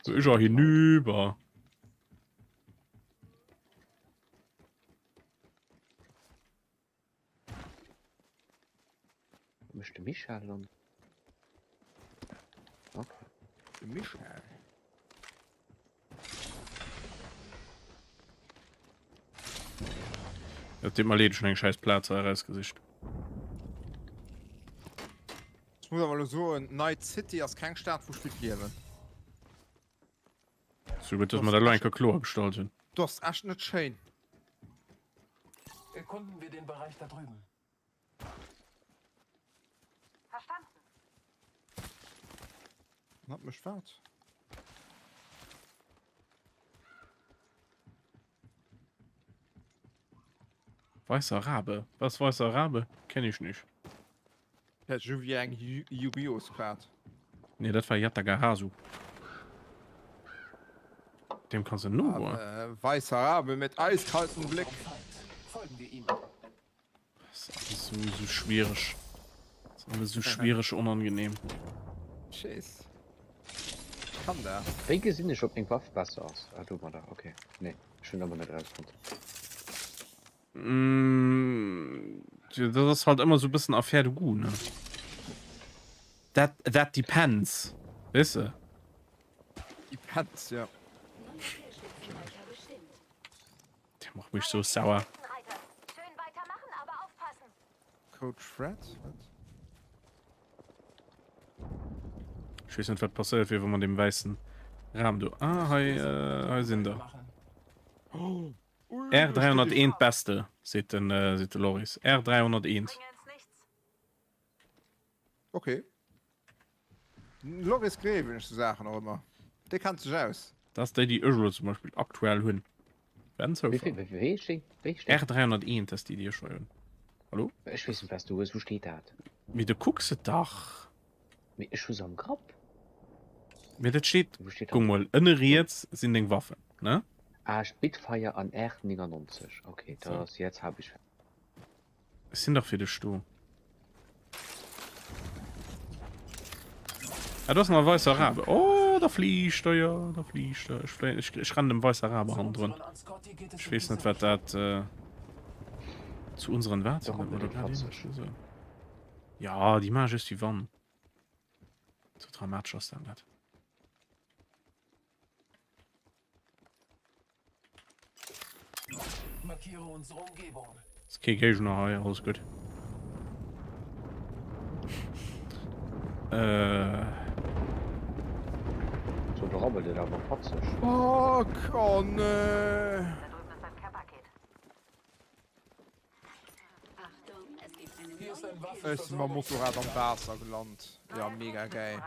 Speaker 2: So ist er hinüber.
Speaker 3: Mécht de Michel dann? Okay.
Speaker 4: De Michel.
Speaker 2: Et deet mer leed, ech hunn eng schäiss Plaz hei erausgesicht.
Speaker 4: Ech muss awer elo soen, Night City ass keng Stad wou ech wëllt liewen.
Speaker 2: Sou gutt, dass mer dat elo eng Kéier kloer gestallt hunn.
Speaker 4: Do ass echt net schéin.
Speaker 5: Erkunden wir den Bereich da drüben.
Speaker 6: Verstanden.
Speaker 4: Hat mech wat?
Speaker 2: Weißer Rabe? Was weißer Rabe? Kenn ich nicht.
Speaker 4: Dat ass wéi eng Yu-Gi-Oh! Kaart.
Speaker 2: Nee, dat war Yatagarasu. Dem kanns de nogoen.
Speaker 4: Weißer Rabe mit eiskaltem Blick.
Speaker 2: Das ist alles so, so schwierig. Das ist alles so schwierig unangenehm.
Speaker 4: Tschüss. Ich kann da.
Speaker 3: Wéi gesinn ech ob meng Waff besser ass? Ah domadder, okay. Nee, ech hunn ëmmer net erausfonnt.
Speaker 2: Mm, dat ass halt ëmmer sou bëssen Affaire de goût, ne? That, that depends, weess de?
Speaker 4: Depends, ja.
Speaker 2: Der macht mich so sauer.
Speaker 4: Coach Fred, wat?
Speaker 2: Ech weess net wat passéiert wier, wa mer dem wäissen Ram do. Ah, hei, äh, hei sinn der.
Speaker 4: Oh.
Speaker 2: R301 d'Beste, seet den, äh, seet de Loris. R301.
Speaker 4: Okay. Loris Greven ech so Saachen och ëmmer. Dee kennt sech aus.
Speaker 2: Dat ass déi, déi ech elo zum Beispill aktuell hunn. Wat en Zoufall.
Speaker 3: Wéi, wéi, wéi, wéi steet?
Speaker 2: R301 ass déi, déi ech hei hunn. Hallo?
Speaker 3: Ech weess net, wat s du hues. Wou steet dat?
Speaker 2: Mee du kucks et dach.
Speaker 3: Mee ech hu se am Grapp.
Speaker 2: Mee dat steet,
Speaker 3: Wou steet
Speaker 2: kuck
Speaker 3: dat?
Speaker 2: mol, ënne riets sinn deng Waffen, ne?
Speaker 3: Ah, Spitfire an R99. Okay,
Speaker 2: So.
Speaker 3: das, jetzt hab ich.
Speaker 2: Ech sinn dach fir dech do. Ah, do ass nach e weisser Rabe. Oh! da fliegt er jo, da fliegt er. Ech fléien, ech, ech rennen dem Weißer Rabe hannendrun. Ech weess net, wat dat äh, zu unseren wat?
Speaker 3: Doch,
Speaker 2: Oder
Speaker 3: den
Speaker 2: grad eben so. Ja, déi maache just wéi wann. Sou dramatesch ass dat net.
Speaker 5: Markiere unsere Umgebung.
Speaker 2: Ist kee Géigner hei, alles gutt. Äh.
Speaker 3: So, do rabbelt et awer fatzeg.
Speaker 4: Fuck, oh nee. Ech sinn mam Motorrad am Waasser gelant. Ja, mega geil.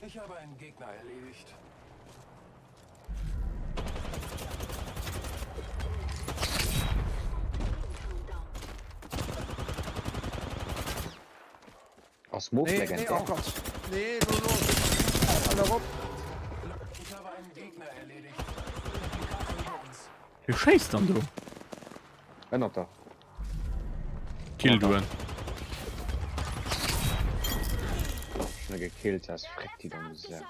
Speaker 5: Ich habe einen Gegner erledigt.
Speaker 3: Ass Mob
Speaker 4: Nee, nee,
Speaker 3: legendär?
Speaker 4: oh Gott. Nee, lo, lo. Alle erop.
Speaker 2: Wie schéisst dann do?
Speaker 3: Ënnert der.
Speaker 2: Kill du en.
Speaker 3: Schon gekillt has, freck die dumme Sau.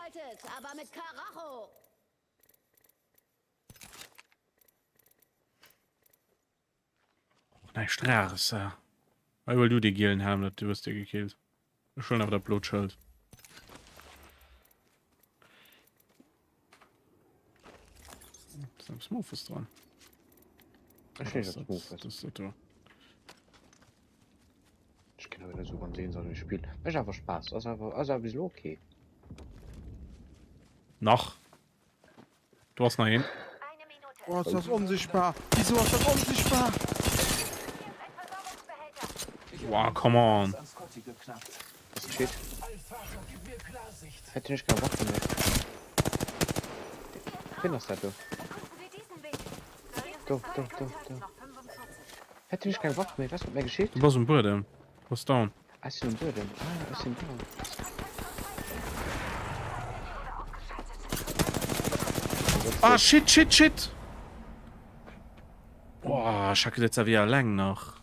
Speaker 2: Och näischt Rares. Hei huel du dee gielen Helm, dat du hues dee gekillt. Ech huelen awer dat blot Schëld. Ist eppes Mofes dran?
Speaker 3: Ech weess eppes Mofes.
Speaker 2: Das ist dat do.
Speaker 3: Ech ginn awer net esou ganz eens an dem Spill. Mécht awer Spaass, ass awer ass awer bis elo ok.
Speaker 2: Nach. Do ass nach een.
Speaker 4: Oh, ist das unsichtbar. Wieso ist das unsichtbar?
Speaker 2: Wow, come on.
Speaker 3: Was geschitt? Hätt ech keng Waffe méi. Wien ass dat do? Do, do, do, do. Hätt ech keng Waff méi? Was mat mir geschitt?
Speaker 2: Du bass um Buedem. Du bass down.
Speaker 3: Ah, ech sinn um Buedem. Ah, ech sinn down.
Speaker 2: Ah, shit, shit, shit! Boah, ech hat geduet, se wier eleng nach.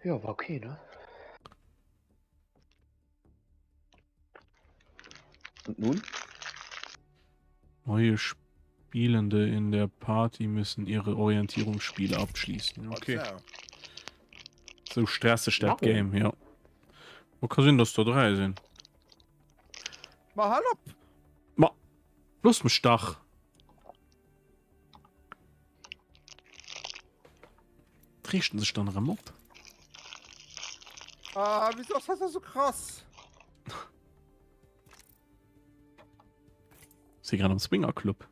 Speaker 3: Ja, war okay, ne? Und nun?
Speaker 2: Neue Spielende in der Party müssen ihre Orientierungsspiele abschließen. Okay. Sou stresseg dat Game, jo. Wo ka sinn, dass der 3 sinn.
Speaker 4: Ma hal op!
Speaker 2: Ma looss mech dach! Riichten sech dann erëm op.
Speaker 4: Ah, wieso ass das so krass?
Speaker 2: Si grad am Swinger Club.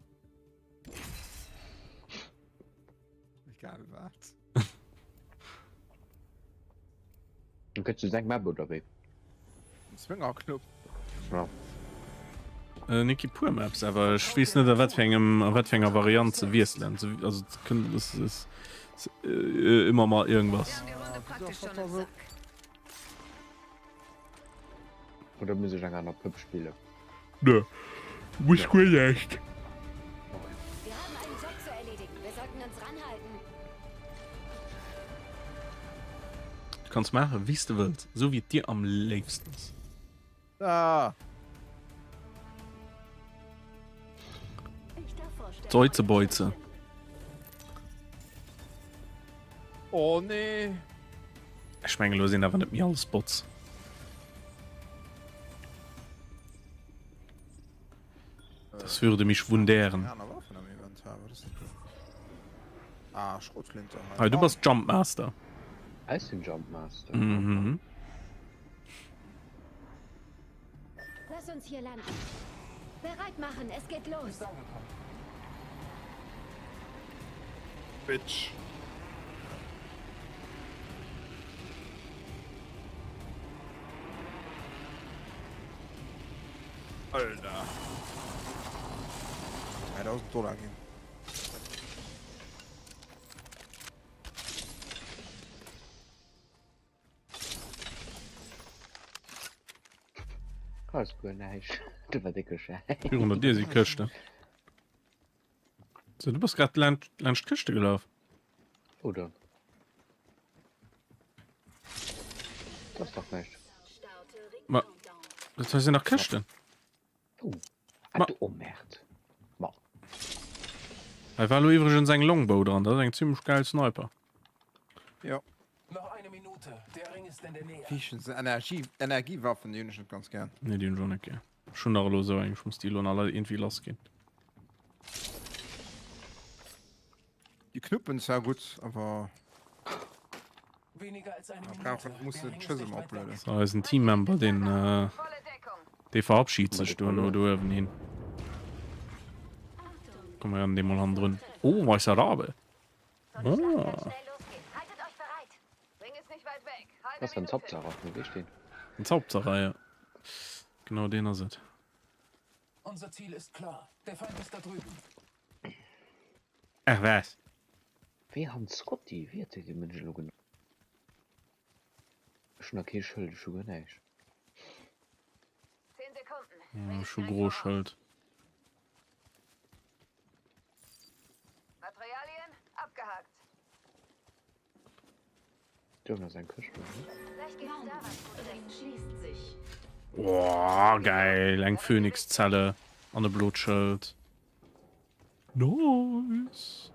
Speaker 4: Egal wat.
Speaker 3: Du gëtt zu seng Map oder wéi?
Speaker 4: Swinger Club.
Speaker 3: Ja.
Speaker 2: Äh, Niki puer Maps, awer ech weess net a wat fir engem a wat fir enger Variant se wiesselen. Se, also kënnen es ist äh, immer mal irgendwas.
Speaker 3: Oder muss ech eng aner Pëpp spillen?
Speaker 2: Nö. Du muss guer näischt.
Speaker 13: Wir haben einen Job zu erledigen. Wir sollten uns ranhalten.
Speaker 2: Du kanns maachen, wéi s de wëlls, esou wéi et dir am léifsten ass.
Speaker 4: Ah.
Speaker 2: Zeuze Beuze.
Speaker 4: Oh nee.
Speaker 2: Ech mengen elo sinn awer net méi alles Bots. Das würde mich wundern.
Speaker 4: Ah, Schrotflinte.
Speaker 2: Ah, du bass Jumpmaster.
Speaker 3: Ech sinn Jumpmaster.
Speaker 2: Mhm.
Speaker 13: Lass uns hier landen. Bereit machen, es geht los.
Speaker 4: Bitch. Alter. 3000 Dollar ginn.
Speaker 3: Ass guer näischt. Du war décke Schäiss.
Speaker 2: Virun der Dier si Këschten. So, du bass grad laanscht laanscht d'Këschte gelaf.
Speaker 3: Wou dann? Dat ass dach näischt.
Speaker 2: Ma dat hei sinn nach Këschten.
Speaker 3: Oh. Ah, du, oh Merd. Ma.
Speaker 2: Hei war lo iwwregens eng Longbow dran, dat ass eng zimmlech geil Sniper.
Speaker 4: Jo.
Speaker 5: Noch eine Minute, der Ring ist in der Nähe.
Speaker 4: Wéi se Energie, Energiewaffen, déi hunn ech net ganz gär.
Speaker 2: Nee, déi hunn ech och net gär. Ech hunn nach elo esou eng, ech muss déi elo nach alle iergendwéi lass ginn.
Speaker 4: Déi Knuppen zwar gutt, awer
Speaker 5: Weniger als eine
Speaker 4: da
Speaker 5: Minute.
Speaker 4: brauch muss de
Speaker 5: Der Ring ist
Speaker 4: d'Schëss
Speaker 5: nicht
Speaker 4: ëmmer
Speaker 5: weit
Speaker 4: oplueden.
Speaker 5: weg.
Speaker 2: So, eisen Teammember, deen, dee verabschiedt sech duerno do uewen hin. Komm, mir rennen deem mol hannendrun. Oh, weißer Rabe. Oh.
Speaker 3: Dat ass den Zappzerrer, nee wéi steet?
Speaker 2: Den Zappzerrer, ja. Genau deen ass et.
Speaker 5: Unser Ziel ist klar. Der Feind ist da drüben.
Speaker 2: Ach was.
Speaker 3: Wéi Hans Scotty, wéi huet dee Mënsch elo genannt? Ech hunn nach kee Schëld, ech hu guer näischt.
Speaker 2: Ech hu gro Schëld.
Speaker 6: Materialien abgehakt.
Speaker 3: Do ass eng Këscht, oder?
Speaker 2: Oh, geil, eng Phönixzelle an e blot Schëld. Nice.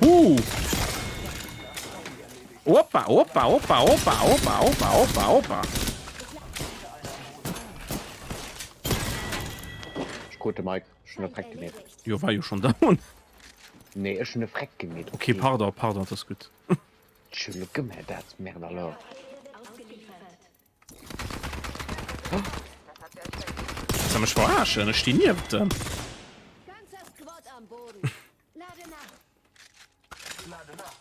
Speaker 2: Uh. Opa, opa, opa, opa, opa, opa, opa, opa.
Speaker 3: Ech krut de Mike, ech hunn e Freck gemeet.
Speaker 2: Jo, war jo schon down.
Speaker 3: Nee, ech hunn e Freck gemeet.
Speaker 2: Okay, pardon, pardon, dat ass gutt.
Speaker 3: Ech hunn elo gemeet, dat merde alors.
Speaker 2: Soll mech verarschen? Ech stinn nieft dem.
Speaker 13: Ganzer Squad am Boden. Lade nach.
Speaker 5: Lade nach.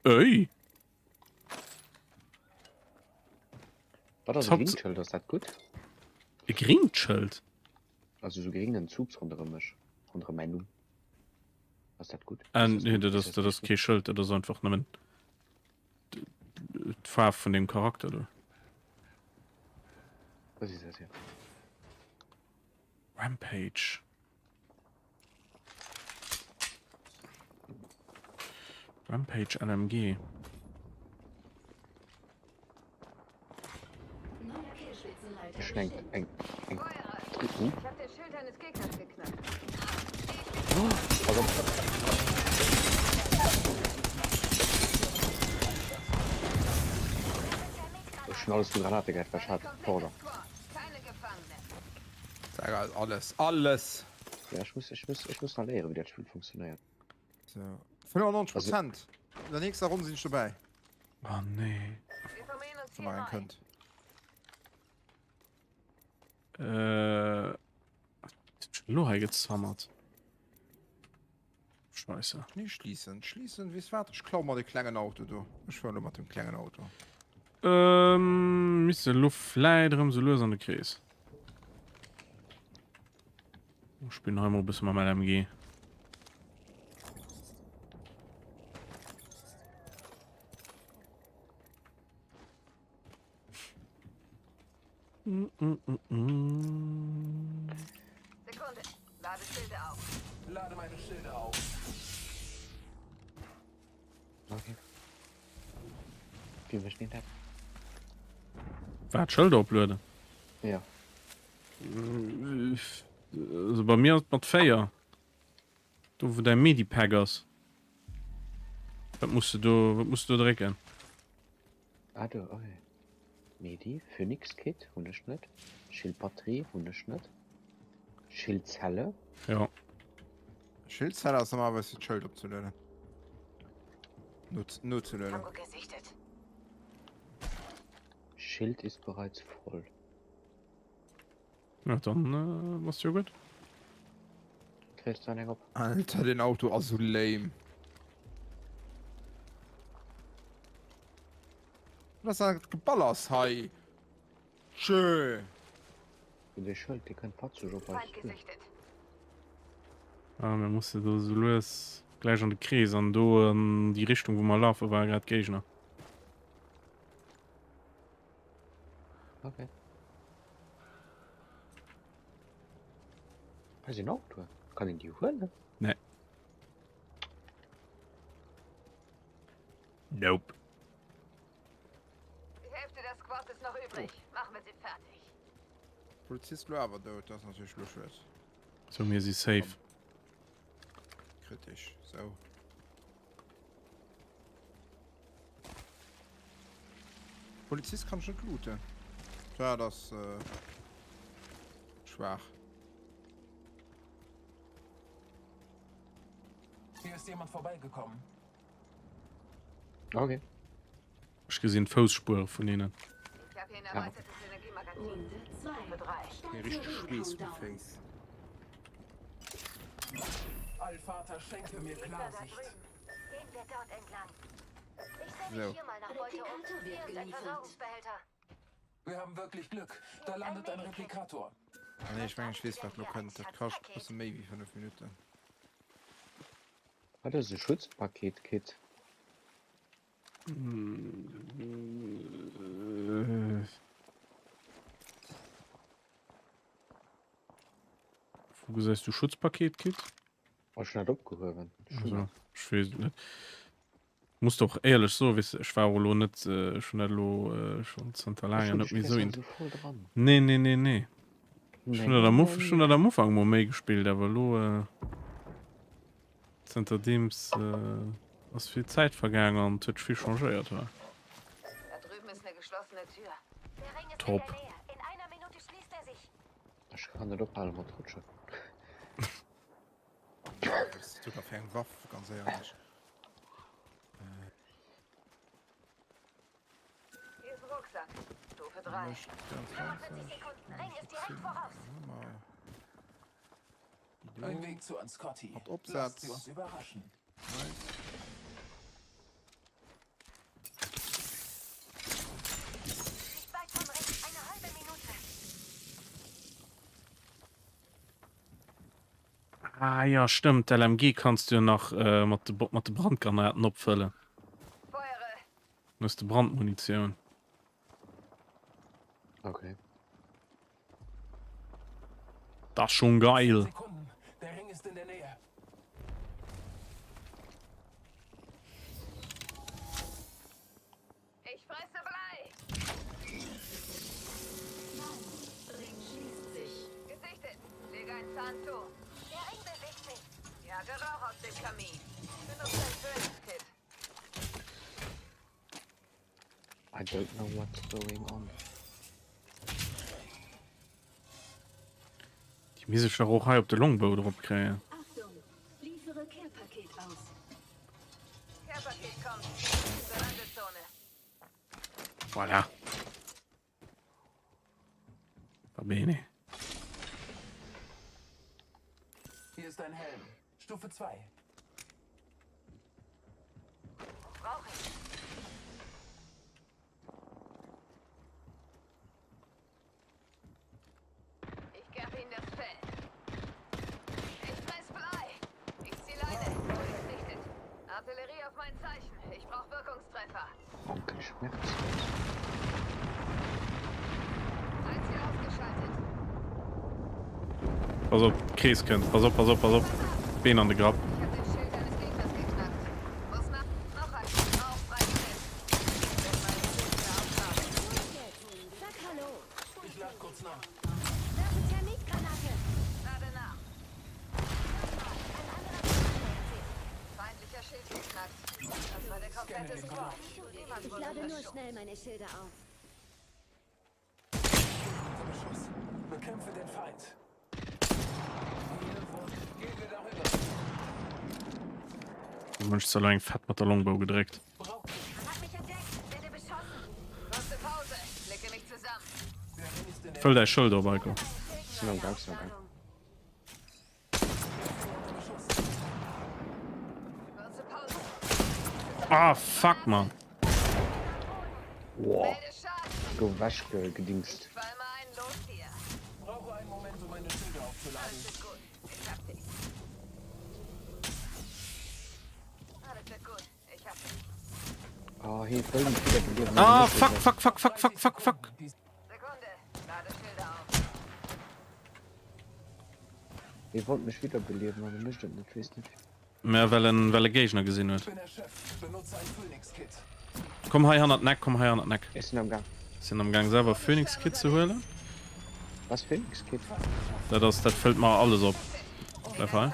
Speaker 2: Ey.
Speaker 3: Wat ass e gringt Schëld? Ass dat gutt?
Speaker 2: E gringt Schëld?
Speaker 3: Also sou gringen Zubs ronderëm mech, ronderëm mäin Numm. Ass dat gutt?
Speaker 2: Äh, nee, dat ass, dat ass kee Schëld, dat ass einfach nëmmen d'Faarf vun deem Charakter do.
Speaker 3: Was ist das hier?
Speaker 2: Rampage. Rampage LMG.
Speaker 3: Ech eng eng eng Dritten.
Speaker 6: Ich hab den Schild eines Gegners geknackt.
Speaker 3: Pass op. Ech hun alles zu Granate gehat, wat ech hat. Pardon.
Speaker 4: Sag alles, alles!
Speaker 3: Ja, ech muss, ech muss, ech muss nach léieren, wéi dat Spill funktionéiert.
Speaker 4: So. 95 Prozent. In der nächster Ronn sinn ech dobäi.
Speaker 2: Oh nee.
Speaker 4: Wann nach eng kënnt.
Speaker 2: Äh. Lo hei gezammert. Scheiße.
Speaker 4: Nee, schließen, schließen, wees wat? Ech klau mer de klengen Auto do. Ech fueren lo mat dem klengen Auto.
Speaker 2: Ähm, misste lo vläit erëm sou lues an de Krees. Ech spillen hei mol e bësse mam LMG. Mm, mm, mm, mm.
Speaker 6: Sekunde. Lade Schilde auf.
Speaker 5: Lade meine Schilde auf.
Speaker 3: Okay. Wie mécht een dat?
Speaker 2: Wat Schëlder oplueden?
Speaker 3: Ja.
Speaker 2: Also bei mir ass et mat 4. Do wou däi Medipack ass. Wat muss du do, wat muss du do drécken?
Speaker 3: Ah do, okay. Medi, Phoenix Kit hunn ech net. Schildbatterie hunn ech net. Schildzelle.
Speaker 2: Ja.
Speaker 4: Schildzelle ass normalerweis fir d'Schëld opzelueden. Nozelueden.
Speaker 6: Tango gesichtet.
Speaker 3: Schild ist bereits voll.
Speaker 2: Ja, dann äh, bass jo gutt.
Speaker 3: Kriegst du eng op?
Speaker 4: Alter, den Auto ass so lame. Wat ass dat Geballers hei? Tschö.
Speaker 3: Bin dir schëld, dir kënnt fatzeg op eis
Speaker 6: Feind
Speaker 3: duer.
Speaker 6: gesichtet.
Speaker 2: Ah, mir musse do sou lues gläich an de Krees an do an déi Richtung wou mer lafe war grad Géigner.
Speaker 3: Okay. Hei sinn Autoen. Kann een déi huelen?
Speaker 2: Nee. Nope.
Speaker 6: Die Hälfte der Squad ist noch übrig. Machen wir sie fertig.
Speaker 4: Polizist lo awer dout, dat ass natierlech lo schued.
Speaker 2: Sou, mir si safe.
Speaker 4: Kritesch, sou. Polizist kann ech net looten. Dat ass äh, schwaach.
Speaker 5: Hier ist jemand vorbeigekommen.
Speaker 3: Okay.
Speaker 2: Ech gesinn d'Foussspuere vun hinnen.
Speaker 3: Ja.
Speaker 5: Allvater, schenke mir Klarsicht.
Speaker 4: So.
Speaker 5: Wir haben wirklich Glück. Da landet ein Replikator.
Speaker 4: Ah, nee, ech mengen ech weess wat lo kënnt. Dat kascht e bësse méi wéi 5 Minutten.
Speaker 3: Wat ass e Schutzpaket-Kit?
Speaker 2: Wou gesäis du Schutzpaket-Kit?
Speaker 3: Ech hunn dat opgehuewen.
Speaker 2: Also, ech weess et net. Muss doch éierlech soen, weess de, ech war och elo net, ech hunn dat elo schonn zanter laangem net méi esou int. Nee, nee, nee, nee. Ech hunn dat am Uf, ech hunn dat am Ufank mol méi gespillt, awer elo zanter deems ass vill Zäit vergaang an et huet sech vill changéiert hei. Top.
Speaker 3: Ech kann net ophale mat rutschen.
Speaker 4: Was ist das für eng Waff, ganz ehrlich.
Speaker 6: Hier ist ein Rucksack. Stufe 3. 45 Sekunden. Ring ist direkt voraus.
Speaker 5: Ein Weg zu Anscotti.
Speaker 4: Hat
Speaker 5: Lasst
Speaker 4: Opsatz.
Speaker 5: sie uns überraschen.
Speaker 4: Nice.
Speaker 6: Nicht weit vom Ring. Eine halbe Minute.
Speaker 2: Ah ja, stëmmt, d'LMG kanns du jo nach äh, mat de, mat de Brandgranaten opfëllen. Dann hues de Brandmunitioun.
Speaker 3: Okay.
Speaker 2: Das ass schon geil.
Speaker 5: Sekunden. Der Ring ist in der Nähe.
Speaker 6: Ich fresse Blei.
Speaker 13: Ring schließt sich.
Speaker 6: Gesichtet. Lege einen Zahn zu. Der Ring bewegt sich. Jage Rauch aus dem Kamin. Benutze ein Phoenix-Kit.
Speaker 3: I don't know what's going on.
Speaker 2: Déi misst ech dach och hei op de Longbow drop kréien.
Speaker 13: Achtung, liefere Care-Paket aus.
Speaker 6: Care-Paket kommt. Zur Landezone.
Speaker 2: Voilà. Va bene.
Speaker 5: Hier ist ein Helm. Stufe 2.
Speaker 6: Brauche ich. Ich gerbe Ihnen das Fell. Ich fress Blei. Ich zieh Leine. Gesichtet. Artillerie auf mein Zeichen. Ich brauche Wirkungstreffer.
Speaker 3: Onkel Schmerz.
Speaker 6: Ein Ziel ausgeschaltet.
Speaker 2: Pass op, Krees kënnt. Pass op, pass op, pass op. Been an de Grapp.
Speaker 6: Ich hab den Schild eines Gegners geknackt. Muss nach noch ein Rauch freigesetzt. Werd meine Schild wieder aufladen.
Speaker 13: Sag Hallo.
Speaker 5: Ich lade kurz nach.
Speaker 13: Werfe Termitgranate.
Speaker 6: Lade nach. Feindlicher Schild geknackt. Das war der komplette Squad. Jemand
Speaker 13: Ich
Speaker 6: wurde
Speaker 13: lade nur
Speaker 6: verschont.
Speaker 13: schnell meine Schilder auf.
Speaker 5: Unter Beschuss. Bekämpfe den Feind. Hier wurden. Gehen wir darüber.
Speaker 2: Du mënsch ze eng fett mat der Longbow gedréckt.
Speaker 6: Man hat mich entdeckt. Werde beschossen. Kurze Pause. Flicke mich zusammen.
Speaker 5: Der Ring ist in der
Speaker 2: Fëll däi Schëld op, Eiko.
Speaker 3: Sinn am Gang, sinn am Gang.
Speaker 5: Unter Beschuss.
Speaker 6: Kurze Pause.
Speaker 2: Ah, fuck, man.
Speaker 3: Woah, gouf ewech gedingst. Oh, hie wëll mech widderbeliewen.
Speaker 2: Ah, fuck, fuck, fuck, fuck, fuck, fuck, fuck.
Speaker 3: Hie wollt mech widderbeliewen, awer mécht et net, weess net.
Speaker 2: Mä well en well e Géigner gesinn huet. Komm hei hannert den Eck, komm hei hannert den Eck.
Speaker 3: Ech sinn am Gang.
Speaker 2: Sinn am Gang selwer Phoenix Kit ze huelen.
Speaker 3: Was Phoenix Kit?
Speaker 2: Dat ass dat fëllt mer alles op. Bleif hei.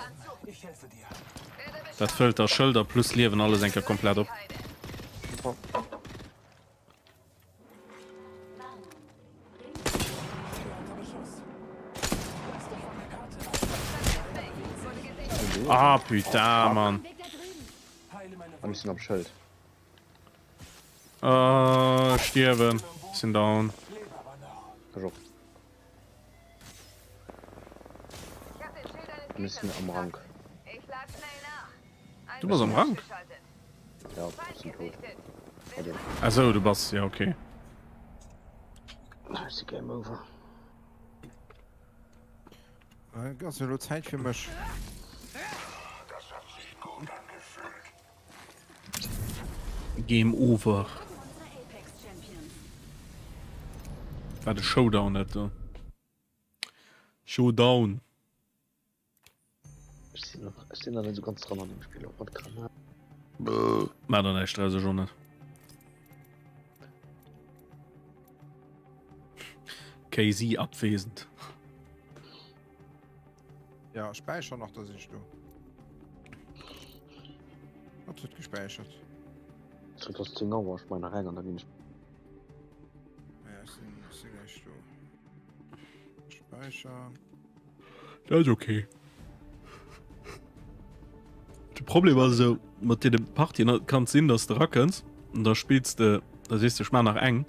Speaker 2: Dat fëllt der Schëlder plus Liewen alles eng Kéier komplett op. Ah putain, Mann.
Speaker 3: An ech sinn am Schëld.
Speaker 2: Ah, stierwen. Sinn down.
Speaker 3: Ech och. An ech sinn am Rank.
Speaker 2: Du bass am Rank?
Speaker 3: Ja, ech sinn tot. Bei dem.
Speaker 2: Ah sou, du bass, ja okay.
Speaker 3: Ech si Game over.
Speaker 4: Et ass elo Zäit fir mech.
Speaker 2: Game over. War de Showdown dat do? Showdown.
Speaker 3: Ech sinn nach, ech sinn nach net esou ganz dran an dem Spill, och mat Granat.
Speaker 2: Maach der näischt draus, ech och net. KZ abwesend.
Speaker 4: Ja, späicher nach, da sinn ech do. Wat huet gespäichert?
Speaker 3: Et ass 10 Auer, ech maachen nach eng an da ginn ech.
Speaker 4: Ja, ech sinn, ech sinn gläich do. Späicher.
Speaker 2: Dat ass okay. De Problem ass esou mat deene Partien, et kann sinn, dass de rakënns an da spills de, da sees de ech maachen nach eng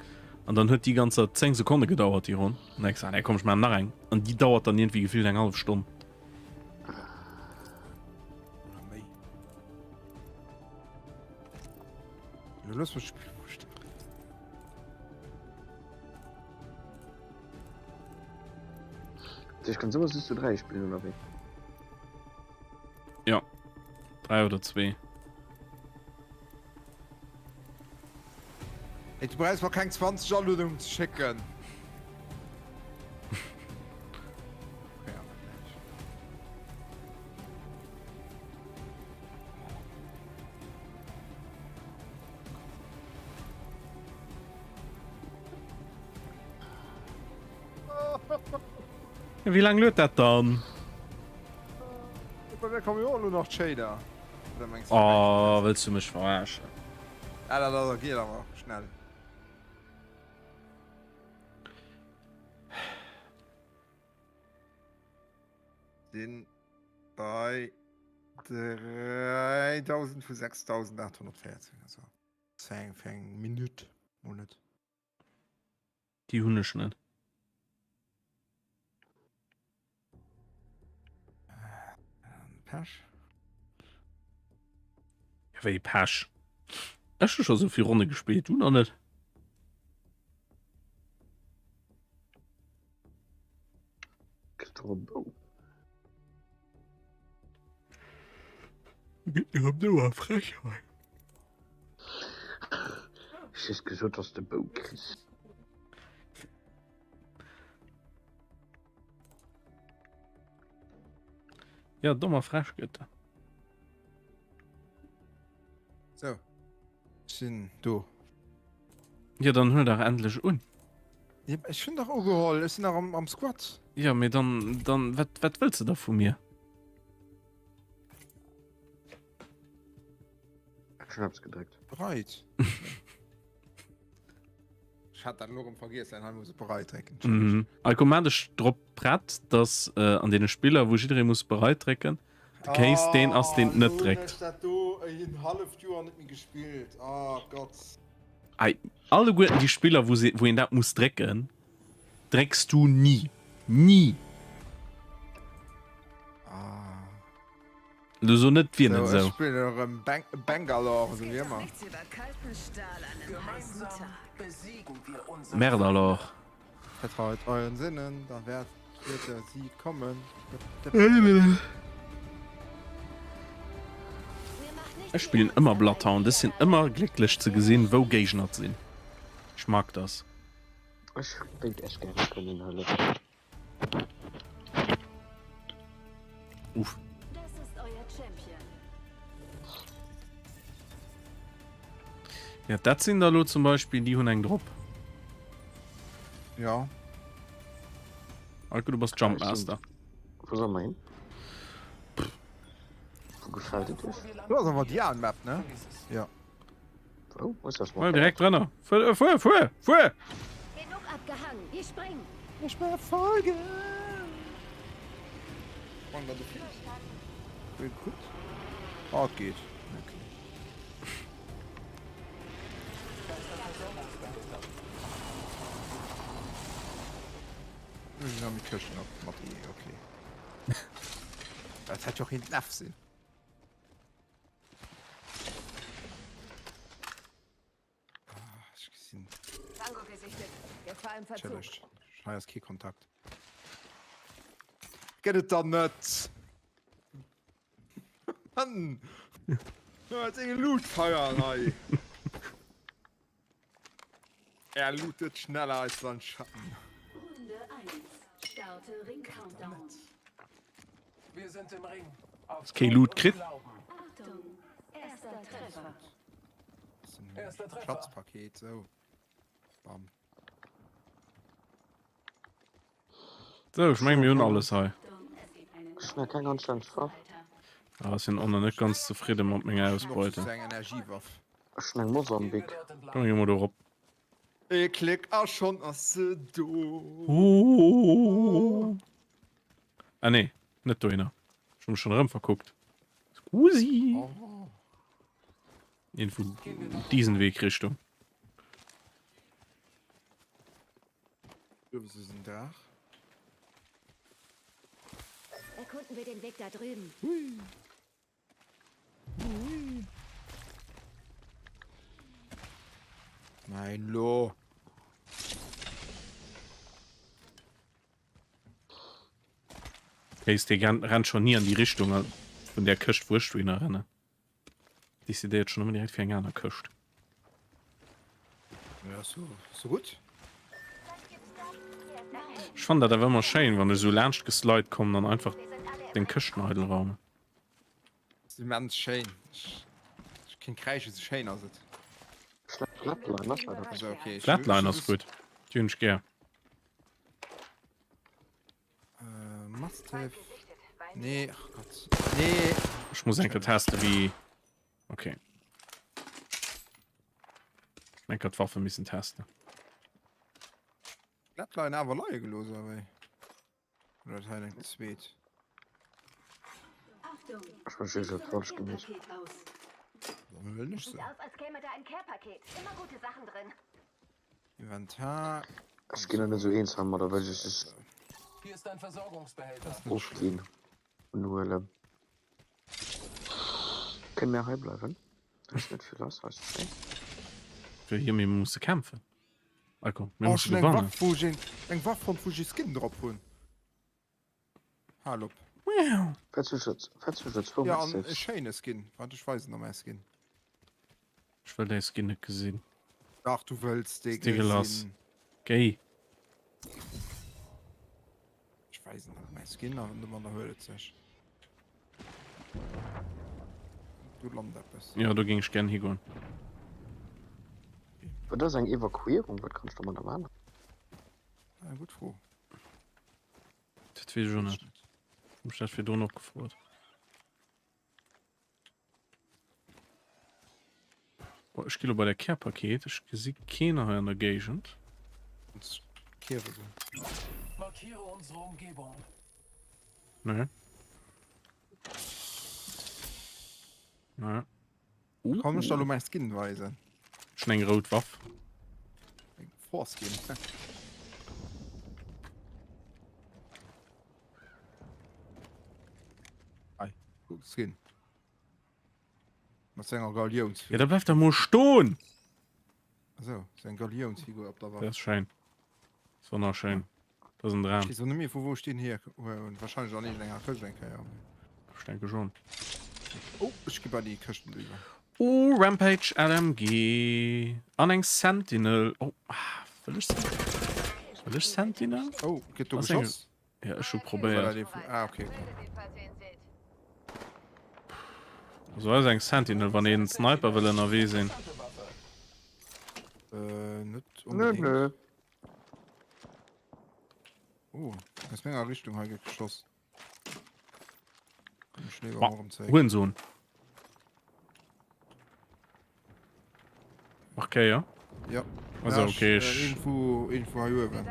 Speaker 2: an dann huet déi ganzer 10 Sekonne gedauert déi Ronn. An da denks de, ah nee komm ech maachen nach eng an déi dauert dann iergendwéi gefillt eng hallef Stonn.
Speaker 4: Oder méi. Lo looss mech spillen.
Speaker 3: Ech kann sowas zu 3 spielen oder wéi?
Speaker 2: Ja. 3 oder 2.
Speaker 4: Ey, du brauchst mer keng 20 Aluedungen ze schécken.
Speaker 2: Wéi laang luet dat dann?
Speaker 4: Bei mir komme jo och elo nach d'Shader. Oder mengs du?
Speaker 2: Oh, wëlls du mech verarschen?
Speaker 4: Ah, dat dat geet awer schnell. Sinn bei 3000 vu 6814, also fir eng Minutt mol net.
Speaker 2: Déi hunn ech net.
Speaker 4: Pech.
Speaker 2: Ja, wéi Pech? Ech hu scho sou vill Ronne gespillt, du nach net.
Speaker 3: Kritt doch e Bou.
Speaker 2: Gëtt mir op d'Ouer, frech hei.
Speaker 3: Ech just gesot dass de Bou kriss.
Speaker 2: Ja, domm a frech gëtt e.
Speaker 4: Sou, ech sinn do.
Speaker 2: Jo, dann huel dach endlech un.
Speaker 4: Ja, ech hunn dach ugeholl, ech sinn nach am, am Squad.
Speaker 2: Ja, mee dann, dann, wat, wat wëlls de da vu mir?
Speaker 3: Ech hunn eppes gedréckt.
Speaker 4: Bereit. Ech hat dat elo erëm vergiess, hei muss ech bereit drécken.
Speaker 2: Mhm. Alko, maach dech drop prett, dass äh, an deene Spiller, wou jidderee muss bereit drécken, de Case deen ass, deen et net dréckt.
Speaker 4: Elo hunn ech dat do en halleft Joer net méi gespillt. Oh Gott.
Speaker 2: Ei, alleguerten déi Spiller, wou se, wou een dat muss drécken, drécks du ni. Ni!
Speaker 4: Ah.
Speaker 2: Du so net wier net
Speaker 4: Ech
Speaker 2: esou.
Speaker 4: spillen erëm Bangalore esou wéi ëmmer.
Speaker 2: Merde alors.
Speaker 4: Vertraut euren Sinnen, da wäert der Sieg kommen.
Speaker 2: Ech spillen ëmmer Bloodhound, ech sinn ëmmer glécklech ze gesinn wou Géigner sinn. Ech mag das.
Speaker 3: Ech wéilt echt gären kënnen hëllefen.
Speaker 2: Uff.
Speaker 13: Das ist euer Champion.
Speaker 2: Ja, dat sinn der lo zum Beispill, déi hunn eng drop.
Speaker 4: Ja.
Speaker 2: Alke, du bass Jumpmaster.
Speaker 3: Wou soll mer hin? Wou gefält et iech?
Speaker 4: Du ass awer déi al Map, ne? Ja.
Speaker 3: Wou? Wo ist das
Speaker 2: Mal direkt drënner. Fuer, fuer, fuer, fuer!
Speaker 13: Genug abgehangen. Wir springen.
Speaker 4: Ech mer folgen! Wann der du Geht gut? Oh, geht. Okay. Këschen op mat E, okay. Dat hätt jo och hinten F sinn.
Speaker 6: Tango gesichtet. Gefahr im Verzug.
Speaker 4: Chilleg. Hei ass kee Kontakt. Gëtt et dann net? Mann! Wat eng Loot feiern hei! Er lootet schneller als sein Schatten.
Speaker 13: Runde 1. Starte Ring Countdown.
Speaker 5: Wir sind im Ring. Auf
Speaker 2: Ass kee Loot kritt?
Speaker 13: Achtung, erster Treffer.
Speaker 5: Erster Treffer.
Speaker 4: Schatzpaket, so. Bam.
Speaker 2: So, ech mengen mir hunn alles hei.
Speaker 3: Ech hunn nach keng anstänneg Waff.
Speaker 2: Ah, ech sinn och nach net ganz zefridde mat menger Ausbeute.
Speaker 4: Eng Energiewaff.
Speaker 3: Ech hunn eng Mosambik.
Speaker 2: Komm, mir gi mol do erop.
Speaker 4: Ee Klick a schonn ass se do.
Speaker 2: Oh. Ah nee, net dohinner. Ech hu mech schonn erëm verkuckt. Scusi. Irgendwo diesen Weg Richtung.
Speaker 4: Uewe ass en Draach.
Speaker 13: Erkunden wir den Weg da drüben.
Speaker 4: Hui. Hui. Nein, lo.
Speaker 2: Kéis, dee rennt schon nie an déi Richtung vun där Këscht, wou ech dohinner rennen. Decidéiert schon ëmmer direkt fir eng aner Këscht.
Speaker 4: Ja, so, so gut.
Speaker 2: Ech fannen dat awer ëmmer schéin, wann ech esou laanscht geslide kommen an einfach deng Këschten eidel raumen.
Speaker 4: Ass immens schéin. Ech, ech kéint kräischen, sou schéin ass et.
Speaker 3: Flatline ass dat
Speaker 4: Also, okay, ech,
Speaker 2: Flatline ass gutt, déi hunn ech gär.
Speaker 4: Äh, Mastiff. Nee, ach Gott. Nee.
Speaker 2: Ech muss enke teste wéi. Okay. Enker d'Waffe missen testen.
Speaker 4: Flatline awer leie gelooss, oder wéi? Oder dat hei eng zweet?
Speaker 13: Achtung,
Speaker 3: Ech wënscht ech hätt falsch gemeet.
Speaker 13: Paket aus.
Speaker 4: Dann huelen ech
Speaker 13: Sieht
Speaker 4: se.
Speaker 13: aus, als käme da ein Care-Paket. Immer gute Sachen drin.
Speaker 4: Inventar.
Speaker 3: Ech ginn net esou eens heimat, da wëll ech es
Speaker 5: Hier ist ein Versorgungsbehälter.
Speaker 3: ofginn an huelen. Kënne mir hei bleiwen? Hei ass net vill lass, hei ass et schéin.
Speaker 2: Fir hier mir musse kämpfen. Alko, mir
Speaker 4: Oh,
Speaker 2: musse
Speaker 4: ech hunn eng
Speaker 2: gewannen.
Speaker 4: Waff, wou ech een, eng Waff fonnt, wou ech ee Skin drop hunn. Hal op.
Speaker 3: Wat hues du wat hues du zwou
Speaker 4: Ja, an e
Speaker 3: Mastiffs?
Speaker 4: schéine Skin. Waart, ech weisen der mäi Skin.
Speaker 2: Ech wëll däi Skin net gesinn.
Speaker 4: Dach, du wëlls dee
Speaker 2: Stiggelas.
Speaker 4: gesinn.
Speaker 2: Géi.
Speaker 4: Ech weisen der mäi Skin an domadder huet et sech. Do lant eppes.
Speaker 2: Jo, do géing ech gären higoen.
Speaker 3: Wat ass eng Evakuierung? Wat kann ech domadder maachen?
Speaker 4: Ah, gutt Fro.
Speaker 2: Dat weess ech och net. Hu mech dat virdrun och gefrot. Boah, ech gi lo bei der Care-Paket. Ech gesi keen hei an der Géigend.
Speaker 4: Kehre se.
Speaker 5: Markiere unsere Umgebung.
Speaker 2: Nee. Nee.
Speaker 4: Komm, ech der lo mäi Skin weisen.
Speaker 2: Ech hunn eng rout Waff.
Speaker 4: Eng Foreskin. Hei, guck, Skin. Mat senger Galiounsfigur.
Speaker 2: Ja, da bleif da mol stoen!
Speaker 4: Esou, seng Galiounsfigur op der Waff.
Speaker 2: Dat ass schéin. Dat ass wonnerschéin. Dat ass en Dram.
Speaker 4: Ech weess och net méi, vu wou ech deen hier hunn. Wahrscheinlech an iergendenger Këscht eng Kéier.
Speaker 2: Ech denke schon.
Speaker 4: Oh, ech gi bei déi Këschten do iwwer.
Speaker 2: Oh, Rampage LMG an eng Sentinel. Oh, ah, wëll ech Wëll ech Sentinel?
Speaker 4: Oh, gëtt do geschoss?
Speaker 2: Ja, ech hu probéiert.
Speaker 4: Ah, okay.
Speaker 2: Also ass eng Sentinel, wann een Sniper wëll ënnerwee sinn.
Speaker 4: Äh, net unbedingt.
Speaker 3: Nö, nö.
Speaker 4: Oh, aus menger Richtung hei gëtt geschoss.
Speaker 2: Hurensohn. Okay, ja.
Speaker 4: Ja.
Speaker 2: Also, okay.
Speaker 4: Äh, irgendwo, irgendwo hei uewen.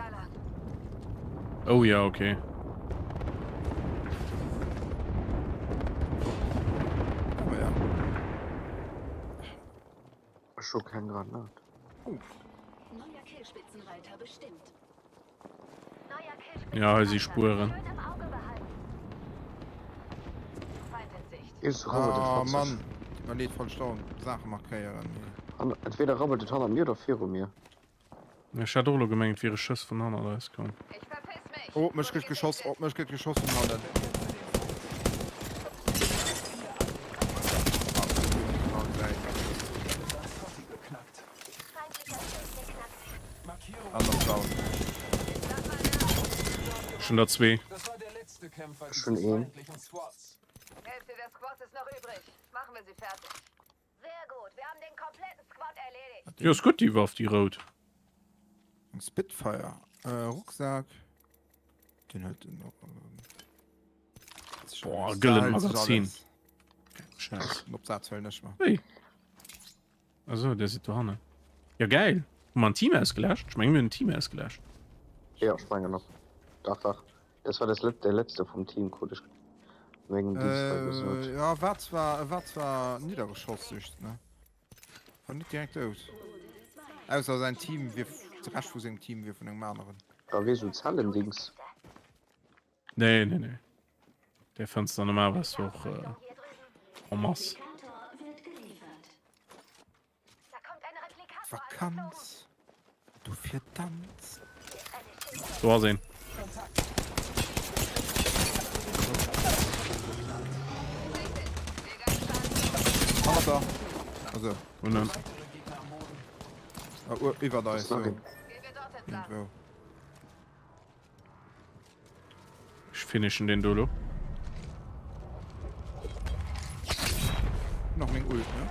Speaker 2: Oh ja, okay.
Speaker 4: Oh ja.
Speaker 3: Ech hu keng Granat.
Speaker 4: Oh.
Speaker 13: Neuer Killspitzenreiter bestimmt.
Speaker 2: Ja, hei si Spueren.
Speaker 4: Ah Mann, tut mir leed, falsch down. Saache markéieren.
Speaker 3: An entweder rabbelt et hannert mir oder viru mir.
Speaker 2: Ech hat och elo gemengt, et wiere Schëss vun hannert eis komm.
Speaker 4: Oh, op mech gëtt geschoss, op mech gëtt geschoss vun hannen.
Speaker 2: Schon der zwee.
Speaker 3: Ech hunn een.
Speaker 2: Jo ass gutt déi Waff, déi rout.
Speaker 4: Eng Spitfire. Äh, Rucksack. Den huet den och.
Speaker 2: Boah, gëllen Magazin. Scheiß.
Speaker 4: Op dat huelen ech mer.
Speaker 2: Hey. Also, der sidd dohannen. Ja geil. Hu mer en Team ausgeläscht? Ech menge mir hunn en Team ausgeläscht.
Speaker 3: Jo, ech mengen och. Dach, dach. Das war das let der letzte vum Team, krut ech mengem Dienst hei gesot.
Speaker 4: Äh, ja, war zwar, war zwar niddergeschoss, just, ne? War net direkt dout. Ausser säin Team wier, de Rescht vu sengem Team wier vun engem aneren.
Speaker 3: Da wier sou Zellendings.
Speaker 2: Nee, nee, nee. Där fënns de normalerweis och en masse.
Speaker 4: Vakanz, dofir Danz.
Speaker 2: Do ass een.
Speaker 4: Hannert der. Also.
Speaker 2: Unnen.
Speaker 4: Ah, iwwert eis. Irgendwou.
Speaker 2: Ech finishen den do lo.
Speaker 4: Nach meng Ult, ne?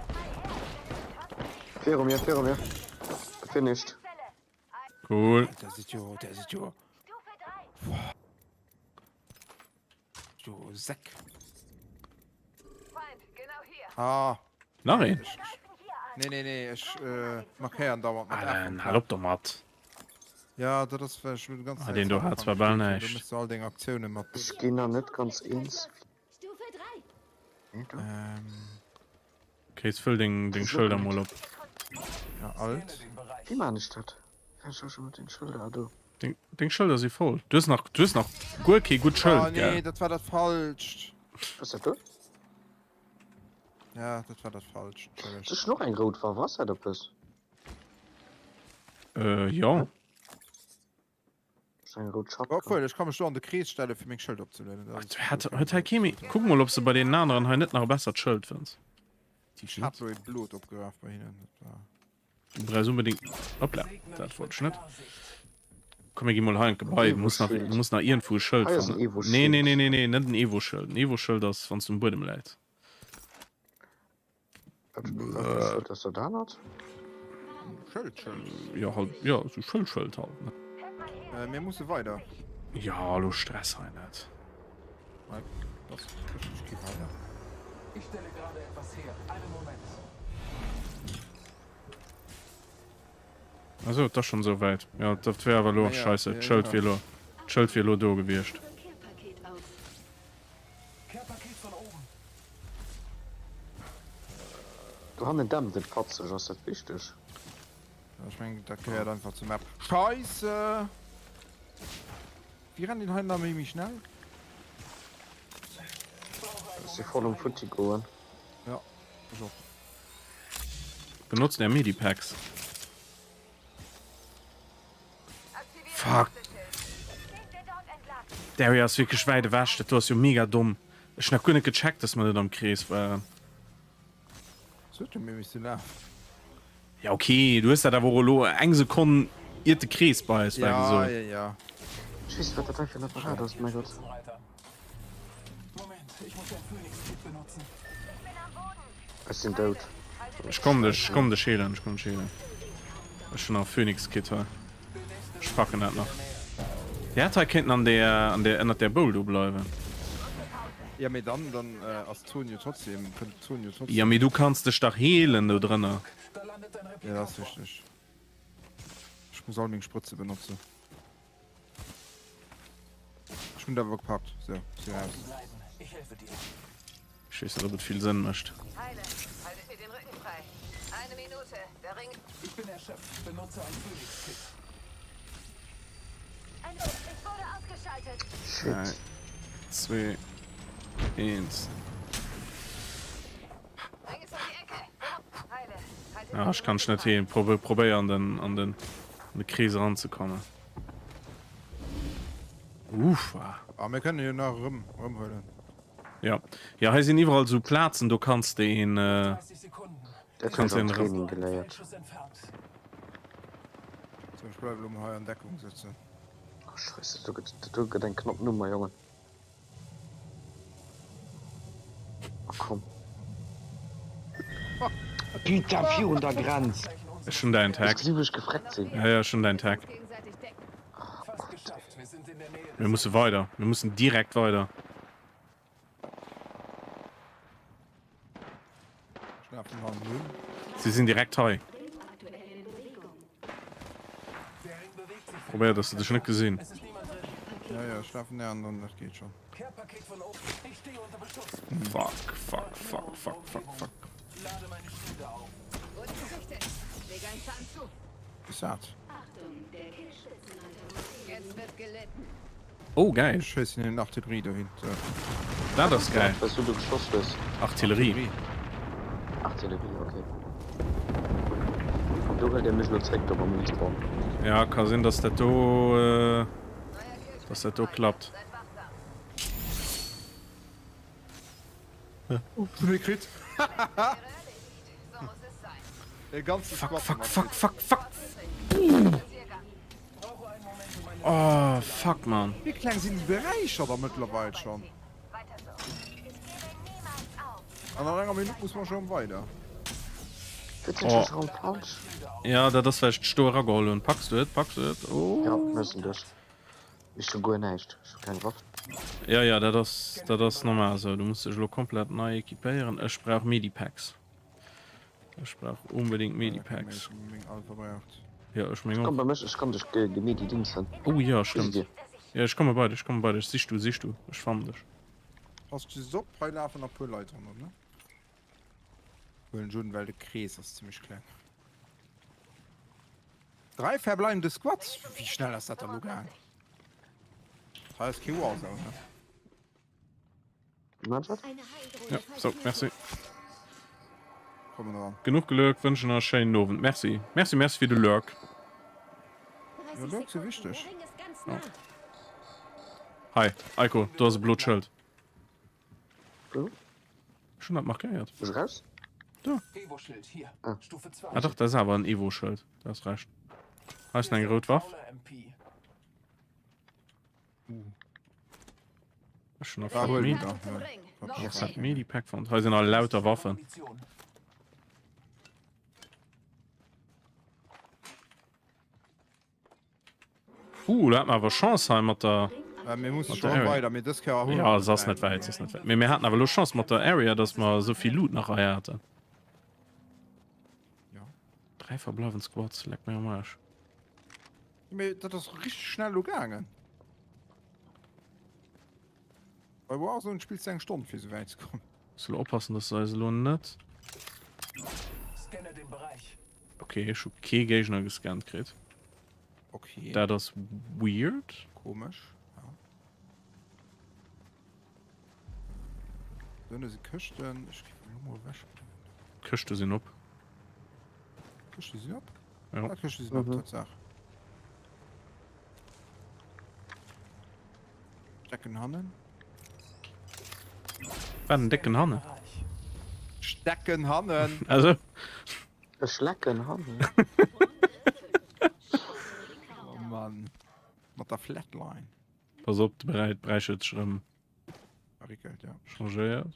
Speaker 3: Viru mir, viru mir. Gefinished.
Speaker 2: Cool.
Speaker 4: Der sieht jo, der sieht jo. Jo, Säck. Ah.
Speaker 2: Nach een?
Speaker 4: Nee, nee, nee, ech äh, markéieren dauernd mat
Speaker 2: Alan, hal op domat.
Speaker 4: Ja, dat ass well ech lo de ganzen
Speaker 2: Ah, deen do hat zwar bal näischt.
Speaker 4: Du mëss all deng Aktioune mat.
Speaker 3: Ech ginn nach net ganz eens.
Speaker 4: Ähm.
Speaker 2: Okay, jetzt fëll deng, deng Schëlder mol op.
Speaker 4: Ja, alt.
Speaker 3: Wéi maan ech dat? Wéi ech mat den Schëlder? Ah, do.
Speaker 2: Deng, deng Schëlder si voll. Du hues nach, du hues nach guer kee gutt Schëld,
Speaker 4: Oh nee,
Speaker 2: gell?
Speaker 4: dat war dat falscht.
Speaker 3: Was dat do?
Speaker 4: Ja, dat war dat falscht. Entschëllegt.
Speaker 3: Ech noch eng rout Waff, ass dat eppes?
Speaker 2: Äh, jo.
Speaker 3: Ech eng rout Shotgun.
Speaker 4: Obwuel, ech ka mech do an de Krees stelle fir meng Schëld opzelueden. Dat ass
Speaker 2: Hat, huet hei kee méi. Kuck mol, ob s de bei deenen aneren hei net nach e bessert Schëld fënns.
Speaker 4: Ech hat lo ee blot opgewerf bei hinnen. Dat war.
Speaker 2: Du brauchs unbedingt. Hoppla, dat wollt ech net. Komm, mir gi mol hei an d'Gebai. Du muss nach, du muss nach iergendwou e Schëld
Speaker 3: Hei ass en
Speaker 2: fannen.
Speaker 3: Evo-Schëld.
Speaker 2: Nee, nee, nee, nee, nee, net en Evo-Schëld. En Evo-Schëld ass, wann s du um Buedem läit.
Speaker 3: Wat fir e Schëld ass dat anert?
Speaker 4: Schëld, Schëld.
Speaker 2: Jo, halt, jo, sou Schëld, Schëld halt, ne?
Speaker 4: Äh, mir musse weider.
Speaker 2: Ja, elo Stress hei net.
Speaker 4: Mike, lass, ech gi weider.
Speaker 5: Ich stelle gerade etwas her. Einen Moment.
Speaker 2: Also, et ass schonn esou wäit. Jo, dat wär awer elo, scheisse, d'Schëld wier elo, d'Schëld wier elo do gewiescht.
Speaker 3: Dohannen dämpt et fatzeg, ass dat wichteg?
Speaker 4: Ech mengen dat gehéiert einfach zur Map. Scheisse! Wéi rennt een hei nach méi méi schnell?
Speaker 3: Ech si voll um Futti goen.
Speaker 4: Ja, ech och.
Speaker 2: Benotzt är Medipacks. Fuck. D'Area ass wierklech wäit ewech. Dat do ass jo mega domm. Ech hunn nach guer net gecheckt, dass mer net am Krees waren.
Speaker 4: Sot jo, mir misste lafen.
Speaker 2: Ja okay, du hues dat awer och elo eng Sekonn iert de Krees bei eis war
Speaker 4: Ja,
Speaker 2: gesot.
Speaker 4: ja, ja.
Speaker 3: Ech weess net wat dat hei fir en Apparat ass, mäi Gott. Ech sinn dout.
Speaker 2: Ech komm dech, ech komm dech heelen, ech komm dech heelen. Ech hunn nach e Phoenix Kit hei. Ech packen dat nach. Déi hätt hei kéinten an der, an der, ënnert där Boule do bleiwen.
Speaker 4: Ja mee dann, dann ass d'Zon jo trotzdem, kënnt d'Zon jo trotzdem.
Speaker 2: Ja mee du kanns dech dach heelen do drënner.
Speaker 4: Ja dat ass richteg. Ech muss all meng Sprëtze benotzen. Ech hunn et awer gepackt. Sou, si raus.
Speaker 2: Ech weess net ob et vill Sënn mécht. Dräi, zwee, eent. Ah, ech kann dech net heelen. Probéier an den, an den, an de Krees eranzekommen. Uff.
Speaker 4: Ah, mir kënnen jo nach erëm, erëmhuelen.
Speaker 2: Ja, ja hei sinn iwwerall sou Plazen, do kanns de een,
Speaker 3: Dat hunn
Speaker 2: kanns
Speaker 3: ech am
Speaker 2: een erëm.
Speaker 3: Training geléiert.
Speaker 4: Sou, ech bleiwe lo mol hei an Deckung sëtzen.
Speaker 3: Oh Scheisse, do gëtt, do gëtt eng knapp Nummer, Jongen. Oh komm. Putain, virun der Grenz!
Speaker 2: Ech hunn däin
Speaker 3: Hues
Speaker 2: Tag.
Speaker 3: gesi wou ech gefreckt sinn?
Speaker 2: Ja, ja, ech hunn däin Tag. Mir musse weider. Mir mussen direkt weider. Si sinn direkt hei. Probéier, dass se dech net gesinn.
Speaker 4: Ja, ja, ech lafen näher an dat geet schon.
Speaker 2: Fuck, fuck, fuck, fuck, fuck, fuck.
Speaker 4: Is dat?
Speaker 2: Oh geil.
Speaker 4: Ech schéissen hinnen Artillerie dohin. Sou.
Speaker 2: Dat ass geil.
Speaker 3: Wat du do geschoss hues.
Speaker 2: Artillerie.
Speaker 3: Artillerie, okay. An do hëlt Dir mech elo zréck do mam Respawn.
Speaker 2: Ja, ka sinn dass dat do, dass dat do klappt.
Speaker 4: Mir kritt e ganze
Speaker 2: Fuck,
Speaker 4: Squad
Speaker 2: fuck,
Speaker 4: mat
Speaker 2: fuck,
Speaker 4: kritt.
Speaker 2: fuck, fuck. Oh, fuck, man.
Speaker 4: Wéi kleng sinn déi Beräicher da mëttlerweil schonn? An an enger Minutt muss mer schonn weider.
Speaker 3: Wéi sinn
Speaker 2: Oh.
Speaker 3: ech erëm falsch?
Speaker 2: Ja, dat ass well ech dech do erageholl hunn. Packs du et? Packs du et? Oh.
Speaker 3: Ja, mëssen duerch. Ech hu guer näischt, ech hu keng Waff.
Speaker 2: Ja, ja, dat ass, dat ass normal esou. Du muss dech elo komplett nei equipéieren. Ech brauch Medipacks. Ech brauch unbedingt Medipacks. Ja, ech meng
Speaker 3: Komm
Speaker 2: och.
Speaker 3: bei mech, ech kann dech gemedidingsen.
Speaker 2: Oh ja,
Speaker 3: Wou sidd
Speaker 2: stëmmt.
Speaker 3: dir?
Speaker 2: Ja, ech komme bei dech, ech komme bei dech. Sich du, sich du. Ech fannen dech.
Speaker 4: Passt just op, hei lafen nach puer Leit ronderëm, ne? Huelen ech un, well de Krees ass zimmlech kleng. Drei verbleibende Squads? Wéi schnell ass dat da lo gaang? Hei ass kee Warzone, ne?
Speaker 2: Ja, so, merci.
Speaker 4: Kommen eran.
Speaker 2: Genuch gelurkt, wënschen nach e schéinen Owend. Merci. Merci, merci fir de Lurk.
Speaker 4: Ja, Lurk si wichteg.
Speaker 2: Ja. Hei, Aiko, do ass e blot Schëld.
Speaker 3: Wou?
Speaker 2: Ech hunn dat markéiert.
Speaker 3: Muss ech raus?
Speaker 2: Do.
Speaker 3: Ah.
Speaker 2: Ah dach, dat ass awer en Evo-Schëld. Du has Recht. Hei ass nach eng rout Waff. Ech hunn nach
Speaker 4: Ah,
Speaker 2: flott
Speaker 4: huel
Speaker 2: Medi.
Speaker 4: da. Ja.
Speaker 2: Nach flott Medipack fonnt. Hei sinn all lauter Waffen. Uh, da hat mer awer Chance hei mat der.
Speaker 4: Äh, mir musse
Speaker 2: mat der
Speaker 4: schon
Speaker 2: Area.
Speaker 4: weider, mee dës Kéier hu
Speaker 2: Ja, se ass net wäit, se ass net wäit. Mee mir haten awer elo Chance mat der Area, dass mer esou vill Loot nach hei haten.
Speaker 4: Ja.
Speaker 2: Dräi verbleiwend Squads, leck mir am Arsch.
Speaker 4: Mee dat ass richteg schnell elo gaangen. Bei Warzone spills du eng Stonn fir esou wäit ze kommen.
Speaker 2: Muss elo oppassen, dass se eis elo net. Ok, ech hu kee Géigner gescannt kritt.
Speaker 4: Okay.
Speaker 2: Dat ass weird.
Speaker 4: Komesch, ja. Dënne si Këschten. Ech géif elo mol ewech.
Speaker 2: D'Këschte sinn op.
Speaker 4: Këschte sinn op.
Speaker 2: Ja.
Speaker 4: Ah, Këschte sinn op,
Speaker 3: Mhm.
Speaker 4: Tatsaach. Stecken hannen.
Speaker 2: Wat en décken hannen?
Speaker 4: Stecken hannen.
Speaker 2: Also.
Speaker 3: Ech lecken hannen.
Speaker 4: Oh Mann. Mat der Flatline.
Speaker 2: Pass op, de Beräich Beräich huet sech erëm
Speaker 4: Verréckelt, ja.
Speaker 2: changéiert.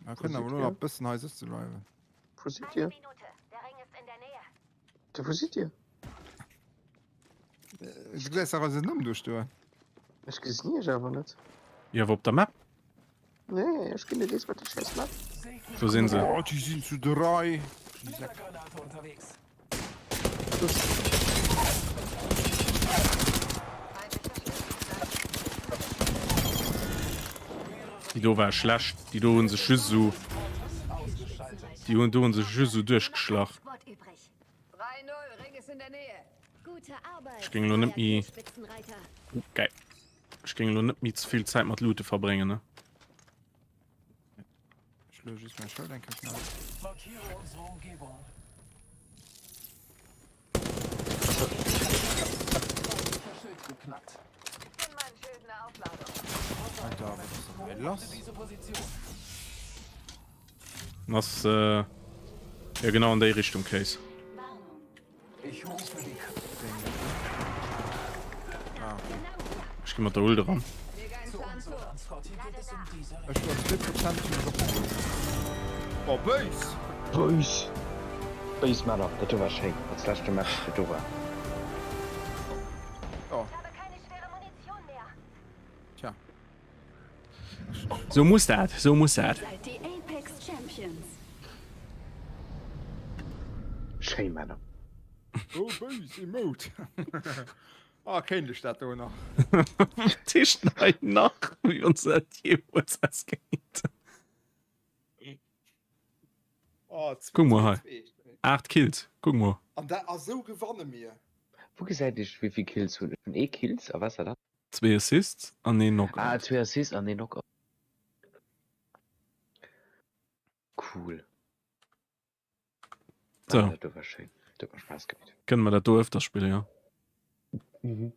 Speaker 4: Mir kënnen awer elo nach e bëssen hei sëtze bleiwen.
Speaker 3: Wou sidd Dir? Du, wou sidd Dir?
Speaker 4: Du gesäis dach eisen Numm do stoen.
Speaker 3: Ech gesinn Iech awer net.
Speaker 2: Jo, awer op der Map.
Speaker 3: Nee, ech ginn net eens mat der scheiß Map.
Speaker 2: Do sinn se.
Speaker 4: Oh, déi sinn zu 3.
Speaker 2: Déi do war schlecht. Déi do hunn sech just esou. Déi hunn do hunn sech just esou duerchgeschlach. Ech géing elo net méi. Oh, geil. Ech géing elo net méi ze vill Zäit mat Loote verbréngen, ne?
Speaker 4: Ech luede just mäi Schëld eng Kéier schnell.
Speaker 5: Markiere unsere Umgebung. Schild geknackt.
Speaker 4: Alter, wat ass denn hei lass?
Speaker 2: Ass, äh, ja genau an déi Richtung, Case. Ech gi mat der Ult eran.
Speaker 4: Ech war 2 Prozent vun der Woche. Oh, béis!
Speaker 3: Béis! Béis Männer, dat do war schéin, als leschte Match, dat do war.
Speaker 4: Oh. Tja.
Speaker 2: Sou muss dat, sou muss dat.
Speaker 13: Seid die Apex Champions.
Speaker 3: Schéin Männer.
Speaker 4: Oh béis Emote. Ah kéint ech dat do nach.
Speaker 2: Wat heescht hei nach, wéi wann se dat jeemools auskéint.
Speaker 4: Oh,
Speaker 2: Kuck mol hei. 8 Kills, kuck mol.
Speaker 4: An dat a sou gewanne mir.
Speaker 3: Wou gesäit ech wéivill Kills hunn? Ech hunn ee Kills a wat war dat?
Speaker 2: Zwee Assists an een Knockout.
Speaker 3: Ah, zwee Assists an een Knockout. Cool.
Speaker 2: So.
Speaker 3: Ah, dat war schéin. Dat huet mer Spaass gemeet.
Speaker 2: Kënne mer dat do öfters spillen, ja.
Speaker 3: Mhm.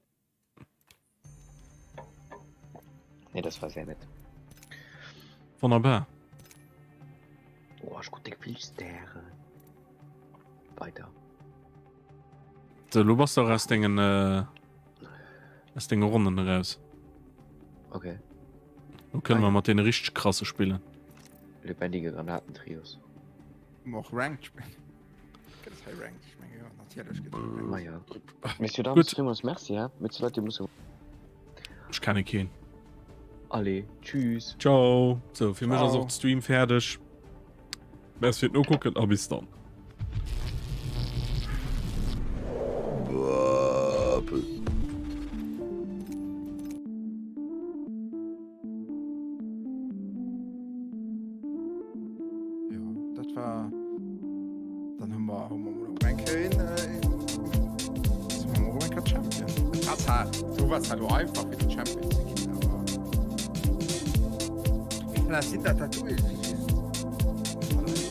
Speaker 3: Nee, das war sehr nett.
Speaker 2: Wonnerbar.
Speaker 3: Oh, ech krut déck vill Stären. Weider.
Speaker 2: So, lo bass du och aus dengen äh, aus denge Ronnen eraus.
Speaker 3: Okay.
Speaker 2: Lo kënne mer mat deene richteg krasse spillen.
Speaker 3: Lebendige Granatentrios.
Speaker 4: Och Ranked spillen. Gëtt et hei Ranked? Ech menge jo, natierlech gëtt et Ranked.
Speaker 3: Ma ja. Messieurs, Dames,
Speaker 2: Gutt.
Speaker 3: villmools Merci, hä? Mir zu Leit, déi musse.
Speaker 2: Ech kenne keen.
Speaker 3: Allez, tschüss.
Speaker 2: Ciao. So, fir mech ass
Speaker 4: Ciao.
Speaker 2: och de Stream fäerdeg. Merci fir d'Nokucken a bis dann.
Speaker 4: Jo, dat war. Dann hu mer hu mer mol och eng Kéier een, äh, si mer mol och eng Kéier Champion. Et war zwar, do war zwar lo einfach fir de Champion ze ginn, awer. Wéi kann dat sinn, dat dat do?